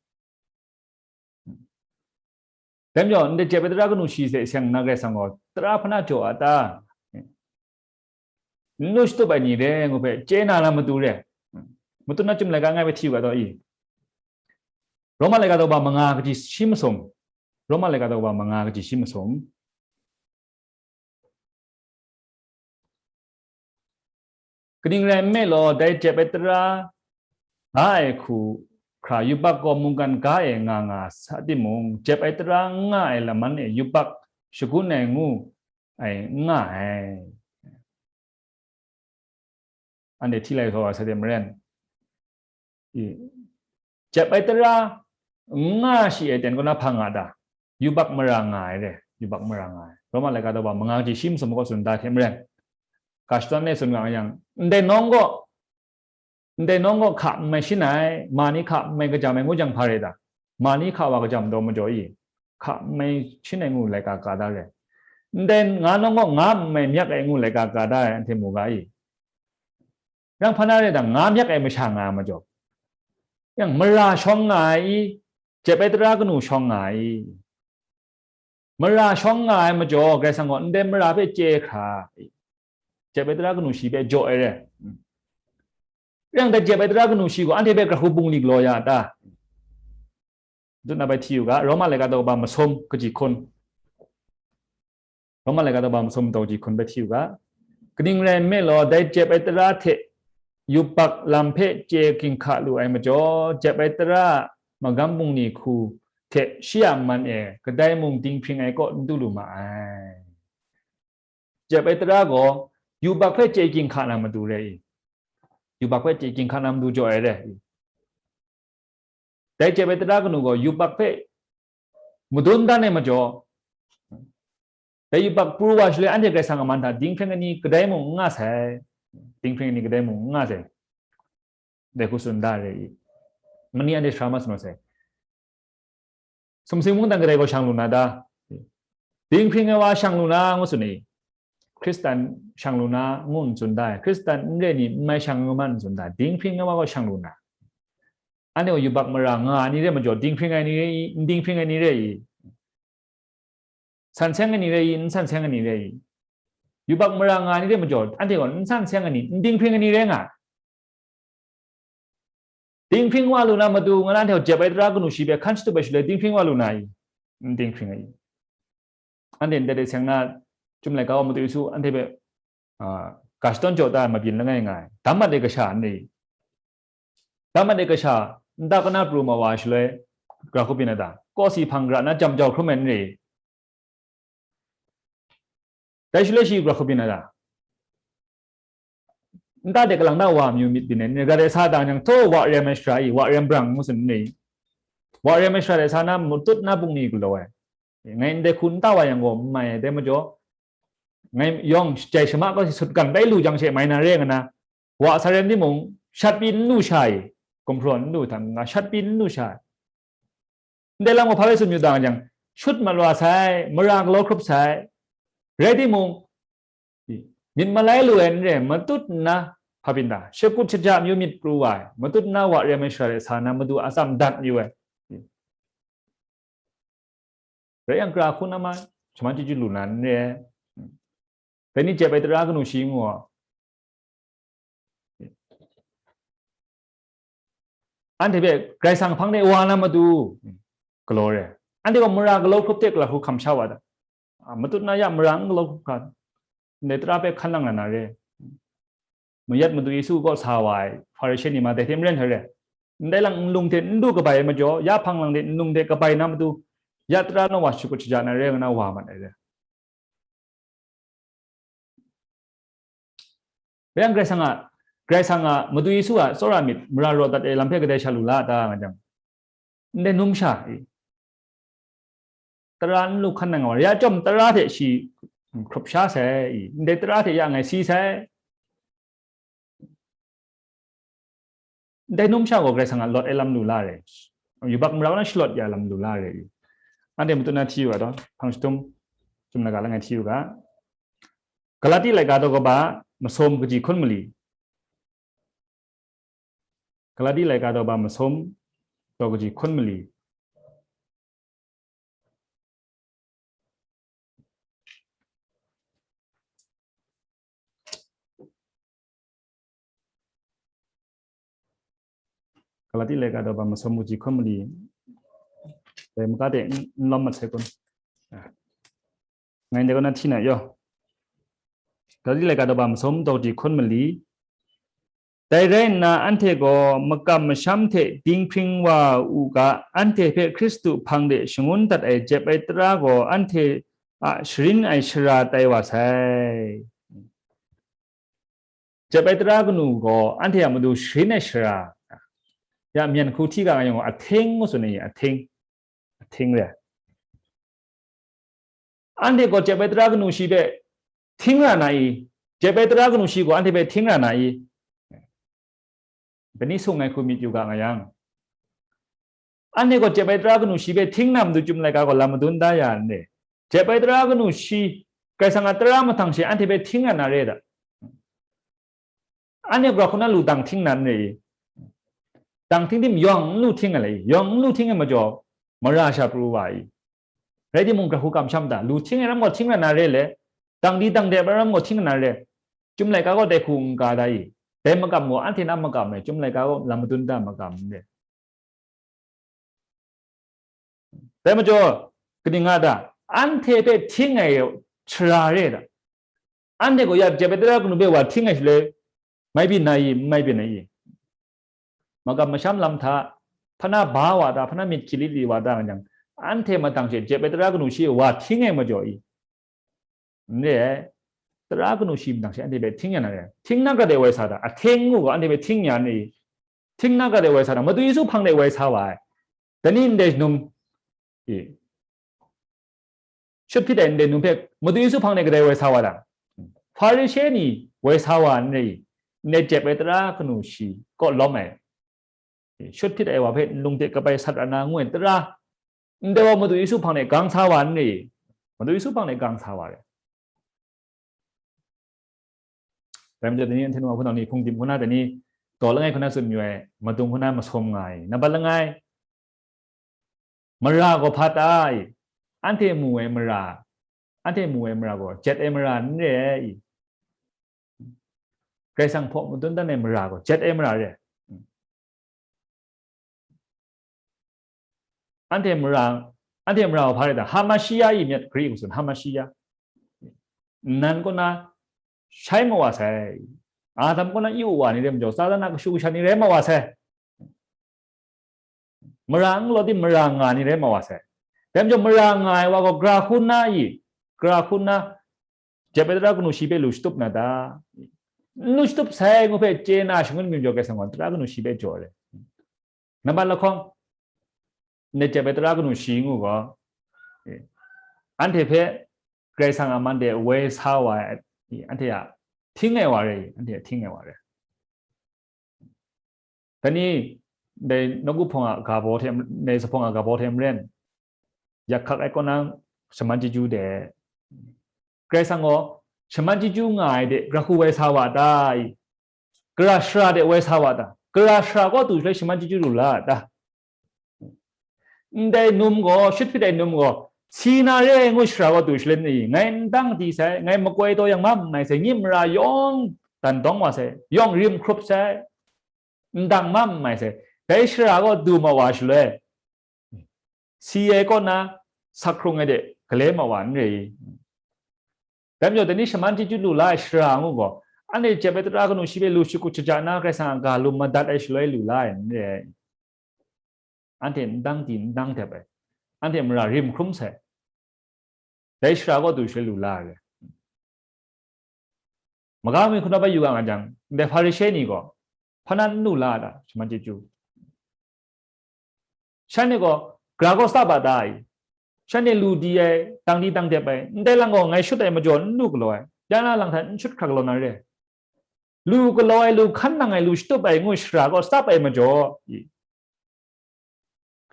Dai majaw, ndai jep ai tara kanu shi hte seng na Karai Kasang gaw tara hpana jaw a ta? N lu shatup ai ni re ngu hpe chye na lam matu re. Matu na chyum laika ngai hpe hti u ga taw i? Roma laika daw ba manga kaji shi masum. Roma laika daw ba manga kaji shi masum. Kaning rai nme law, dai jep ai tara nga ai hku hkra yubak gaw mungkan ga e nga nga sa timung, jep ai tara n nga ai laman e yubak shagun ai ngu ai n nga ai. Anhte hti lai sa wa sai de maren, i, jep ai tara n nga shi ai ten kaw na hpa nga ta? Yubak mara nga ai re, yubak mara nga ai. Roma laika daw ba manga kaji shi masum kaw tsun da hte maren, ga shadawn e tsun nga yang, ndai nawng gaw, ndai nawng gaw hka n mai shin ai, ma ni hka n mai kajam ai ngu jang hpa re ta? Ma ni hka wa kajam daw majaw i, hka n mai shin ai ngu laika ka da re. Ndai nga nawng gaw nga n mai myak ai ngu laika ka da ai, anhte mu ga i. Yang hpa na re dang, nga myak ai masha nga ai majaw, yang mara shawng nga ai i, jep ai tara kanu shawng nga ai i? Mara shawng nga ai majaw, Karai Kasang gaw ndai mara hpe chye hkra, jep ai tara kanu shi hpe jaw ai re. Yang dai jep ai tara kanu shi gaw anhte hpe gara hku bungli galaw ya a ta? Dut na bai hti u ga, Roma laika daw ba masum kaji hkun. Roma laika daw ba masum daw kaji hkun bai hti u ga. Kaning rai nme law, dai jep ai tara hte yubak lam hpe chye ginhka lu ai majaw, jep ai tara a magam bungli hku hte shi a man e kadai mung dinghpring ai kaw n du lu ma ai. Jep ai tara gaw yubak hpe chye ginhka na matu re i? Yubak hpe chye ginhka na matu jaw ai re i? Dai jep ai tara kanu gaw yubak hpe madun dan ai majaw, dai yubak pru wa shaloi anhte Karai Kasang a man hta dinghpring ai ni kadai mung n nga sai. Dinghpring ai ni kadai mung n nga sai. Dai hku tsun da re i? Mani anhte sara ma tsun sai. Sumsing mungdan kadai gaw shang lu na ta? Dinghpring ai wa shang lu na ngu tsun i? Hkristan shang lu na ngu n tsun da ai. Hkristan n re ni n mai shang nga man n tsun da ai. Dinghpring ai wa gaw shang lu na. Anhte gaw yubak mara nga ai ni re majaw, dinghpring ai ni re i, n dinghpring ai ni re i? San seng ai ni re i, n san seng ai ni re i? Yubak mara nga ai ni re majaw, anhte gaw n san seng ai ni, n dinghpring ai ni re nga ai. Dinghpring wa lu na matu, nga na anhte gaw jep ai tara kanu shi hpe hkan shatup ai shaloi dinghpring wa lu na i? N dinghpring ai i? Anhte ndai de seng na, Chyum laika wa Madu Yesu anhte hpe, a, ga shadawn jaw ta ai mabyin langai nga ai. Dam mat ai kasha n re i? Dam mat ai kasha, nta kana pru ma wa shaloi, gara hku byin ai ta? Kawsi hpang gara na jam jau hkrum ai n re i? Dai shaloi shi gara hku byin ai ta? Nta de kalang na wa amyu myit byin ai n re i? Ga de sa dang jang, htaw wa rem ai shara i, wa rem brang ngu tsun n re i? Wa rem ai shara de sa na matut na bungli galaw ai. Ngai ndai hku nta wa yang gaw n mai ai, dai majaw, ngai yawng jai shama kaw si sutgan bai lu jang she mai na re nga na, wa sa rem timung, shat pyi n lu sha i, gumhpraw n lu hta nga, shat pyi n lu sha i. Ndai lam gaw hpa rai tsun yu dang jang, shut mat wa sai, mara galaw hkrup sai, rai timung, myit malai lu ai n re, matut nna, hpa byin ta, shakut shaja amyu myit pru wa ai, matut nna wa rem ai shara de sa na Madu a tsam dat yu ai. Rai yang, gara hku na ma, shaman chyeju lu na n re ai. Dai ni jep ai tara kanu shi ngu ai. Anhte hpe Karai Kasang hpang de wa na matu galaw re. Anhte gaw mara galaw hkrup hte gara hku hkam sha wa ta? A, matut na ya mara n galaw hkrup hkra, ndai tara hpe hkan lang na na re. Mayat Madu Yesu kaw sa wa ai Hparishe ni ma dai hte maren hkrai re. Ndai lang nlung hte n du kabai ai majaw, ya hpang lang de nlung hte kabai na matu, ya tara naw wa shakut shaja na re nga na wa mat ai re. Rai yang, Karai Kasang a, Karai Kasang a Madu Yesu a tsawra myit mara raw dat ai lam hpe kadai sha lu la ta nga jang, ndai numsha i, tara n lu hkan nang wa, ya chyawm tara hte shi hkrup sha sai i, ndai tara hte ya ngai si sai. Ndai numsha gaw Karai Kasang a lawt ai lam lu la re. Yubak mara na shalawt ya lam lu la re. Anhte matut na hti yu ga taw, hpang shatum, Chyum laika langai hti yu ga. Galati laika daw kaba masum kaji hkun mali. Galati laika daw kaba masum daw kaji hkun mali. Galati laika daw kaba masum kaji hkun mali. Dai maka de n, n lawm mat sai kun. Ngai ndai kaw na hti na yaw. Galati laika daw kaba masum daw kaji hkun mali. Dai rai nna, anhte gaw makam masham hte dinghpring wa u ga, anhte hpe Hkristu hpang de shangun dat ai jep ai tara gaw anhte a sharin ai shara tai wa sai. Jep ai tara kanu gaw anhte a matu sharin ai shara, ya, myen hku hti ga nga yang gaw, ahting ngu tsun ai, ahting, ahting re. Anhte gaw jep ai tara kanu shi hpe hting ra na i? Jep ai tara kanu shi gaw anhte hpe hting ra na i? Dai ni sung ai hku myit yu ga nga yang, anhte gaw jep ai tara kanu shi hpe hting na matu Chyum laika gaw lam madun da ya n re. Jep ai tara kanu shi, Karai Kasang a tara mahtang she anhte hpe hting ra na re da. Anhte gra hku na lu dang hting na n re i? Dang hting tim yawng n lu hting ai le i? Yawng n lu hting ai majaw, mara sha pru wa i? Rai timung, gra hku kamsham da, lu hting ai ram gaw hting ra na re le, dang di dang dep ai ram gaw hting ra na re, Chyum laika gaw dai hku n ka da i? Dai makam gaw anhte na makam e, Chyum laika gaw lam madun da makam n re. Dai majaw, kaning nga ta? Anhte hpe hting ai shara re ta? Anhte gaw ya jep ai tara kanu hpe wa hting ai shaloi, mai byin na i, n mai byin na i? Makam masham lam hta, hpana ba wa ta, hpana myit hkyi lit li wa ta nga jang, anhte mahtang she jep ai tara kanu shi wa hting ai majaw i? N re ai. Tara kanu shi mahtang she anhte hpe hting ya na re. Hting na gade wai sa ta? Ahting ngu gaw anhte hpe hting ya n re i? Hting na gade wai sa ta? Madu Yesu hpang de wai sa wa ai. Dai ni ndai num, i, shut hpyit ai ndai num hpe Madu Yesu hpang de kadai wai sa wa ta? Hparishe ni wai sa wa n re i? Ndai jep ai tara kanu shi kaw lawm ai, shut hpyit ai wa hpe nlung de kabai sat ra na ngu ai tara, ndai wa Madu Yesu hpang de gang sa wa n re i? Madu Yesu hpang de gang sa wa re. Dai majaw, dai ni anhte nu a hpunau ni hpung dim hku na, dai ni daw langai hku na tsun mayu ai, madung hku na masum nga ai. Nambat langai, mara gaw hpa ta i? Anhte mu ai mara, anhte mu ai mara gaw jet ai mara n re ai i? Karai Kasang hpaw madun dan ai mara gaw jet ai mara re. Anhte mara, anhte mara wa hpa rai ta? Hamashiya i myit, Gri hku tsun, Hamashiya. Nnan kaw na shai ma wa sai. Adam kaw na yu wa ni rai majaw, Satan a kashu kasha ni rai ma wa sai. Mara n galaw di, mara nga ni rai ma wa sai. Dai majaw, mara nga ai wa gaw gra hku na i? Gra hku na jep ai tara kanu shi hpe lu shatup na ta? N lu shatup sai ngu hpe chye na shangun mi majaw, Karai Kasang gaw tara kanu shi hpe jaw ai. Nambat lahkawng, ndai jep ai tara kanu shi ngu gaw, anhte hpe Karai Kasang a man de woi sa wa ai, anhte a hting ai wa re, anhte a hting ai wa re. Dai ni, dai nawku hpawng a ga baw hte, dai sa hpawng a ga baw hte maren, yak hkak ai kaw na shaman chyeju de, Karai Kasang gaw shaman chyeju nga ai de gra hku woi sa wa ta i? Gara shara de woi sa wa ta? Gara shara kaw du shaloi shaman chyeju lu la a ta? Ndai num gaw, shut hpyit ai num gaw, si na re ai ngu shara kaw du shaloi ni, ngai n dang di sai, ngai makoi taw yang mam nngai sai, nye mara yawng dan dawng wa sai, yawng rim hkrup sai, n dang mam nngai sai, dai shara kaw du ma wa shaloi, si ai kaw na sak hkrung ai de gale ma wa n re i? Dai majaw, dai ni shaman chyeju lu la ai shara ngu gaw, anhte jep ai tara kanu shi hpe lu shakut shaja na, Karai Kasang a ga lum madat ai shaloi lu la ai n re ai. Anhte n dang di n dang dep ai, anhte mara rim hkrum sai, dai shara kaw du shaloi lu la ai. Maga mi hku na bai yu ga nga jang, ndai Hparishe ni gaw hpa na n lu la a ta, shaman chyeju? Shanhte gaw gara kaw tsap a ta i? Shanhte lu di ai, dang di dang dep ai, ndai lang gaw ngai shut ai majaw n lu galaw ai, ya na lang hta n shut hkra galaw na re. Lu galaw ai, lu hkan nang ai, lu shatup ai ngu shara kaw tsap ai majaw, i,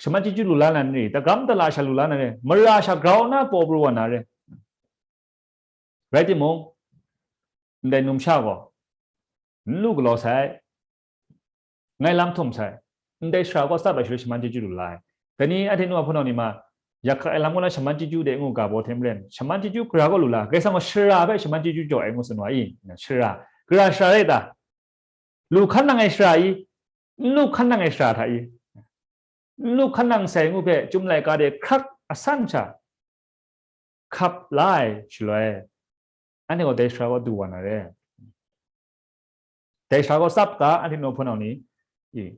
shaman chyeju lu la na ni, dagam dala sha lu la na ni, mara sha grau na paw pru wa na re. Rai timung, ndai numsha gaw n lu galaw sai, ngai lam htum sai, ndai shara kaw tsap ai shaloi shaman chyeju lu la ai. Dai ni anhte nu a hpunau ni ma, yak hkak ai lam kaw na shaman chyeju de ngu ga baw hte maren, shaman chyeju gara kaw lu la, Karai Kasang gaw shara hpe shaman chyeju jaw ai ngu tsun wa i? Shara, gara shara rai ta? Lu hkan nang ai shara i? N lu hkan nang ai shara hta i? N lu hkan nang sai ngu hpe, Chyum laika de hkrak asan sha hkap la ai shaloi, anhte gaw dai shara kaw du wa na re. Dai sara gaw tsap ga, anhte nawhpawnaw ni, i,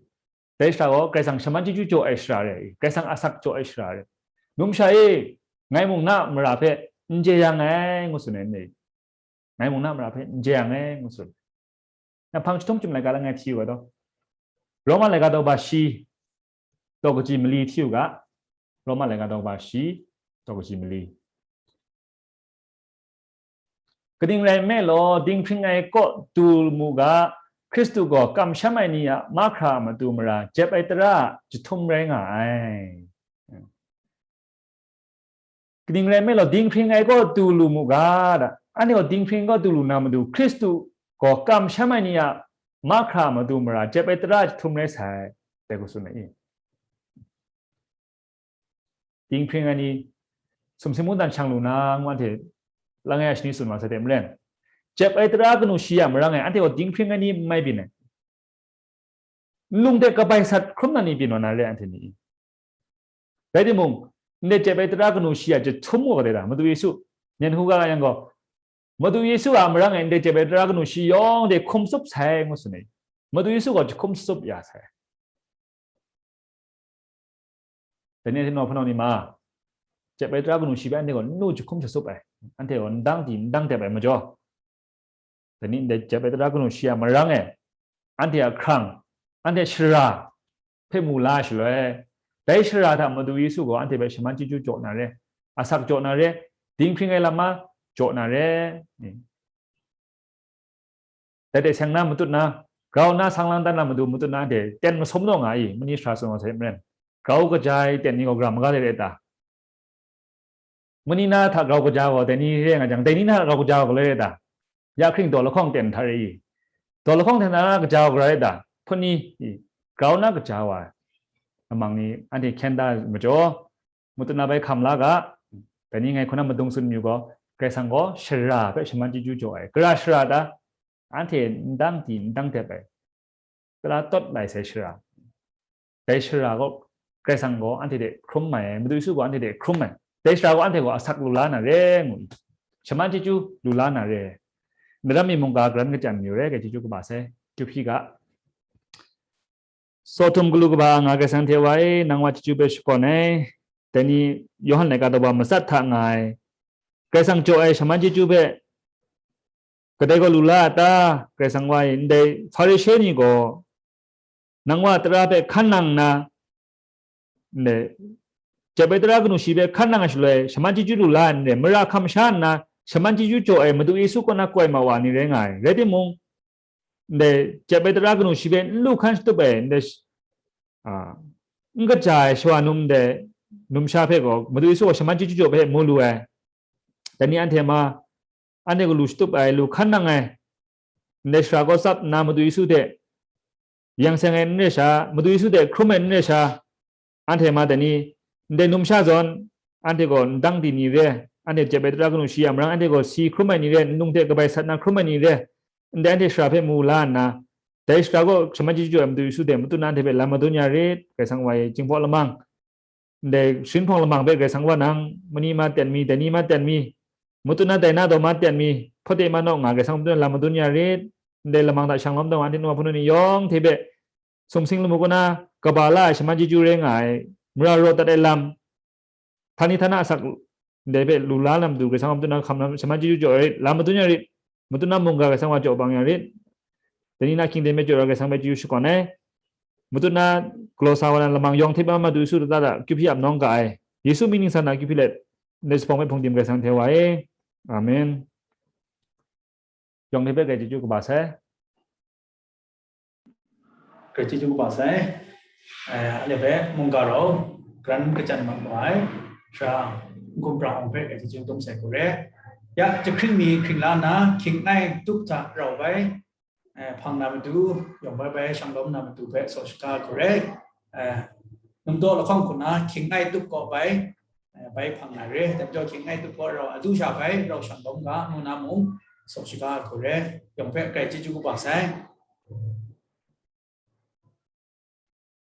dai sara gaw Karai Kasang shaman chyeju jaw ai sara re, i, Karai Kasang asak jaw ai sara re. Numsha e, ngai mung na mara hpe n jeyang ai, ngu tsun ai ni? Ngai mung na mara hpe n jeyang ai, ngu tsun. Na hpang chyahtum chyum laika langai hti u ga taw. Roma laika daw ba shi, daw kaji mali hti u ga. Roma laika daw ba shi, daw kaji mali. Kaning rai nme law, dinghpring ai kaw du mu ga, Hkristu gaw kamsham ai ni a mahkra a matu mara jep ai tara a jahtum rai nga ai. Kaning rai nme law, dinghpring ai kaw du lu mu ga, da. Anhte gaw dinghpring kaw du lu na matu, Hkristu gaw kamsham ai ni a mahkra a matu mara jep ai tara a jahtum rai sai, dai hku tsun ai i? Dinghpring ai ni sumsing mungdan shang lu na, ngu anhte langai a shani tsun wa sai hte maren, jep ai tara kanu shi a marang e, anhte gaw dinghpring ai ni n mai byin ai. Nlung hte kabai sat hkrum na ni byin wa na re, anhte ni. Rai timung, ndai jep ai tara kanu shi a jahtum gaw dai da, Madu Yesu, myen hku ga yang gaw, Madu Yesu a marang e ndai jep ai tara kanu shi yawng de hkum tsup sai, ngu tsun ai. Madu Yesu gaw jahkum tsup ya sai. Dai ni hte nawhpawnaw ni ma, jep ai tara kanu shi hpe anhte gaw n nu jahkum shatsup ai, anhte gaw n dang di n dang dep ai majaw, dai ni ndai jep ai tara kanu shi a marang e, anhte a hkrang, anhte shara hpe mu la ai shaloi, dai shara hta Madu Yesu gaw anhte hpe shaman chyeju jaw na re, asak jaw na re, dinghpring ai lam a jaw na re. Dai hte seng na matut na, grau na sang lang dan na matu matut na, de ten masum naw nga i, mani sara tsun wa sai maren, grau kaja ai ten ni gaw gara maga le re ta? Mani na hta grau kaja gaw dai ni re nga jang, dai ni na hta grau kaja gaw le re ta? Ya hkring daw lahkawng ten hta re i? Daw lahkawng ten hta na kaja gaw gara re ta? Hput ni i, grau na kaja wa ai lamang ni anhte hkyen da ai majaw, matut na bai hkam la ga, dai ni ngai hku na madung tsun mayu gaw, Karai Kasang gaw shara hpe shaman chyeju jaw ai. Gara shara ta? Anhte n dang di n dang dep ai, tara tawt lai sai shara. Dai shara gaw Karai Kasang gaw anhte hte hkrum mai ai, Madu Yesu gaw anhte hte hkrum ai. Dai shara gaw anhte gaw asak lu la na re ngu, shaman chyeju lu la na re. Daram mi mungga garan kachyan mayu re, Karai chyeju kaba sai, Kyuhpyi ga. Sawhtum galu kaba nga Karai Kasang hte wa e, nang wa chyeju hpe shakawn ai. Dai ni Yawhan laika daw ba matsat hta nga ai. Karai Kasang jaw ai shaman chyeju hpe kadai gaw lu la a ta? Karai Kasang wa e, ndai Hparishe ni gaw nang wa tara hpe hkan nang nna, ndai jep ai tara kanu shi hpe hkan nang ai shaloi, shaman chyeju lu la ai, ndai mara hkam sha nna, shaman chyeju jaw ai Madu Yesu kaw na koi ma wa ni rai nga ai. Rai timung, ndai jep ai tara kanu shi hpe n lu hkan shatup ai, ndai sh-, a, n kaja ai shawa num ndai numsha hpe gaw Madu Yesu gaw shaman chyeju jaw hpe mu lu ai. Dai ni anhte ma, anhte gaw lu shatup ai, lu hkan nang ai, ndai shara gaw tsap nna Madu Yesu hte yang seng ai n re sha, Madu Yesu hte hkrum ai n re sha, anhte ma dai ni, ndai numsha zawn, anhte gaw ndang di ni re, anhte jep ai tara kanu shi a marang, anhte gaw si hkrum ai ni re, nlung hte kabai sat na hkrum ai ni re, ndai anhte shara hpe mu la nna, dai shara gaw shaman chyeju ai Madu Yesu hte matut na anhte hpe lam madun ya rit, Karai Kasang wa e, Jinghpaw lamang, ndai sharin hpawng lamang hpe Karai Kasang wa nang, mani ma ten mi, dai ni ma ten mi, matut na dai na daw ma ten mi, hpawt e ma naw nga Karai Kasang matut na lam madun ya rit, ndai lamang hta shang lawm taw nga, anhte nu wa hpung ni yawng hte hpe, sumsing lamu kaw na kaba la ai shaman chyeju rai nga ai, mara raw dat ai lam, htani htana asak ndai hpe lu la na matu Karai Kasang wa matut na hkam lam shaman chyeju jaw ai rit, lam madun ya rit, matut na mungga Karai Kasang wa jaw bang ya rit. Dai ni na hkying ten hpe jaw ai Karai Kasang hpe chyeju shakawn ai. Matut na galaw sa wa na lamang yawng hte ma Madu Yesu lata hta Kyuhpyi ap nawng ga ai. Yesu mying ningsang na Kyuhpyi let ndai zuphpawng hpe hpungdim Karai Kasang hte wa e. Amen. Yawng hte hpe Karai chyeju kaba sai. Karai chyeju kaba sai. Eh, ale hpe mungga rau, garan kachyan mat mu ai, sara n-gun pra hpe Karai chyeju dum sai hku re. Ya, jahkring mi hkring la nna, hkying ai tup hta rau bai, eh, hpang na matu, yawng bai bai shang lawm na matu hpe saw shaga hku re. Eh, num daw lahkawng hku na hkying ai tup kaw bai, eh, bai hpang na re, dai majaw hkying ai tup kaw rau a du sha bai rau shang lawm ga, ngu na mung, saw shaga hku re, yawng hpe Karai chyeju kaba sai.